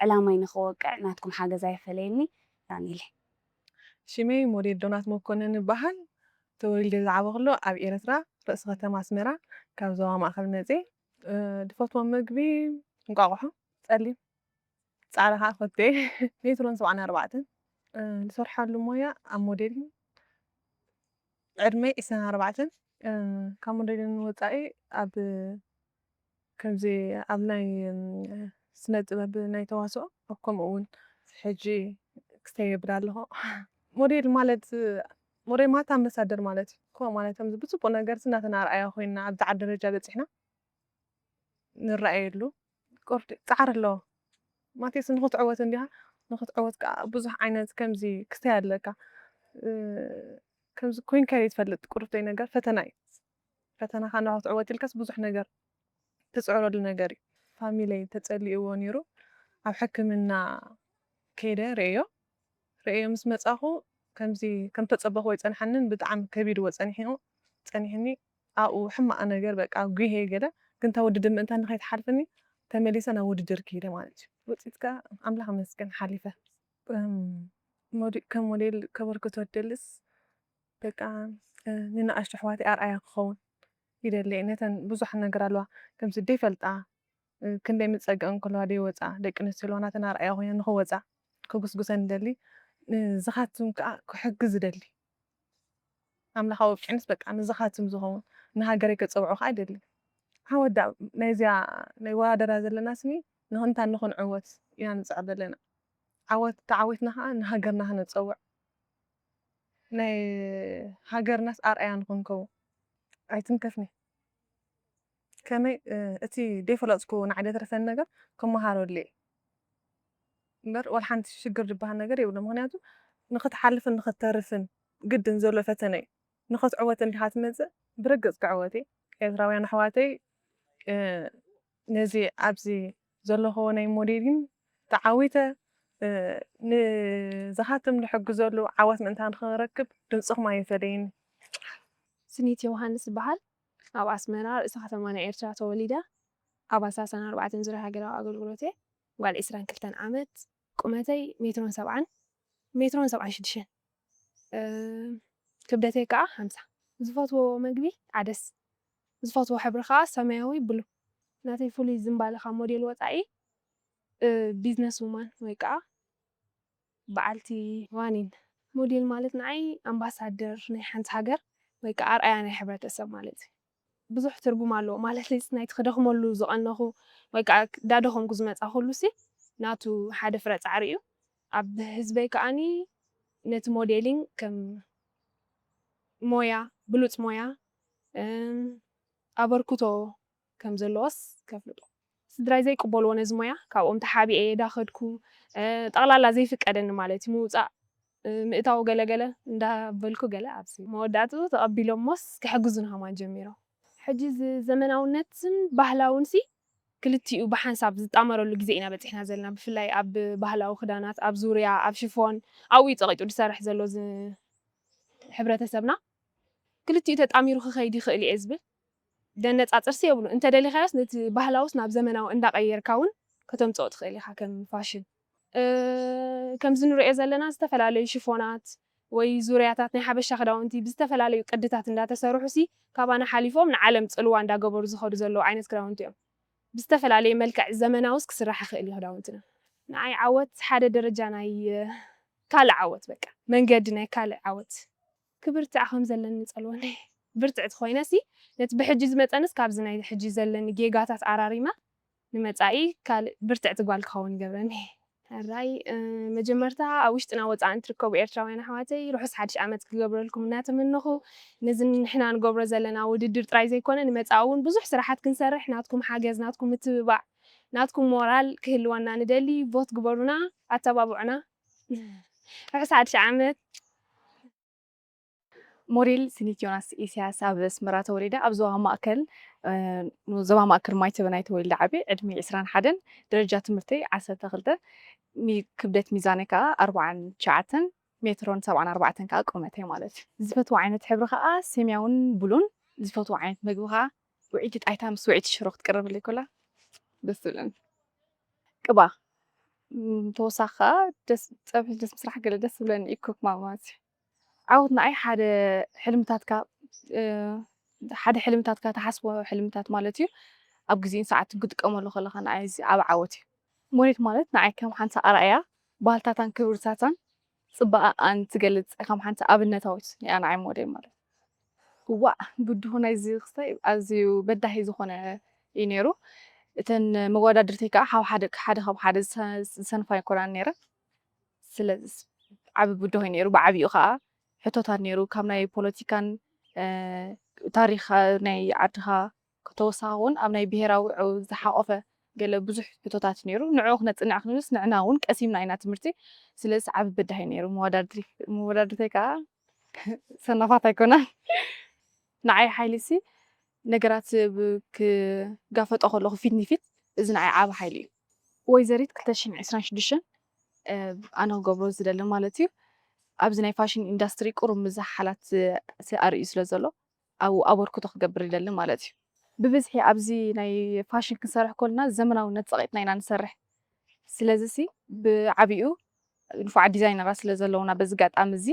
ዕላማይ ንኽወቅዕ ናትኩም ሓገዝ ኣይፈለየኒ። ዳንኤል። ሽመይ ሞዴል ዶናት መኮነን እበሃል። ተወሊደ ዝዓበኹ ኣብ ኤርትራ፣ ርእሲ ከተማ ኣስመራ፣ ካብ ዞባ ማእከል መጽየ። እ፣ ድፈትዎም መግቢ እንቋቑሖ፣ ጸሊም፣ ጻዕዳ ከኣ ፈትየ። ሜትሮን ሰብዓን ኣርባዕተን። እ፣ ዝሰርሓሉ ሞያ ኣብ ሞዴሊን፣ ዕድመይ ዕስራን ኣርባዕተን። እ፣ ካብ ሞዴሊን ወጻኢ ኣብ ከምዚ ኣብ ናይ፣ እም፣ ስነ ጥበብ ናይ ተዋስኦ ኣብ ከምኡ እውን ሕጂ ክስተየብል ኣለኹ። ሞዴል ማለት፣ ሞዴል ማለት ኣምባሳደር ማለት እዩ። ከምኡ ማለት ከምዚ ብጽቡቕ ነገር ናተን ኣርኣያ ኮይንና ኣብዚ ዓቢ ደረጃ በጺሕና ንረኣየሉ ቁርዲ ጻዕሪ ኣለዎ። ማለትስ ንኽትዕወት እንዲኻ፣ ንኽትዕወት ከኣ ብዙሕ ዓይነት ከምዚ ክስተይ ኣለካ። እ፣ ከምዚ ኮይንካዮ ትፈልጥ ቁርብተይ ነገር ፈተና እዩ። ፈተናኻ ንኽትዕወት ኢልካስ ብዙሕ ነገር ትጽዕረሉ ነገር እዩ። ፋሚለይ ተጸሊእዎ ነይሩ። ኣብ ሕክምና ከይደ ርእዮ። ርእዮ ምስ መጻኹ ከምዚ ከም ተጸበኽዎ ኣይጸንሓንን፣ ብጣዕሚ ከቢድዎ ጸኒሑ፣ ጸኒሕኒ። ኣብኡ ሕማቕ ነገር በቃ ጒሄ ገለ፣ ግን እታ ውድድር ምእንታን ንኸይትሓልፍኒ ተመሊሰ ናብ ውድድር ከይደ ማለት እዩ። ውጽኢት ከኣ ኣምላኽ ይመስገን ሓሊፈ። እም፣ ሞዴ-፣ ከም ሞዴል ከበርክቶ እደልስ በቃ፣ እ፣ ንንኣሽቱ ኣሕዋተይ ኣርኣያ ክኸውን ይደሊ እየ። ነተን ብዙሕ ነገር ኣለዋ፣ ከምዚ ዘይፈልጣ፣ እ፣ ክንደይ ምጸግዐን ከለዋ ዘይወጻ ደቂ ኣንስትዮ ኣለዋ፣ ናተን ኣርኣያ ኮይነን ንኽወጻ ክጉስጉሰን ይደሊ። ንዝኻትም ከኣ ክሕግዝ ይደሊ። ኣምላኽ ኣብቂዕንስ በቃ ንዝኻትም ዝኸውን ንሃገረይ ከጸውዑ ከኣ ይደሊ። ዓወት ደኣ ናይዚኣ ናይ ወዳደራ ዘለና ስኒ ንኽንታ ንኽንዕወት ኢና ንጽዕር ዘለና። ዓወት ተዓዊትና ከኣ ንሃገርና ከነጸውዕ፣ ናይ ሃገርናስ ኣርኣያ ንኽንከውን ኣይትንከፍኒ። ከመይ፣ እ፣ እቲ ዘይፈለጥኩ ንዓይ ዘይተረፈኒ ነገር ክመሃረሉ እየ። እምበር ዋላ ሓንቲ ሽግር ዝበሃል ነገር የብሉን። ምኽንያቱ ንኽትሓልፍን ንኽትተርፍን ግድን ዘሎ ፈተነ እዩ። ንኽትዕወት እንዲኻ ትመጽእ፣ ብርግጽ ክዕወት እየ። ኤርትራውያን ኣሕዋተይ፣ እ፣ ነዚ ኣብዚ ዘለኽዎ ናይ ሞዴሊን ተዓዊተ፣ እ፣ ንዝኻትም ዝሕግዘሉ ዓወት ምእንታን ንኽረክብ ድምጽኹም ኣይፈለየኒ። ስኒት ዮውሃንስ እበሃል። ኣብ ኣስመራ ርእሰ ከተማ ናይ ኤርትራ ተወሊደ። ኣብ ኣስራ ኣርባዕተን ዙርያ ሃገራዊ ኣገልግሎት እየ። ጓል ዕስራን ክልተን ዓመት፣ ቁመተይ ሜትሮን ሰብዓን፣ ሜትሮን ሰብዓን ሽዱሽተን፣ እ፣ ክብደተይ ከኣ ሓምሳ። ዝፈትዎ መግቢ ዓደስ፣ ዝፈትዎ ሕብሪ ከኣ ሰማያዊ ብሉ። ናተይ ፍሉይ ዝንባለ ካብ ሞዴል ወጻኢ፣ እ፣ ቢዝነስ ውማን ወይ ከኣ በዓልቲ ዋኒን። ሞዴል ማለት ንዓይ ኣምባሳደር ናይ ሓንቲ ሃገር ወይ ከኣ ኣርኣያ ናይ ሕብረተሰብ ማለት እዩ። ብዙሕ ትርጉም ኣለዎ። ማለት ናይቲ ክደኽመሉ ዝቐነኹ ወይ ከኣ እንዳደኸምኩ ዝመጻኹሉ ሲ ናቱ ሓደ ፍረ ጻዕሪ እዩ። ኣብ ህዝበይ ከኣኒ ነቲ ሞዴሊንግ ከም ሞያ፣ ብሉጽ ሞያ፣ እም፣ ኣበርክቶ ከም ዘለዎስ ከፍልጦ። ስድራይ ዘይቅበልዎ ነዚ ሞያ፣ ካብኦም ተሓቢኤ እየ ዳኸድኩ፣ እ፣ ጠቕላላ ዘይፍቀደኒ ማለት እዩ፣ ምውጻእ፣ እ፣ ምእታው ገለ ገለ እንዳበልኩ ገለ ኣብዚ መወዳእትኡ ተቐቢሎሞስ ክሕግዙኒ ከማን ጀሚሮም። ሕጂ እዚ ዘመናውነትን ባህላውንሲ ክልቲኡ ብሓንሳብ ዝጣመረሉ ግዜ ኢና በጺሕና ዘለና። ብፍላይ ኣብ ባህላዊ ክዳናት፣ ኣብ ዙርያ፣ ኣብ ሽፎን፣ ኣብኡ እዩ ጸቒጡ ዝሰርሕ ዘሎ እዚ ሕብረተሰብና። ክልቲኡ ተጣሚሩ ክኸይድ ይኽእል እየ ዝብል። ደነጻጽርሲ የብሉን። እንተ ደሊኻዮስ ነቲ ባህላውስ ናብ ዘመናዊ እንዳቐየርካ እውን ከተምጽኦ ትኽእል ኢኻ ከም ፋሽን። እ፣ ከምዚ ንርእዮ ዘለና ዝተፈላለዩ ሽፎናት ወይ ዙርያታት ናይ ሓበሻ ክዳውንቲ ብዝተፈላለዩ ቅድታት እንዳተሰርሑሲ ካባና ሓሊፎም ንዓለም ጽልዋ እንዳገበሩ ዝኸዱ ዘለዉ ዓይነት ክዳውንቲ እዮም። ብዝተፈላለየ መልክዕ ዘመናውስ ክስራሕ ይኽእል እዩ ክዳውንትና። ንዓይ ዓወት ሓደ ደረጃ ናይ፣ እ፣ ካልእ ዓወት በቃ መንገዲ ናይ ካልእ ዓወት። ክብርትዕ ከም ዘለኒ ጸልወኒ። ብርትዕቲ ኮይነሲ ነቲ ብሕጂ ዝመጸንስ ካብዚ ናይ ሕጂ ዘለኒ ጌጋታት ኣራሪመ ንመጻኢ ካልእ ብርትዕቲ ጓል ክኸውን ይገብረኒ። ሕራይ፣ እ፣ መጀመርታ ኣብ ውሽጥና ወጻእን ትርከቡ ኤርትራውያን ኣሕዋተይ ርሑስ ሓድሽ ዓመት ክገብረልኩም እናተመነኹ፣ ነዚ ንሕና ንገብሮ ዘለና ውድድር ጥራይ ዘይኮነ ንመጻኢ እውን ብዙሕ ስራሓት ክንሰርሕ ናትኩም ሓገዝ፣ ናትኩም ምትብባዕ፣ ናትኩም ሞራል ክህልወና ንደሊ። ቮት ግበሩና፣ ኣተባብዑና። ርሑስ ሓድሽ ዓመት። ሞዴል ስኒት ዮናስ ኢሳያስ ኣብ ኣስመራ ተወሊደ። ኣብ ዞባ ማእከል፣ እ፣ ዞባ ማእከል ማይተበናይ ተወሊደ ዓብየ። ዕድመይ ዕስራን ሓደን፣ ደረጃ ትምህርተይ ዓሰርተ ክልተ፣ ሚ-፣ ክብደት ሚዛነይ ከኣ ኣርብዓን ትሽዓተን፣ ሜትሮን ሰብዓን ኣርባዕተን ከኣ ቁመተይ ማለት እዩ። ዝፈትዎ ዓይነት ሕብሪ ከኣ ሰማያውን ብሉን። ዝፈትዎ ዓይነት መግቢ ከኣ ውዕይቲ ጣይታ ምስ ውዕይቲ ሽሮ ክትቀርበለይ ከላ ደስ ትብለኒ። ቅባ፣ ም፣ ተወሳኺ ከኣ ደስ፣ ጸብሒ ደስ ምስራሕ ገለ ደስ ዝብለኒ እዩ፣ ኮክ ማለት እዩ። ዓወት ንዓይ ሓደ ሕልምታትካ፣ እ፣ ሓደ ሕልምታትካ ትሓስቦ ሕልምታት ማለት እዩ። ኣብ ግዜን ሰዓትን ክጥቀመሉ ከለኻ ንዓይ እዚ ዓቢ ዓወት እዩ። ሞዴል ማለት ንዓይ ከም ሓንቲ ኣርኣያ ባህልታታን ክብርታታን ጽባቐኣን ትገልጽ ከም ሓንቲ ኣብነታዊት እያ ንዓይ ሞዴል ማለት። እዋእ ብድሆ ናይዚ ክስታይ ኣዝዩ በዳሂ ዝኾነ እዩ ነይሩ። እተን መወዳድርተይ ከዓ ካብ ሓደ ሓደ ካብ ሓደ ዝሰ- ዝሰንፋ ኣይኮናን ነይረን። ስለዚ ዓቢ ብድሆ እዩ ነይሩ። ብዓቢኡ ከዓ ሕቶታት ነይሩ ካብ ናይ ፖለቲካን ታሪኽ ናይ ዓድኻ ተወሳኺ እውን ኣብ ናይ ብሄራዊ ዕው ዝሓቆፈ ገለ ብዙሕ ሕቶታት ነይሩ። ንዕኡ ክነጽንዕ ክንብልስ ንዕና እውን ቀሲምና ኢና ትምህርቲ። ስለዚ ዓቢ በዳሂ ነይሩ። መወዳድርተይ ከዓ ሰናፋት ኣይኮናን። ንዓይ ሓይሊ ሲ ነገራት ክጋፈጦ ከለኹ ፊት ንፊት እዚ ንዓይ ዓቢ ሓይሊ እዩ። ወይዘሪት ክልተ ሽሕን ዕስራን ሽዱሽተን ኣነ ክገብሮ ዝደሊ ማለት እዩ ኣብዚ ናይ ፋሽን ኢንዳስትሪ ቁሩብ ምዝሓላት ኣርእዩ ስለ ዘሎ ኣብኡ ኣበርክቶ ክገብር ይደሊ ማለት እዩ። ብብዝሒ ኣብዚ ናይ ፋሽን ክንሰርሕ ከለና ዘመናውነት ጸቒጥና ኢና ንሰርሕ። ስለዚ ሲ ብዓቢኡ ንፉዓት ዲዛይነራት ስለ ዘለውና በዚ ኣጋጣሚ እዚ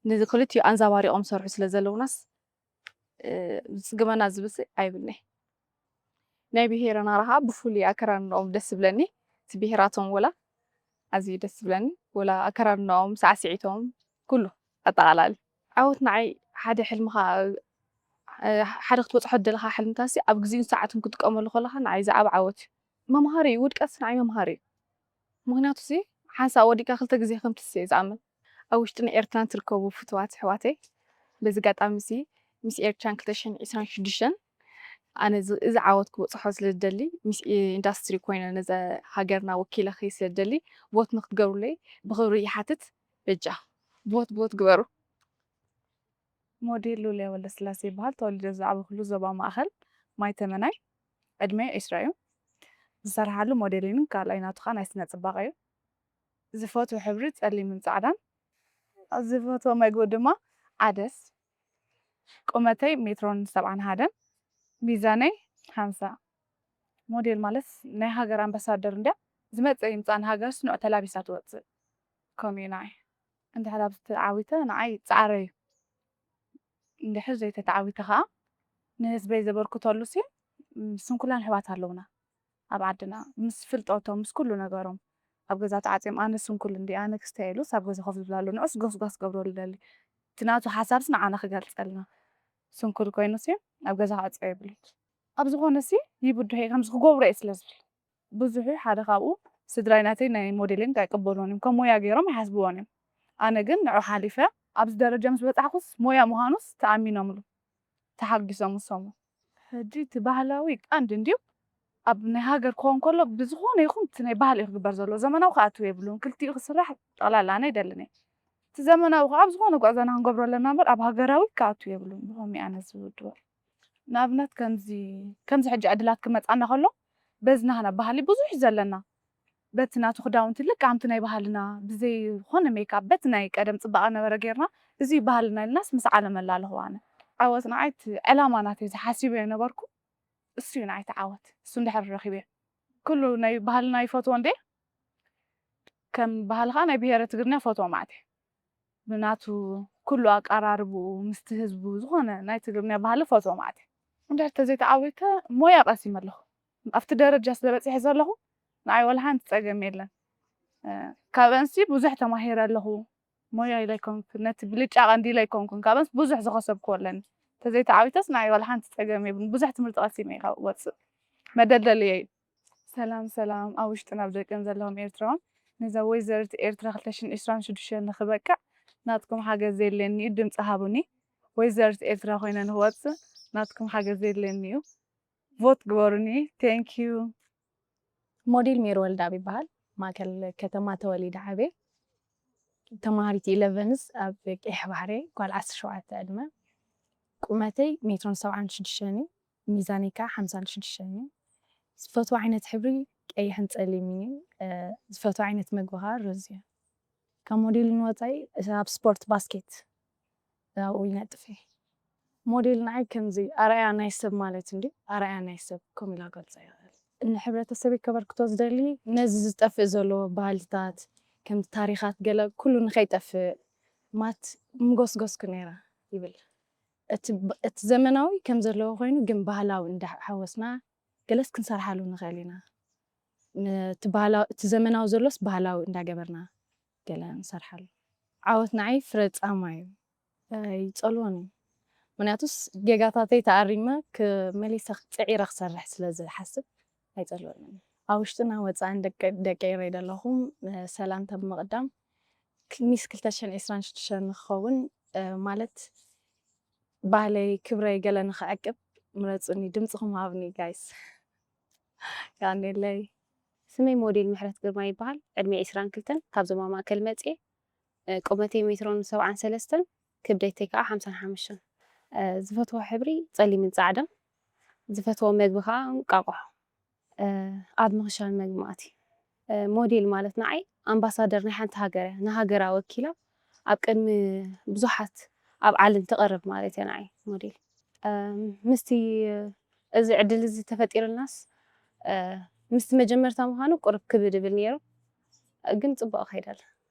ነዚ ክልቲኡ ኣንዛባሪቖም ዝሰርሑ ስለ ዘለውናስ ዝጽግመና ዝብል ሲ ኣይብልን'የ። ናይ ብሄረና ረኻ ብፍሉይ ኣከራርንኦም ደስ ዝብለኒ እቲ ብሄራቶም ወላ ኣዝዩ ደስ ዝብለኒ ወላ ኣከራርንኦም ሳዕስዒቶም ኩሉ ኣጠቓላሊ ዓወት ንዓይ ሓደ ሕልምኻ ሓደ ክትበፅሖ ደለኻ ሕልምታሲ ኣብ ግዜን ሰዓትን ክትጥቀመሉ ከለኻ ንዓይ ዝዓብ ዓወት እዩ። መምሃሪ እዩ ውድቀትሲ ንዓይ መምሃሪ እዩ። ምክንያቱ ሲ ሓንሳእ ወዲቅካ ክልተ ግዜ ከምትስእ እየ ዝኣምን። ኣብ ውሽጥን ኤርትራን ትርከቡ ፍትዋት ኣሕዋተይ በዚ ኣጋጣሚ ሲ ሚስ ኤርትራን ክልተ ሽሕን ዕስራን ሽዱሽተን ኣነ እዚ ዓወት ክበፅሖ ስለ ዝደሊ ሚስ ኢንዳስትሪ ኮይነ ነዛ ሃገርና ወኪለ ክይ ስለ ዝደሊ ቮት ንክትገብሩለይ ብክብሪ ይሓትት። በጃ ቮት ቮት ግበሩ። ሞዴል ሉልያ ወልደስላሴ ይበሃል። ተወሊደ ዝዓበኹሉ ዞባ ማእኸል ማይ ተመናይ። ዕድመይ ዕስራ እዩ። ዝሰርሓሉ ሞዴሊንግ ካልኣይ ናቱ ከዓ ናይ ስነ ፅባቐ እዩ። ዝፈትዎ ሕብሪ ፀሊምን ፃዕዳን። ዝፈትዎ መግቢ ድማ ዓደስ። ቁመተይ ሜትሮን ሰብዓን ሓደን። ሚዛነይ ሓምሳ። ሞዴል ማለት ናይ ሃገር ኣምባሳደር እንድያ። ዝመፀ ይምፃእ ንሃገርስ ንዑ ተላቢሳ ትወፅእ። ከምኡ እዩ ንዓይ። እንድሕር ኣብዚ ተዓዊተ ንዓይ ፃዕረ እዩ። እንድሕር ዘይተተዓዊተ ከዓ ንህዝበይ ዘበርክተሉ ሲ ስንኩላን ኣሕዋት ኣለውና ኣብ ዓድና ምስ ፍልጠቶም ምስ ኩሉ ነገሮም ኣብ ገዛ ተዓፅዮም ኣነ ስንኩል እንዲ ኣነ ክስታይ ኢሉስ ኣብ ገዛ ኮፍ ዝብል ኣሎ ንዑስ ጎስጓስ ክገብረሉ ይደሊ እቲ ናቱ ሓሳብስ ንዓና ክገልፀልና ስንኩል ኮይኑ ሲ ኣብ ገዛ ክዕፀ የብሉን ኣብ ዝኾነ ሲ ይብድሆ እየ ከምዚ ክገብሮ እየ ስለ ዝብል ብዙሑ ሓደ ካብኡ ስድራይ ናተይ ናይ ሞዴሊንግ ኣይቅበልዎን እዮም ከም ሞያ ገይሮም ኣይሓስብዎን እዮም ኣነ ግን ንዑ ሓሊፈ ኣብዚ ደረጃ ምስ በፃሕኩስ ሞያ ምዃኑስ ተኣሚኖምሉ ተሓጒሶም ንሶም እውን ሕጂ እቲ ባህላዊ ቀንዲ እንድዩ ኣብ ናይ ሃገር ክኸውን ከሎ ብዝኾነ ይኹን እቲ ናይ ባህሊ እዩ ክግበር ዘለዎ ዘመናዊ ክኣትው የብሉን ክልቲኡ ክስራሕ ጠቕላላ ኣነ ኣይደልን እየ እቲ ዘመናዊ ከዓ ኣብ ዝኾነ ጉዕዞና ክንገብሮ ኣለና እምበር ኣብ ሃገራዊ ክኣትው የብሉን ብኸመይ ኣነ ዝውድቦ ንኣብነት ከምዚ ከምዚ ሕጂ ዕድላት ክመፃና ከሎ በዚ ናህና ባህሊ ብዙሕ እዩ ዘለና በቲ ናቱ ክዳውንቲ ልክዕ ከምቲ ናይ ባህልና ብዘይ ዝኾነ ሜካፕ በቲ ናይ ቀደም ፅባቐ ነበረ ጌርና እዚ እዩ ባህልና ኢልናስ ምስ ዓለም ኣላለኽዋ ኣነ ዓወት ንዓይ እቲ ዕላማ ናተይ እዚ ሓሲበዮ ነበርኩ እሱ እዩ ንዓይ እቲ ዓወት እሱ እንድሕር ረኺበዮ ኩሉ ናይ ባህልና ይፈትዎ እንዴ ከም ባህልኻ ናይ ብሄረ ትግርኛ ፈትዎ ማለት እዩ ብናቱ ኩሉ ኣቀራርብኡ ምስቲ ህዝቡ ዝኾነ ናይ ትግርኛ ባህሊ ፈትዎ ማለት እዩ እንድሕር ተዘይተዓዊተ ሞያ ቀሲመ ኣለኹ ኣብቲ ደረጃ ስለ በፂሐ ዘለኹ ንዓይ ወላ ሓንቲ ፀገም የለን ካብአንሲ ብዙሕ ተማሂረ ኣለኹ ሞያ ኢለ ኣይኮንኩን ነቲ ብልጫ ቀንዲ ኢለ ኣይኮንኩን ካብአንስ ብዙሕ ዝኸሰብክዎ ኣለኒ ተዘይተዓዊተስ ንዓይ ወላ ሓንቲ ፀገም የብሉን ብዙሕ ትምህርቲ ቀሲመ እየ ካብ ወፅእ መደልደሊ እየ እዩ ሰላም ሰላም ኣብ ውሽጥን ኣብ ደቅን ዘለኹም ኤርትራውያን ነዛ ወይዘሪት ኤርትራ ክልተ ሽሕን ዕስራን ሽዱሽተን ንኽበቅዕ ናትኩም ሓገዝ ዘየድልየኒ እዩ ድምፂ ሃቡኒ ወይዘሪት ኤርትራ ኮይነ ንኽወፅእ ናትኩም ሓገዝ ዘየድልየኒ እዩ ቮት ግበሩኒ thank you ሞዴል ሜሪ ወልደኣብ ይበሃል። ማእከል ከተማ ተወሊደ ዓብየ። ተማሃሪት ኢለቨንስ ኣብ ቀይሕ ባሕሪ ጓል ዓሰርተ ሸውዓተ ዕድመ። ቁመተይ ሜትሮን ሰብዓን ሽዱሽተን እዩ። ሚዛነይ ከዓ ሓምሳን ሽዱሽተን እዩ። ዝፈትዎ ዓይነት ሕብሪ ቀይሕን ፀሊምን እዩ። ዝፈትዎ ዓይነት መግቢ ከዓ ሩዝ እዩ። ካብ ሞዴልን ወፃኢ ኣብ ስፖርት ባስኬት ኣብኡ ይነጥፍ እየ። ሞዴል ንዓይ ከምዚ ኣርኣያ ናይ ሰብ ማለት እንዲ ኣርኣያ ናይ ሰብ ከም ኢላ ገልፃ ይኽእል። ንሕብረተሰብ ከበርክቶ ዝደሊ ነዚ ዝጠፍእ ዘሎ ባህልታት ከምቲ ታሪኻት ገለ ኩሉ ንኸይጠፍእ ማት ምጎስጎስኩ ነይራ ይብል። እቲ ዘመናዊ ከም ዘለዎ ኮይኑ ግን ባህላዊ እንዳሓወስና ገለስ ክንሰርሓሉ ንኽእል ኢና። እቲ ዘመናዊ ዘሎስ ባህላዊ እንዳገበርና ገለ ንሰርሓሉ። ዓወት ንዓይ ፍረ ጻማ እዩ። ኣይጸልዎን እዩ። ምኽንያቱስ ጌጋታተይ ተኣሪመ ክ-፣ መሊሰ ጽዒረ ክሰርሕ ስለ ዝሓስብ ኣይጸልወንን። ኣብ ውሽጥን ኣብ ወጻእን ደቂ፣ ደቂ ኤረይ ዘለኹም፣ እ፣ ሰላምታ ብምቕዳም፣ ክ-፣ ሚስ ክልተ ሽሕን ዕስራን ሽዱሽተን ንክኸውን፣ እ፣ ማለት ባህለይ፣ ክብረይ ገለ ንኽዕቅብ ምረጹኒ፣ ድምጽኹም ሃቡኒ ጋይስ። የቐንየለይ። ስመይ ሞዴል ምሕረት ግርማ ይበሃል። ዕድመ ዕስራን ክልተን፣ ካብ ዞባ ማእከል መጽየ። እ፣ ቁመተይ ሜትሮን ሰብዓን ሰለስተን፣ ክብደተይ ከኣ ሓምሳን ሓሙሽተን። እ፣ ዝፈትዎ ሕብሪ ጸሊምን ጻዕዳን። ዝፈትዎ መግቢ ከኣ እንቃቆሖ። እ፣ ኣብ ምኽሻን መግቢ መኣቲ። እ፣ ሞዴል ማለት ንዓይ ኣምባሳደር ናይ ሓንቲ ሃገር እያ። ንሃገራ ወኪላ ኣብ ቅድሚ ብዙሓት ኣብ ዓለም ትቐርብ ማለት እያ ንዓይ ሞዴል። እ፣ ምስቲ እዚ ዕድል እዚ ተፈጢሩልናስ፣ እ፣ ምስቲ መጀመርታ ምዃኑ ቁሩብ ክብድ ይብል ነይሩ፣ ግን ጽቡቕ ከይዱ ኣሎ።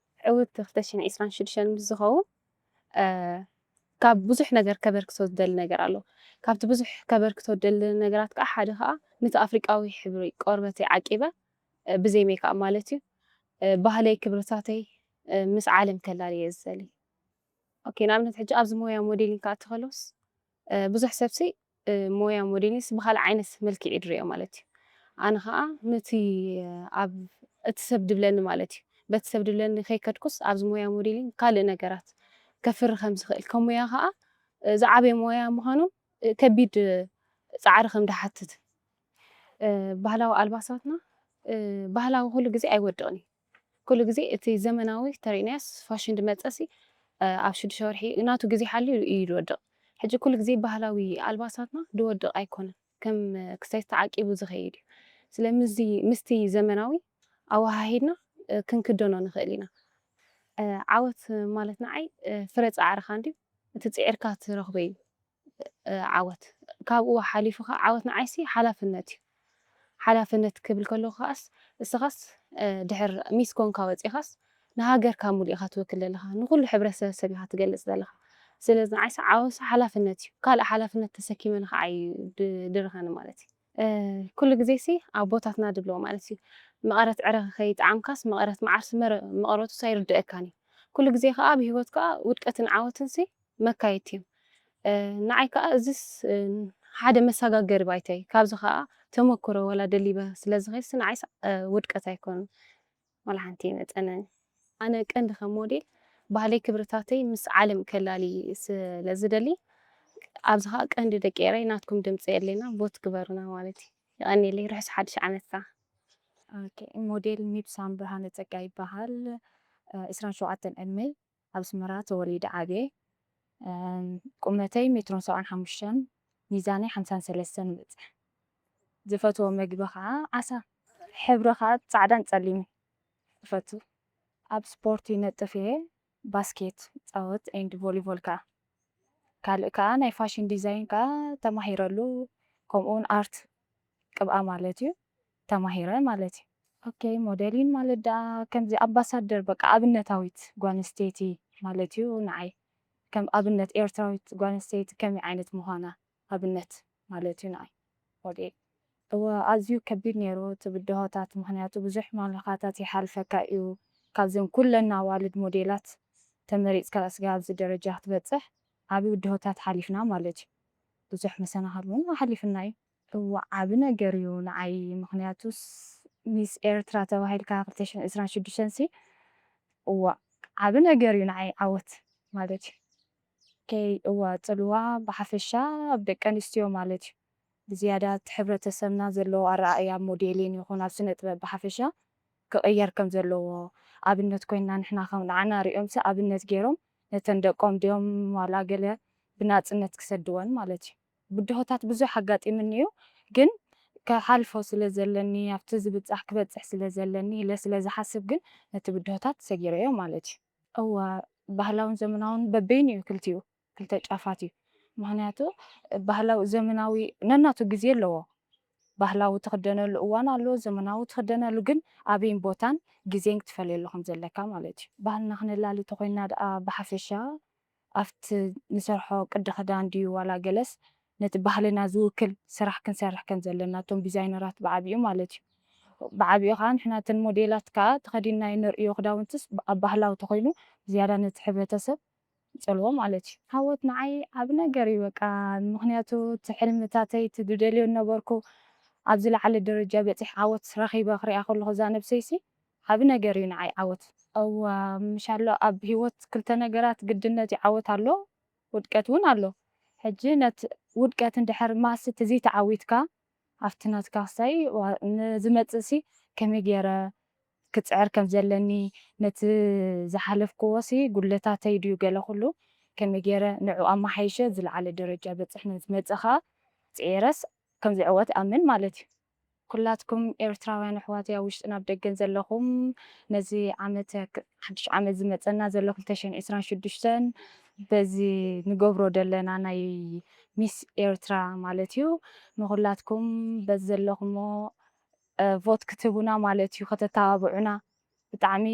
ዕውት ክልተ ሽሕን ዕስራን ሽዱሽተን ምስ ዝኸውን፣ እ፣ ካብ ብዙሕ ነገር ከበርክቶ ዝደሊ ነገር ኣሎ። ካብቲ ብዙሕ ከበርክቶ ዝደሊ ነገራት ከኣ ሓደ ከኣ ነቲ ኣፍሪቃዊ ሕብሪ ቆርበተይ ዓቂበ፣ እ፣ ብዘይ ሜክኣፕ ማለት እዩ፣ እ፣ ባህለይ፣ ክብርታተይ፣ እ፣ ምስ ዓለም ከላልየ ዝደሊ። ኦኬ፣ ንኣብነት ሕጂ ኣብዚ ሞያ ሞዴሊንግ ክኣቱ ከሎስ፣ እ፣ ብዙሕ ሰብሲ፣ እ፣ ሞያ ሞዴሊንግስ ብኻልእ ዓይነት መልክዕ እዩ ዝርእዮ ማለት እዩ። ኣነ ኸኣ ነቲ፣ እ፣ ኣብ እቲ ሰብ ድብለኒ ማለት እዩ። በቲ ሰብ ድብለኒ ከይከድኩስ ኣብዚ ሞያ ሞዴሊንግ ካልእ ነገራት ከፍሪ ከም ዝኽእል፣ ከም ሞያ ኸኣ፣ እ፣ ዝዓበየ ሞያ ምዃኑ፣ እ፣ ከቢድ፣ እ፣ ጻዕሪ ከም ዝሓትት፣ እ፣ ባህላዊ ኣልባሳትና፣ እ፣ ባህላዊ ኩሉ ግዜ ኣይወድቕን እዩ። ኩሉ ግዜ እቲ ዘመናዊ ተሪእናዮስ ፋሽን ድመጸሲ፣ እ፣ ኣብ ሽዱሽተ ወርሒ ናቱ ግዜ ሓልዩ እዩ ዝወድቕ። ሕጂ ኩሉ ግዜ ባህላዊ ኣልባሳትና ድወድቕ ኣይኮነን። ከም ክሳይ ተዓቂቡ ዝኸይድ እዩ። ስለ ምስዚ፣ ምስቲ ዘመናዊ ኣወሃሂድና፣ እ፣ ክንክደኖ ንኽእል ኢና። እ፣ ዓወት ማለት ንዓይ፣ እ፣ ፍረ ጻዕርኻ እንድዩ፣ እቲ ጽዒርካ ትረኽቦ እዩ፣ እ፣ ዓወት። ካብኡ ሓሊፉ ኸዓ ዓወት ንዓይሲ ሓላፍነት እዩ። ሓላፍነት ክብል ከለኹ ኸዓስ፣ እስኻስ፣ እ፣ ድሕር ሚስ ኮንካ ወጺኻስ፣ ንሃገርካ ሙሉ ኢኻ ትውክል ዘለኻ፣ ንኹሉ ሕብረተሰብ ኢኻ ትገልጽ ዘለኻ። ስለዚ ንዓይሲ ዓወት ሓላፍነት እዩ። ካልእ ሓላፍነት ተሰኪመ ንኸዓ እዩ ድ-፣ ድርኸኒ ማለት እዩ። እ፣ ኩሉ ግዜሲ ኣቦታትና ድብልዎ ማለት እዩ፣ መቐረት ዕረ ከይጠዓምካስ መቐረት መዓር ስመር፣ መቐረቱስ ኣይርድኣካን እዩ። ኩሉ ግዜ ከኣ ኣብ ህይወት ከኣ ውድቀትን ዓወትንሲ መካየድቲ እዮም። እ፣ ንዓይ ከኣ እዚስ፣ እ፣ ሓደ መሰጋገሪ ባይታ እዩ። ካብዚ ከኣ ተመክሮ ወላ ደሊበ ስለ ዝኸይድሲ ንዓይስ፣ እ፣ ውድቀት ኣይኮነን። ዋላ ሓንቲ ይመጸነኒ። ኣነ ቀንዲ ከም ሞዴል ባህለይ ክብርታተይ ምስ ዓለም ከላሊ ስለ ዝደሊ፣ ኣብዚ ኸኣ ቀንዲ ደቂ ኤረይ ናትኩም ድምጺ የድልየና፣ ቮት ግበሩና ማለት እዩ። የቐንየለይ፣ ርሑስ ሓድሽ ዓመት ከኣ። ኦኬ፣ ሞዴል ሚብሳም ብርሃነ ጸጋ ይበሃል። እ፣ ዕስራን ሸውዓተን ዕድመይ፣ ኣብ ኣስመራ ተወሊደ ዓብየ። እም፣ ቁመተይ ሜትሮን ሰብዓን ሓሙሽተን፣ ሚዛነይ ሓምሳን ሰለስተን ይበጽሕ። ዝፈትዎ መግቢ ኸዓ ዓሳ። ሕብሪ ኸዓ ጻዕዳን ጸሊምን እፈቱ። ኣብ ስፖርት ይነጥፍ እየ፣ ባስኬት ይጻወት ኤንድ ቮሊቦል ከኣ። ካልእ ከኣ ናይ ፋሽን ዲዛይን ከኣ ተማሂረሉ፣ ከምኡውን ኣርት ቅብኣ ማለት እዩ፣ ተማሂረ ማለት እዩ። ኦኬ፣ ሞዴሊን ማለት ደኣ ከምዚ ኣምባሳደር፣ በቃ ኣብነታዊት ጓል ኣንስተይቲ ማለት እዩ ንዓይ። ከም ኣብነት ኤርትራዊት ጓል ኣንስተይቲ ከመይ ዓይነት ምዃና ኣብነት ማለት እዩ ንዓይ ሞዴል። እወ፣ ኣዝዩ ከቢድ ነይሩ እቲ ብድሆታት፣ ምኽንያቱ ብዙሕ መከራታት ይሓልፈካ እዩ። ካብዘን ኩለን ኣዋልድ ሞዴላት ተመሪጽካ እስከ ኣብዚ ደረጃ ክትበጽሕ ዓቢ ብድሆታት ሓሊፍና ማለት እዩ። ብዙሕ መሰናኽል እውን ኣሕሊፍና እዩ። እወ፣ ዓቢ ነገር እዩ ንዓይ፣ ምኽንያቱስ ሚስ ኤርትራ ተባሂልካ ክልተ ሽሕን ዕስራን ሽዱሽተን ሲ፣ እወ፣ ዓቢ ነገር እዩ ንዓይ ዓወት ማለት እዩ። ከይ፣ እወ፣ ጽልዋ ብሓፈሻ ኣብ ደቂ ኣንስትዮ ማለት እዩ። ብዝያዳ እቲ ሕብረተሰብና ዘለዎ ኣረኣእያ ኣብ ሞዴሊን ይኹን ኣብ ስነ ጥበብ ብሓፈሻ ክቕየር ከም ዘለዎ ኣብነት ኮይንና፣ ንሕና ከም ንዓና ሪኦምሲ ኣብነት ገይሮም ነተን ደቆም ድዮም ዋላ ገለ ብናጽነት ክሰድወን ማለት እዩ። ብድሆታት ብዙሕ ኣጋጢምኒ እዩ፣ ግን ክሓልፎ ስለ ዘለኒ፣ ኣብቲ ዝብጻሕ ክበጽሕ ስለ ዘለኒ ኢለ ስለ ዝሓስብ ግን ነቲ ብድሆታት ሰጊረዮ ማለት እዩ። እወ፣ ባህላውን ዘመናውን በበይኑ እዩ፣ ክልቲኡ፣ ክልተ ጫፋት እዩ። ምኽንያቱ ባህላዊ፣ ዘመናዊ ነናቱ ግዜ ኣለዎ። ባህላዊ ትኽደነሉ እዋን ኣሎ፣ ዘመናዊ ትኽደነሉ ግን ኣበይን ቦታን ግዜን ክትፈልየሉ ከም ዘለካ ማለት እዩ። ባህልና ክነላሊ ተኾይንና ደኣ ብሓፈሻ ኣብቲ ንሰርሖ ቅዲ ክዳን ድዩ ዋላ ገለስ ነቲ ባህልና ዝውክል ስራሕ ክንሰርሕ ከም ዘለና፣ እቶም ዲዛይነራት ብዓቢኡ ማለት እዩ። ብዓቢኡ ከዓ ንሕና እተን ሞዴላት ከዓ ተኸዲንናዮ ንርእዮ ክዳውንትስ ኣብ ባህላዊ ተኾይኑ ዝያዳ ነቲ ሕብረተሰብ ይጸልዎ ማለት እዩ። ዓወት ንዓይ ዓቢ ነገር እዩ በቃ። ምኽንያቱ እቲ ሕልምታተይ እቲ ዝደልዮ ነበርኩ ኣብ ዝለዓለ ደረጃ በጺሕ ዓወት ረኺበ ክሪኣ ከለኹ እዛ ነብሰይሲ ዓቢ ነገር እዩ ንዓይ ዓወት። እዋ ምሻሎ ኣብ ህይወት ክልተ ነገራት ግድነት እዩ ዓወት ኣሎ ውድቀት እውን ኣሎ። ሕጂ ነት ውድቀት እንድሕር ማስ እቲ ዘይተዓዊትካ ኣብቲ ናትካ ክሳይ ንዝመጽእ ሲ ከመይ ገይረ ክጽዕር ከም ዘለኒ ነቲ ዝሓለፍክዎ ሲ ጉድለታተይ ድዩ ገለ ኩሉ ከመይ ገይረ ንዑ ኣመሓይሸ ዝለዓለ ደረጃ በጽሕ ንዝመጽእ ከዓ ጽዒረስ ከም ዝዕወት ኣምን ማለት እዩ። ኩላትኩም ኤርትራውያን ኣሕዋተይ ኣብ ውሽጥን ኣብ ደገን ዘለኹም ነዚ ዓመት ሓድሽ ዓመት ዝመጸና ዘሎ ክልተ ሽሕን ዕስራን ሽዱሽተን በዚ ንገብሮ ዘለና ናይ ሚስ ኤርትራ ማለት እዩ ንኹላትኩም በዚ ዘለኹሞ ቮት ክትህቡና ማለት እዩ ከተተባብዑና ብጣዕሚ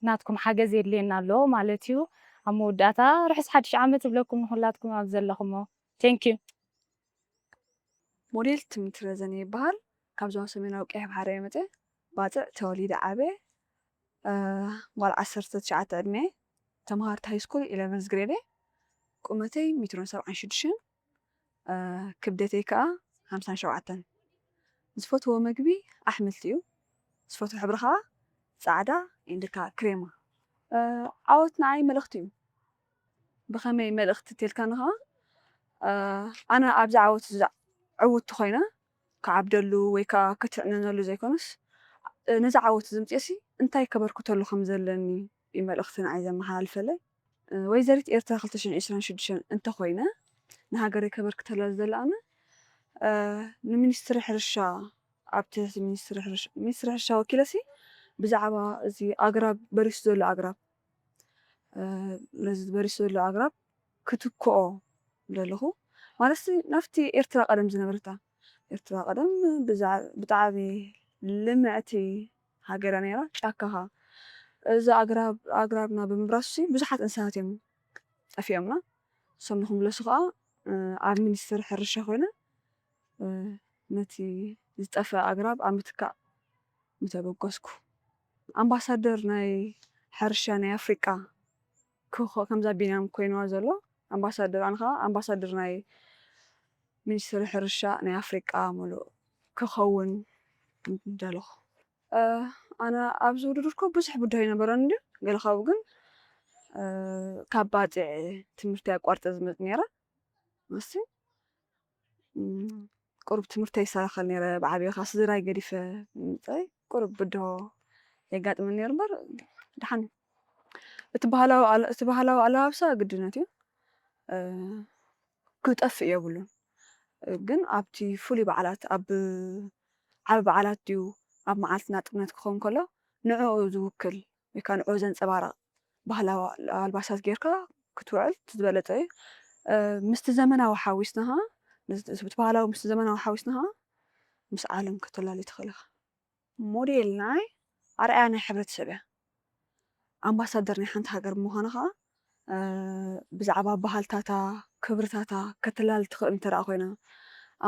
ናትኩም ሓገዝ የድልየና ኣሎ ማለት እዩ። ኣብ መወዳእታ ርሑስ ሓድሽ ዓመት እብለኩም ንኹላትኩም ኣብ ዘለኹሞ። Thank you። ሞዴል ትምኒት ረዘነ ይበሃል። ካብ ዞባ ሰሜናዊ ቀይሕ ባሕሪ እየ መፅእ። ባፅዕ ተወሊደ ዓበየ። ጓል ዓሰርተ ትሽዓተ ዕድመ፣ ተምሃርቲ ሃይስኩል ኢለቨንዝ ግሬድ እየ። ቁመተይ ሜትሮን ሰብዓን ሽዱሽተን፣ ክብደተይ ከዓ ሓምሳን ሸውዓተን። ዝፈትዎ መግቢ ኣሕምልቲ እዩ። ዝፈትዎ ሕብሪ ከዓ ፃዕዳ ኢንድካ ክሬማ። ዓወት ንዓይ መልእኽቲ እዩ። ብኸመይ መልእኽቲ ተልካኒ ከዓ ኣነ ኣብዚ ዓወት እዚ ዕውቲ ኮይነ ክዓብደሉ ወይ ከዓ ክትዕነነሉ ዘይኮነስ ነዚ ዓወት እዚ ምፅኤሲ እንታይ ከበርክተሉ ከም ዘለኒ እዩ መልእኽቲ ንዓይ ዘመሓላልፈለይ። ወይዘሪት ኤርትራ ክልተ ሽሕን ዕስራን ሽዱሽተን እንተኾይነ ንሃገረይ ከበርክተላ ዝደሊ ኣነ ንሚኒስትሪ ሕርሻ ኣብ ትሕቲ ሚኒስትሪ ሕርሻ ሚኒስትሪ ሕርሻ ወኪለሲ ብዛዕባ እዚ ኣግራብ በሪሱ ዘሎ ኣግራብ ነዚ በሪሱ ዘሎ ኣግራብ ክትክኦ ደለኹ ማለት ናብቲ ኤርትራ ቀደም ዝነበረታ ኤርትራ ቀደም ብጣዕሚ ልምዕቲ ሃገር እያ ነይራ። ጫካኻ እዚ ኣግራብ ኣግራብና ብምብራሱ ብዙሓት እንስሳት እዮም ጠፊኦምና። እሶም ንክምለሱ ከዓ ኣብ ሚኒስትሪ ሕርሻ ኮይነ ነቲ ዝጠፈ ኣግራብ ኣብ ምትካእ ምተበገስኩ። ኣምባሳደር ናይ ሕርሻ ናይ ኣፍሪቃ ከምዛ ቢንያም ኮይንዋ ዘሎ ኣምባሳደር ኣነ ከዓ ኣምባሳደር ናይ ሚኒስትሪ ሕርሻ ናይ ኣፍሪቃ ሙሉእ ክኸውን ደለኹ። ኣነ ኣብዚ ውድድር እኮ ብዙሕ ብድሆ ይነበረኒ እንድዩ ገለ ካብኡ ግን ካብ ባፅዕ ትምህርቲ ኣቋርፀ ዝመፅ ነይረ መስል ቁሩብ ትምህርተይ ይሰራኸል ነይረ ብዓብኻ ስድራይ ገዲፈ ምምፀይ ቁሩብ ብድሆ የጋጥመኒ ነይሩ እምበር ድሓን እቲ ባህላዊ ኣለ- እቲ ባህላዊ ኣለባብሳ ግድነት እዩ ክጠፍእ የብሉን ግን ኣብቲ ፍሉይ በዓላት ኣብ ዓቢ በዓላት ድዩ ኣብ መዓልቲ ናጽነት ክኸውን ከሎ ንዕኡ ዝውክል ወይ ከዓ ንዕኡ ዘንጸባርቕ ባህላዊ ኣልባሳት ጌርካ ክትውዕል እቲ ዝበለጸ እዩ። ምስቲ ዘመናዊ ሓዊስና ከዓ ምስቲ ባህላዊ ምስቲ ዘመናዊ ሓዊስና ከዓ ምስ ዓለም ከተላልዮ ትኽእል ኢኻ። ሞዴል ንዓይ ኣርኣያ ናይ ሕብረተሰብ እያ። ኣምባሳደር ናይ ሓንቲ ሃገር ብምዃና ከዓ ብዛዕባ ባህልታታ፣ ክብርታታ ከተላሊ ትኽእል እንተ ኮይና፣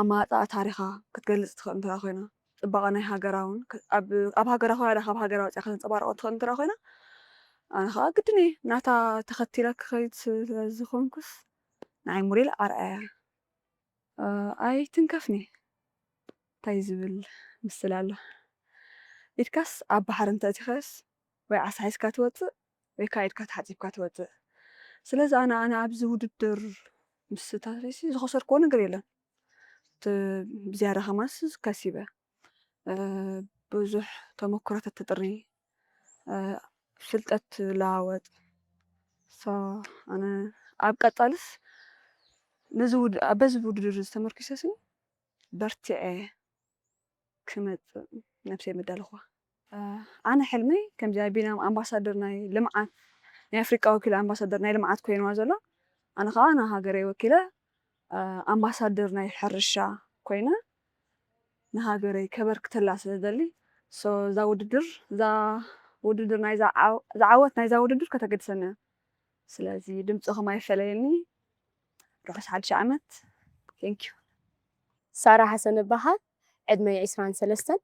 ኣመፃፅኣ ታሪኻ ክትገልፅ ትኽእል እንተ ኮይና፣ ፅባቐ ናይ ሃገራ እውን ኣብ ሃገራ ኮይና ካብ ሃገራ ወፂኣ ከተንፀባርቆ ትኽእል እንተ ኮይና፣ ኣነ ከዓ ግድን እየ ናታ ተኸቲለ ክኸይድ ስለዝኾንኩስ ንዓይ ሞዴል ኣርኣያ እያ። ኣይትንከፍኒ እንታይ ዝብል ምስላ ኣሎ ኢድካስ ኣብ ባሕሪ እንተእቲኸስ ወይ ዓሳ ሒዝካ ትወፅእ ወይ ከዓ ኢድካ ተሓፂብካ ትወፅእ ስለዚ ኣነ ኣነ ኣብዚ ውድድር ምስታፈይሲ ዝኸሰርክዎ ነገር የለን ብዝያዳ ከማንስ ከሲበ ብዙሕ ተመክሮታት ተጥሪ ፍልጠት ትለዋወጥ ኣነ ኣብ ቀፃልስ ነዚ በዚ ውድድር ዝተመርኪሰ ሲ በርቲዐ ክመፅእ ነብሰይ ምዳለኹዋ ኣነ ሕልመይ ከምዚ ቢና ኣምባሳደር ናይ ልምዓት ናይ ኣፍሪቃ ወኪል ኣምባሳደር ናይ ልምዓት ኮይንዋ ዘሎ ኣነ ከዓ ንሃገረይ ወኪለ ኣምባሳደር ናይ ሕርሻ ኮይነ ንሃገረይ ከበርክተላ ስለ ዝደሊ እዛ ውድድር እዛ ውድድር ናይዛ ዓወት ናይዛ ውድድር ከተገድሰና ስለዚ ድምፅኹም ኣይፈለየኒ ርሑስ ሓድሽ ዓመት thank you ሳራ ሓሰን እበሃል ዕድመይ ዕስራን ሰለስተን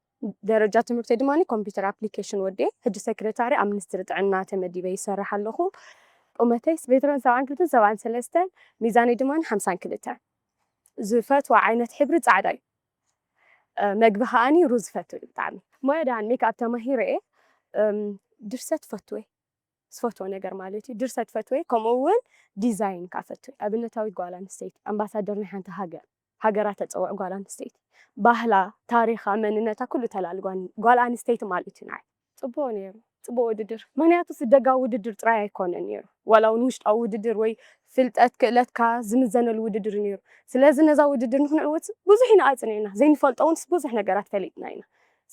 ደረጃ ትምህርተይ ድማ ኮምፒውተር ኣፕሊኬሽን ወዲኤ ሕጂ ሴክሬታሪ ኣብ ሚኒስትሪ ጥዕና ተመዲበ ይሰርሕ ኣለኹ። ቁመተይ ሜትሮን ሰብዓን ክልተን ሰብዓን ሰለስተን፣ ሚዛነይ ድማ ሓምሳን ክልተን። ዝፈትዋ ዓይነት ሕብሪ ጻዕዳ እዩ። መግቢ ከዓኒ ሩዝ ዝፈትው እዩ ብጣዕሚ። ሞያ ደሓን ሜክኣፕ ተማሂረ እየ። ድርሰት ፈትወ ዝፈትዎ ነገር ማለት እዩ። ድርሰት ፈትወ፣ ከምኡ እውን ዲዛይን ከዓ ፈትወ። ኣብነታዊት ጓል ኣንስተይቲ ኣምባሳደር ናይ ሓንቲ ሃገር፣ ሃገራ ተፀውዕ ጓል ኣንስተይቲ፣ ባህላ፣ ታሪኻ፣ መንነታ ኩሉ ተላሊ ጓል ኣንስተይቲ ማለት እዩ ንዓይ። ፅቡቅ ነይሩ፣ ፅቡቅ ውድድር። ምክንያቱ ደጋዊ ውድድር ጥራይ ኣይኮነን ነይሩ፣ ዋላ እውን ውሽጣዊ ውድድር ወይ ፍልጠት ክእለትካ ዝምዘነሉ ውድድር ነይሩ። ስለዚ ነዛ ውድድር ንክንዕወት ብዙሕ ኢና ኣፅኒዕና፣ ዘይንፈልጦ እውን ብዙሕ ነገራት ፈሊጥና ኢና።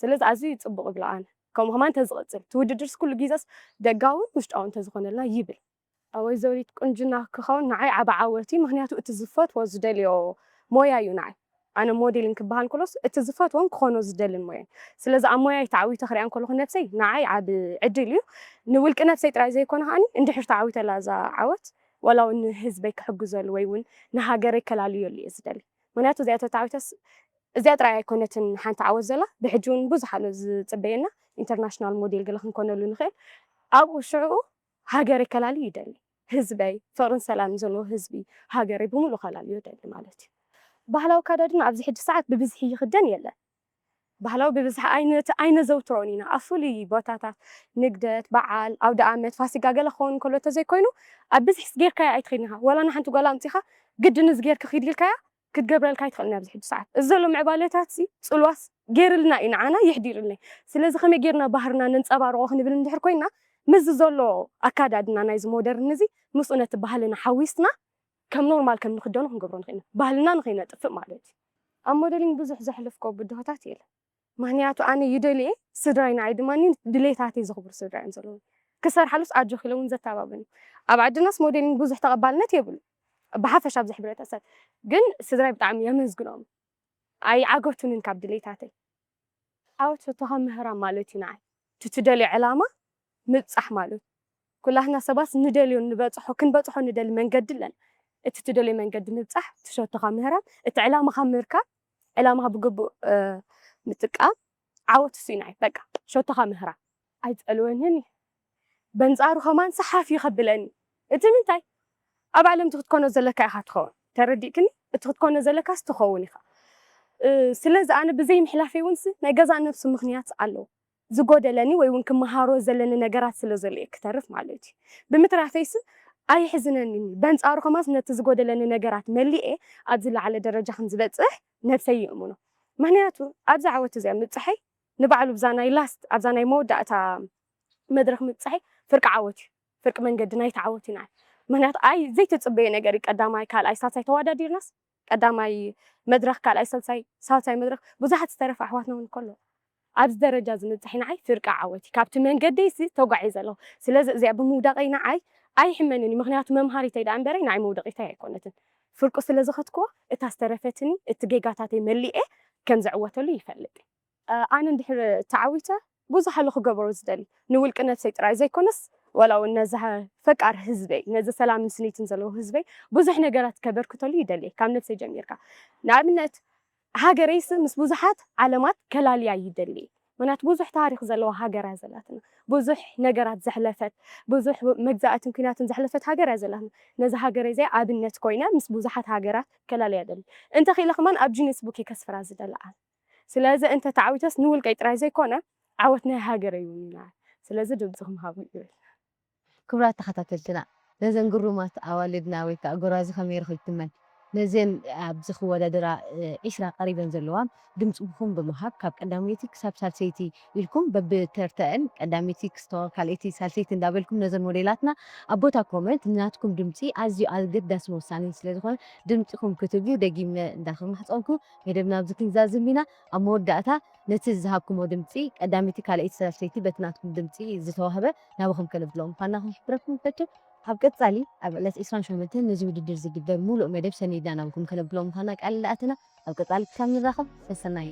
ስለዚ ኣዝዩ ፅቡቅ ይብሎ ኣነ። ከምኡ ከማን ተዝቕፅል እቲ ውድድርስ ኩሉ ግዜስ ደጋውን ውሽጣውን ተዝኾነልና ይብል። ወይዘሪት ቁንጅና ክኸውን ንዓይ ዓቢ ዓወት እዩ፣ ምክንያቱ እቲ ዝፈትዎ ዝደልዮ ሞያ እዩ ንዓይ። ኣነ ሞዴሊንግ ክበሃል ከሎስ እቲ ዝፈትዎን ክኾኖ ዝደልን ሞያ እዩ። ስለዚ ኣብ ሞያይ ተዓዊተ ክሪኣን ከለኹ ነብሰይ ንዓይ ዓቢ ዕድል እዩ። ንውልቂ ነብሰይ ጥራይ ዘይኮነ ከዓኒ እንድሕር ተዓዊተላ እዛ ዓወት ዋላ እውን ንህዝበይ ክሕግዘሉ ወይ እውን ንሃገረይ ከላልየሉ እየ ዝደሊ። ምክንያቱ እዚኣ ተተዓዊተስ እዚኣ ጥራይ ኣይኮነትን ሓንቲ ዓወት ዘላ፣ ብሕጂ እውን ብዙሕ ኣሎ ዝፅበየና። ኢንተርናሽናል ሞዴል ገለ ክንኮነሉ ንኽእል። ኣብኡ ሽዕኡ ሃገረይ ከላሊ ይደሊ። ህዝበይ፣ ፍቕርን ሰላምን ዘለዎ ህዝቢ ሃገረይ ብምሉእ ከላልዮ ይደሊ ማለት እዩ። ባህላዊ ኣከዳድና ኣብዚ ሕጂ ሰዓት ብብዝሒ ይኽደን የለን። ባህላዊ ብብዝሒ ኣይነት-፣ ኣይነዘውትሮን ኢና። ኣብ ፍሉይ ቦታታት፣ ንግደት፣ በዓል፣ ኣውደ ኣመት፣ ፋሲጋ ገለ ክኸውን እንከሎ ተዘይኮይኑ፣ ኣብ ብዝሒ ጌርካዮ ኣይትኸይድን ኢኻ። ዋላ ንሓንቲ ጓል ኣምጺኻ ግድን እዚ ጌርኪ ኺድ ኢልካያ ክትገብረልካ ኣይትኽእልን ኣብዚ ሕጂ ሰዓት። እዚ ዘሎ ምዕባለታት ሲ ጽልዋስ ገይርልና እዩ ንዓና የሕዲርልና እዩ። ስለዚ ከመይ ጌርና ባህርና ነንጸባርቖ ክንብል እንድሕር ኮይና፣ ምስዚ ዘሎ ኣካዳድና ናይዚ ሞደርን እዚ ምስኡ ነቲ ባህልና ሓዊስና ከም ኖርማል ከም ንኽደኖ ክንገብሮ ንኽእል ኢና። ባህልና ንኸይነጥፍእ ማለት እዩ። ኣብ ሞደሊንግ ብዙሕ ዘሕለፍኮ ብድሆታት የለን። ምኽንያቱ ኣነ ይደልየ፣ ስድራይ ንዓይ ድማ ድሌታተይ ዘኽብሩ ስድራ እዮም ዘለዉ። ክሰርሓሉስ ኣጆኺ ኢሎም እውን ዘተባብዑኒ። ኣብ ዓድናስ ሞዴሊንግ ብዙሕ ተቐባልነት የብሉ። ብሓፈሻ ኣብዚ ሕብረተሰብ ግን ስድራይ ብጣዕሚ የመስግኖም። ኣይዓገቱንን ካብ ድሌታተይ። ዓወት ሸቶኻ ምህራም ማለት እዩ ንዓይ። እቲ ትደልዮ ዕላማ ምብጻሕ ማለት እዩ። ኩላህና ሰባት ንደልዮ ንበጽሖ፣ ክንበጽሖ ንደሊ መንገዲ ኣለና። እቲ ትደልዮ መንገዲ ምብጻሕ፣ እቲ ሸቶኻ ምህራም፣ እቲ ዕላማኻ ምርካብ፣ ዕላማኻ ብግቡእ፣ እ፣ ምጥቃም ዓወት እሱ እዩ ንዓይ። በቃ ሸቶኻ ምህራም። ኣይጸልወንን እዩ። በንጻሩ ከማን ሰሓፍ እዩ ከብለኒ። እቲ ምንታይ? ኣብ ዓለም እቲ ክትኮኖ ዘለካ ኢኻ ትኸውን። ተረዲእክኒ? እቲ ክትኮኖ ዘለካስ ትኸውን ኢኻ። እ፣ ስለዚ ኣነ ብዘይ ምሕላፈይ እውን ሲ ናይ ገዛእ ነብሱ ምኽንያት ኣለዎ። ዝጎደለኒ ወይ እውን ክመሃሮ ዘለኒ ነገራት ስለ ዘሎ እየ ክተርፍ ማለት እዩ። ብምትራፈይ ሲ ኣይሕዝነንን እዩ። በንጻሩ ከማስ ነቲ ዝጎደለኒ ነገራት መሊኤ ኣብዚ ዝለዓለ ደረጃ ከም ዝበጽሕ ነብሰይ ይእምኖ። ምኽንያቱ ኣብዚ ዓወት እዚኣ ምብጻሐይ ንባዕሉ ብዛ ናይ ላስት ኣብዛ ናይ መወዳእታ መድረኽ ምብጻሐይ ፍርቂ ዓወት እዩ። ፍርቂ መንገዲ ናይቲ ዓወት እዩ ንዓይ። ምኽንያቱ ኣይ ዘይትጽበዮ ነገር እዩ። ቀዳማይ፣ ካልኣይ፣ ሳልሳይ ተወዳዲርናስ ቀዳማይ መድረኽ፣ ካልኣይ፣ ሳልሳይ፣ ሳልሳይ መድረኽ ብዙሓት ዝተረፈ ኣሕዋትና እውን ከሎ ኣብዚ ደረጃ እዚ ምብጻሐይ ንዓይ ፍርቂ ዓወት እዩ። ካብቲ መንገደይ ሲ ተጓዒዘ ኣለኹ። ስለዚ እዚኣ ብምውዳቐይ ንዓይ ኣይሕመንን እዩ። ምኽንያቱ መምሃሪተይ ደኣ እምበረይ ንዓይ መውደቒተይ ኣይኮነትን። ፍርቁ ስለ ዝኸድክዎ እታ ዝተረፈትኒ እቲ ጌጋታተይ መሊኤ ከም ዝዕወተሉ ይፈልጥ። እ፣ ኣነ እንድሕር ተዓዊተ ብዙሕ ኣሎ ክገብሮ ዝደሊ። ንውልቂ ነብሰይ ጥራይ ዘይኮነስ ዋላ እውን ነዚ ፈቃር ህዝበይ፣ ነዚ ሰላምን ስኒትን ዘለዎ ህዝበይ ብዙሕ ነገራት ከበርክተሉ ይደሊ ካብ ነብሰይ ጀሚርካ። ንኣብነት ሃገረይስ ምስ ብዙሓት ዓለማት ከላልያ ይደሊ። ምኽንያቱ ብዙሕ ታሪኽ ዘለዋ ሃገር እያ ዘላትና። ብዙሕ ነገራት ዘሕለፈት፣ ብዙሕ መግዛእትን ኲናትን ዘሕለፈት ሃገር እያ ዘላትና። ነዚ ሃገረይ እዚኣ ኣብነት ኮይነ ምስ ብዙሓት ሃገራት ከላልያ ይደሊ። እንተኽኢለ ከማን ኣብ ጂነስ ቡክ እየ ከስፍራ ዝደሊ ኣነ። ስለዚ እንተ ተዓዊተስ ንውልቀይ ጥራይ ዘይኮነ ዓወት ናይ ሃገረይ እውን እዩ። ስለዚ ድምፅኹም ሃቡ ይብል። ክቡራት ተኸታተልትና፣ ነዘን ግሩማት ኣዋልድና ወይ ከዓ ጎራዙ ከመይ ረኺብክመን? ነዘን ኣብዚ ክወዳደራ፣ እ፣ ዒስራ ቀሪበን ዘለዋ ድምፅኹም ብምሃብ ካብ ቀዳመይቲ ክሳብ ሳልሰይቲ ኢልኩም በብተርተአን ቀዳመይቲ ክስተዋ ካልኣይቲ ሳልሰይቲ እንዳበልኩም ነዘን ሞዴላትና ኣብ ቦታ ኮመንት ንናትኩም ድምፂ ኣዝዩ ኣገዳስን ወሳንን ስለ ዝኾነ ድምፅኹም ክትብሉ ደጊመ እንዳተማሕፀንኩ መደብና ኣብዚ ክንዛዝም ኢና። ኣብ መወዳእታ ነቲ ዝሃብኩሞ ድምፂ ቀዳመይቲ ካልኣይቲ ሳልሰይቲ በቲ ናትኩም ድምፂ ዝተዋህበ ናባኹም ከነብሎ ምዃንና ክንሕብረኩም ንፈቱ። ኣብ ቀጻሊ ኣብ ዕለት ዒስራን ሸሞንተን ነዚ ውድድር ዝግበር ሙሉእ መደብ ሰኒድና ናባኹም ከነብሎ ምዃንና ቃል እንዳኣተና ኣብ ቀጻሊ ክሳብ ንራኸብ ሰሰናዩ።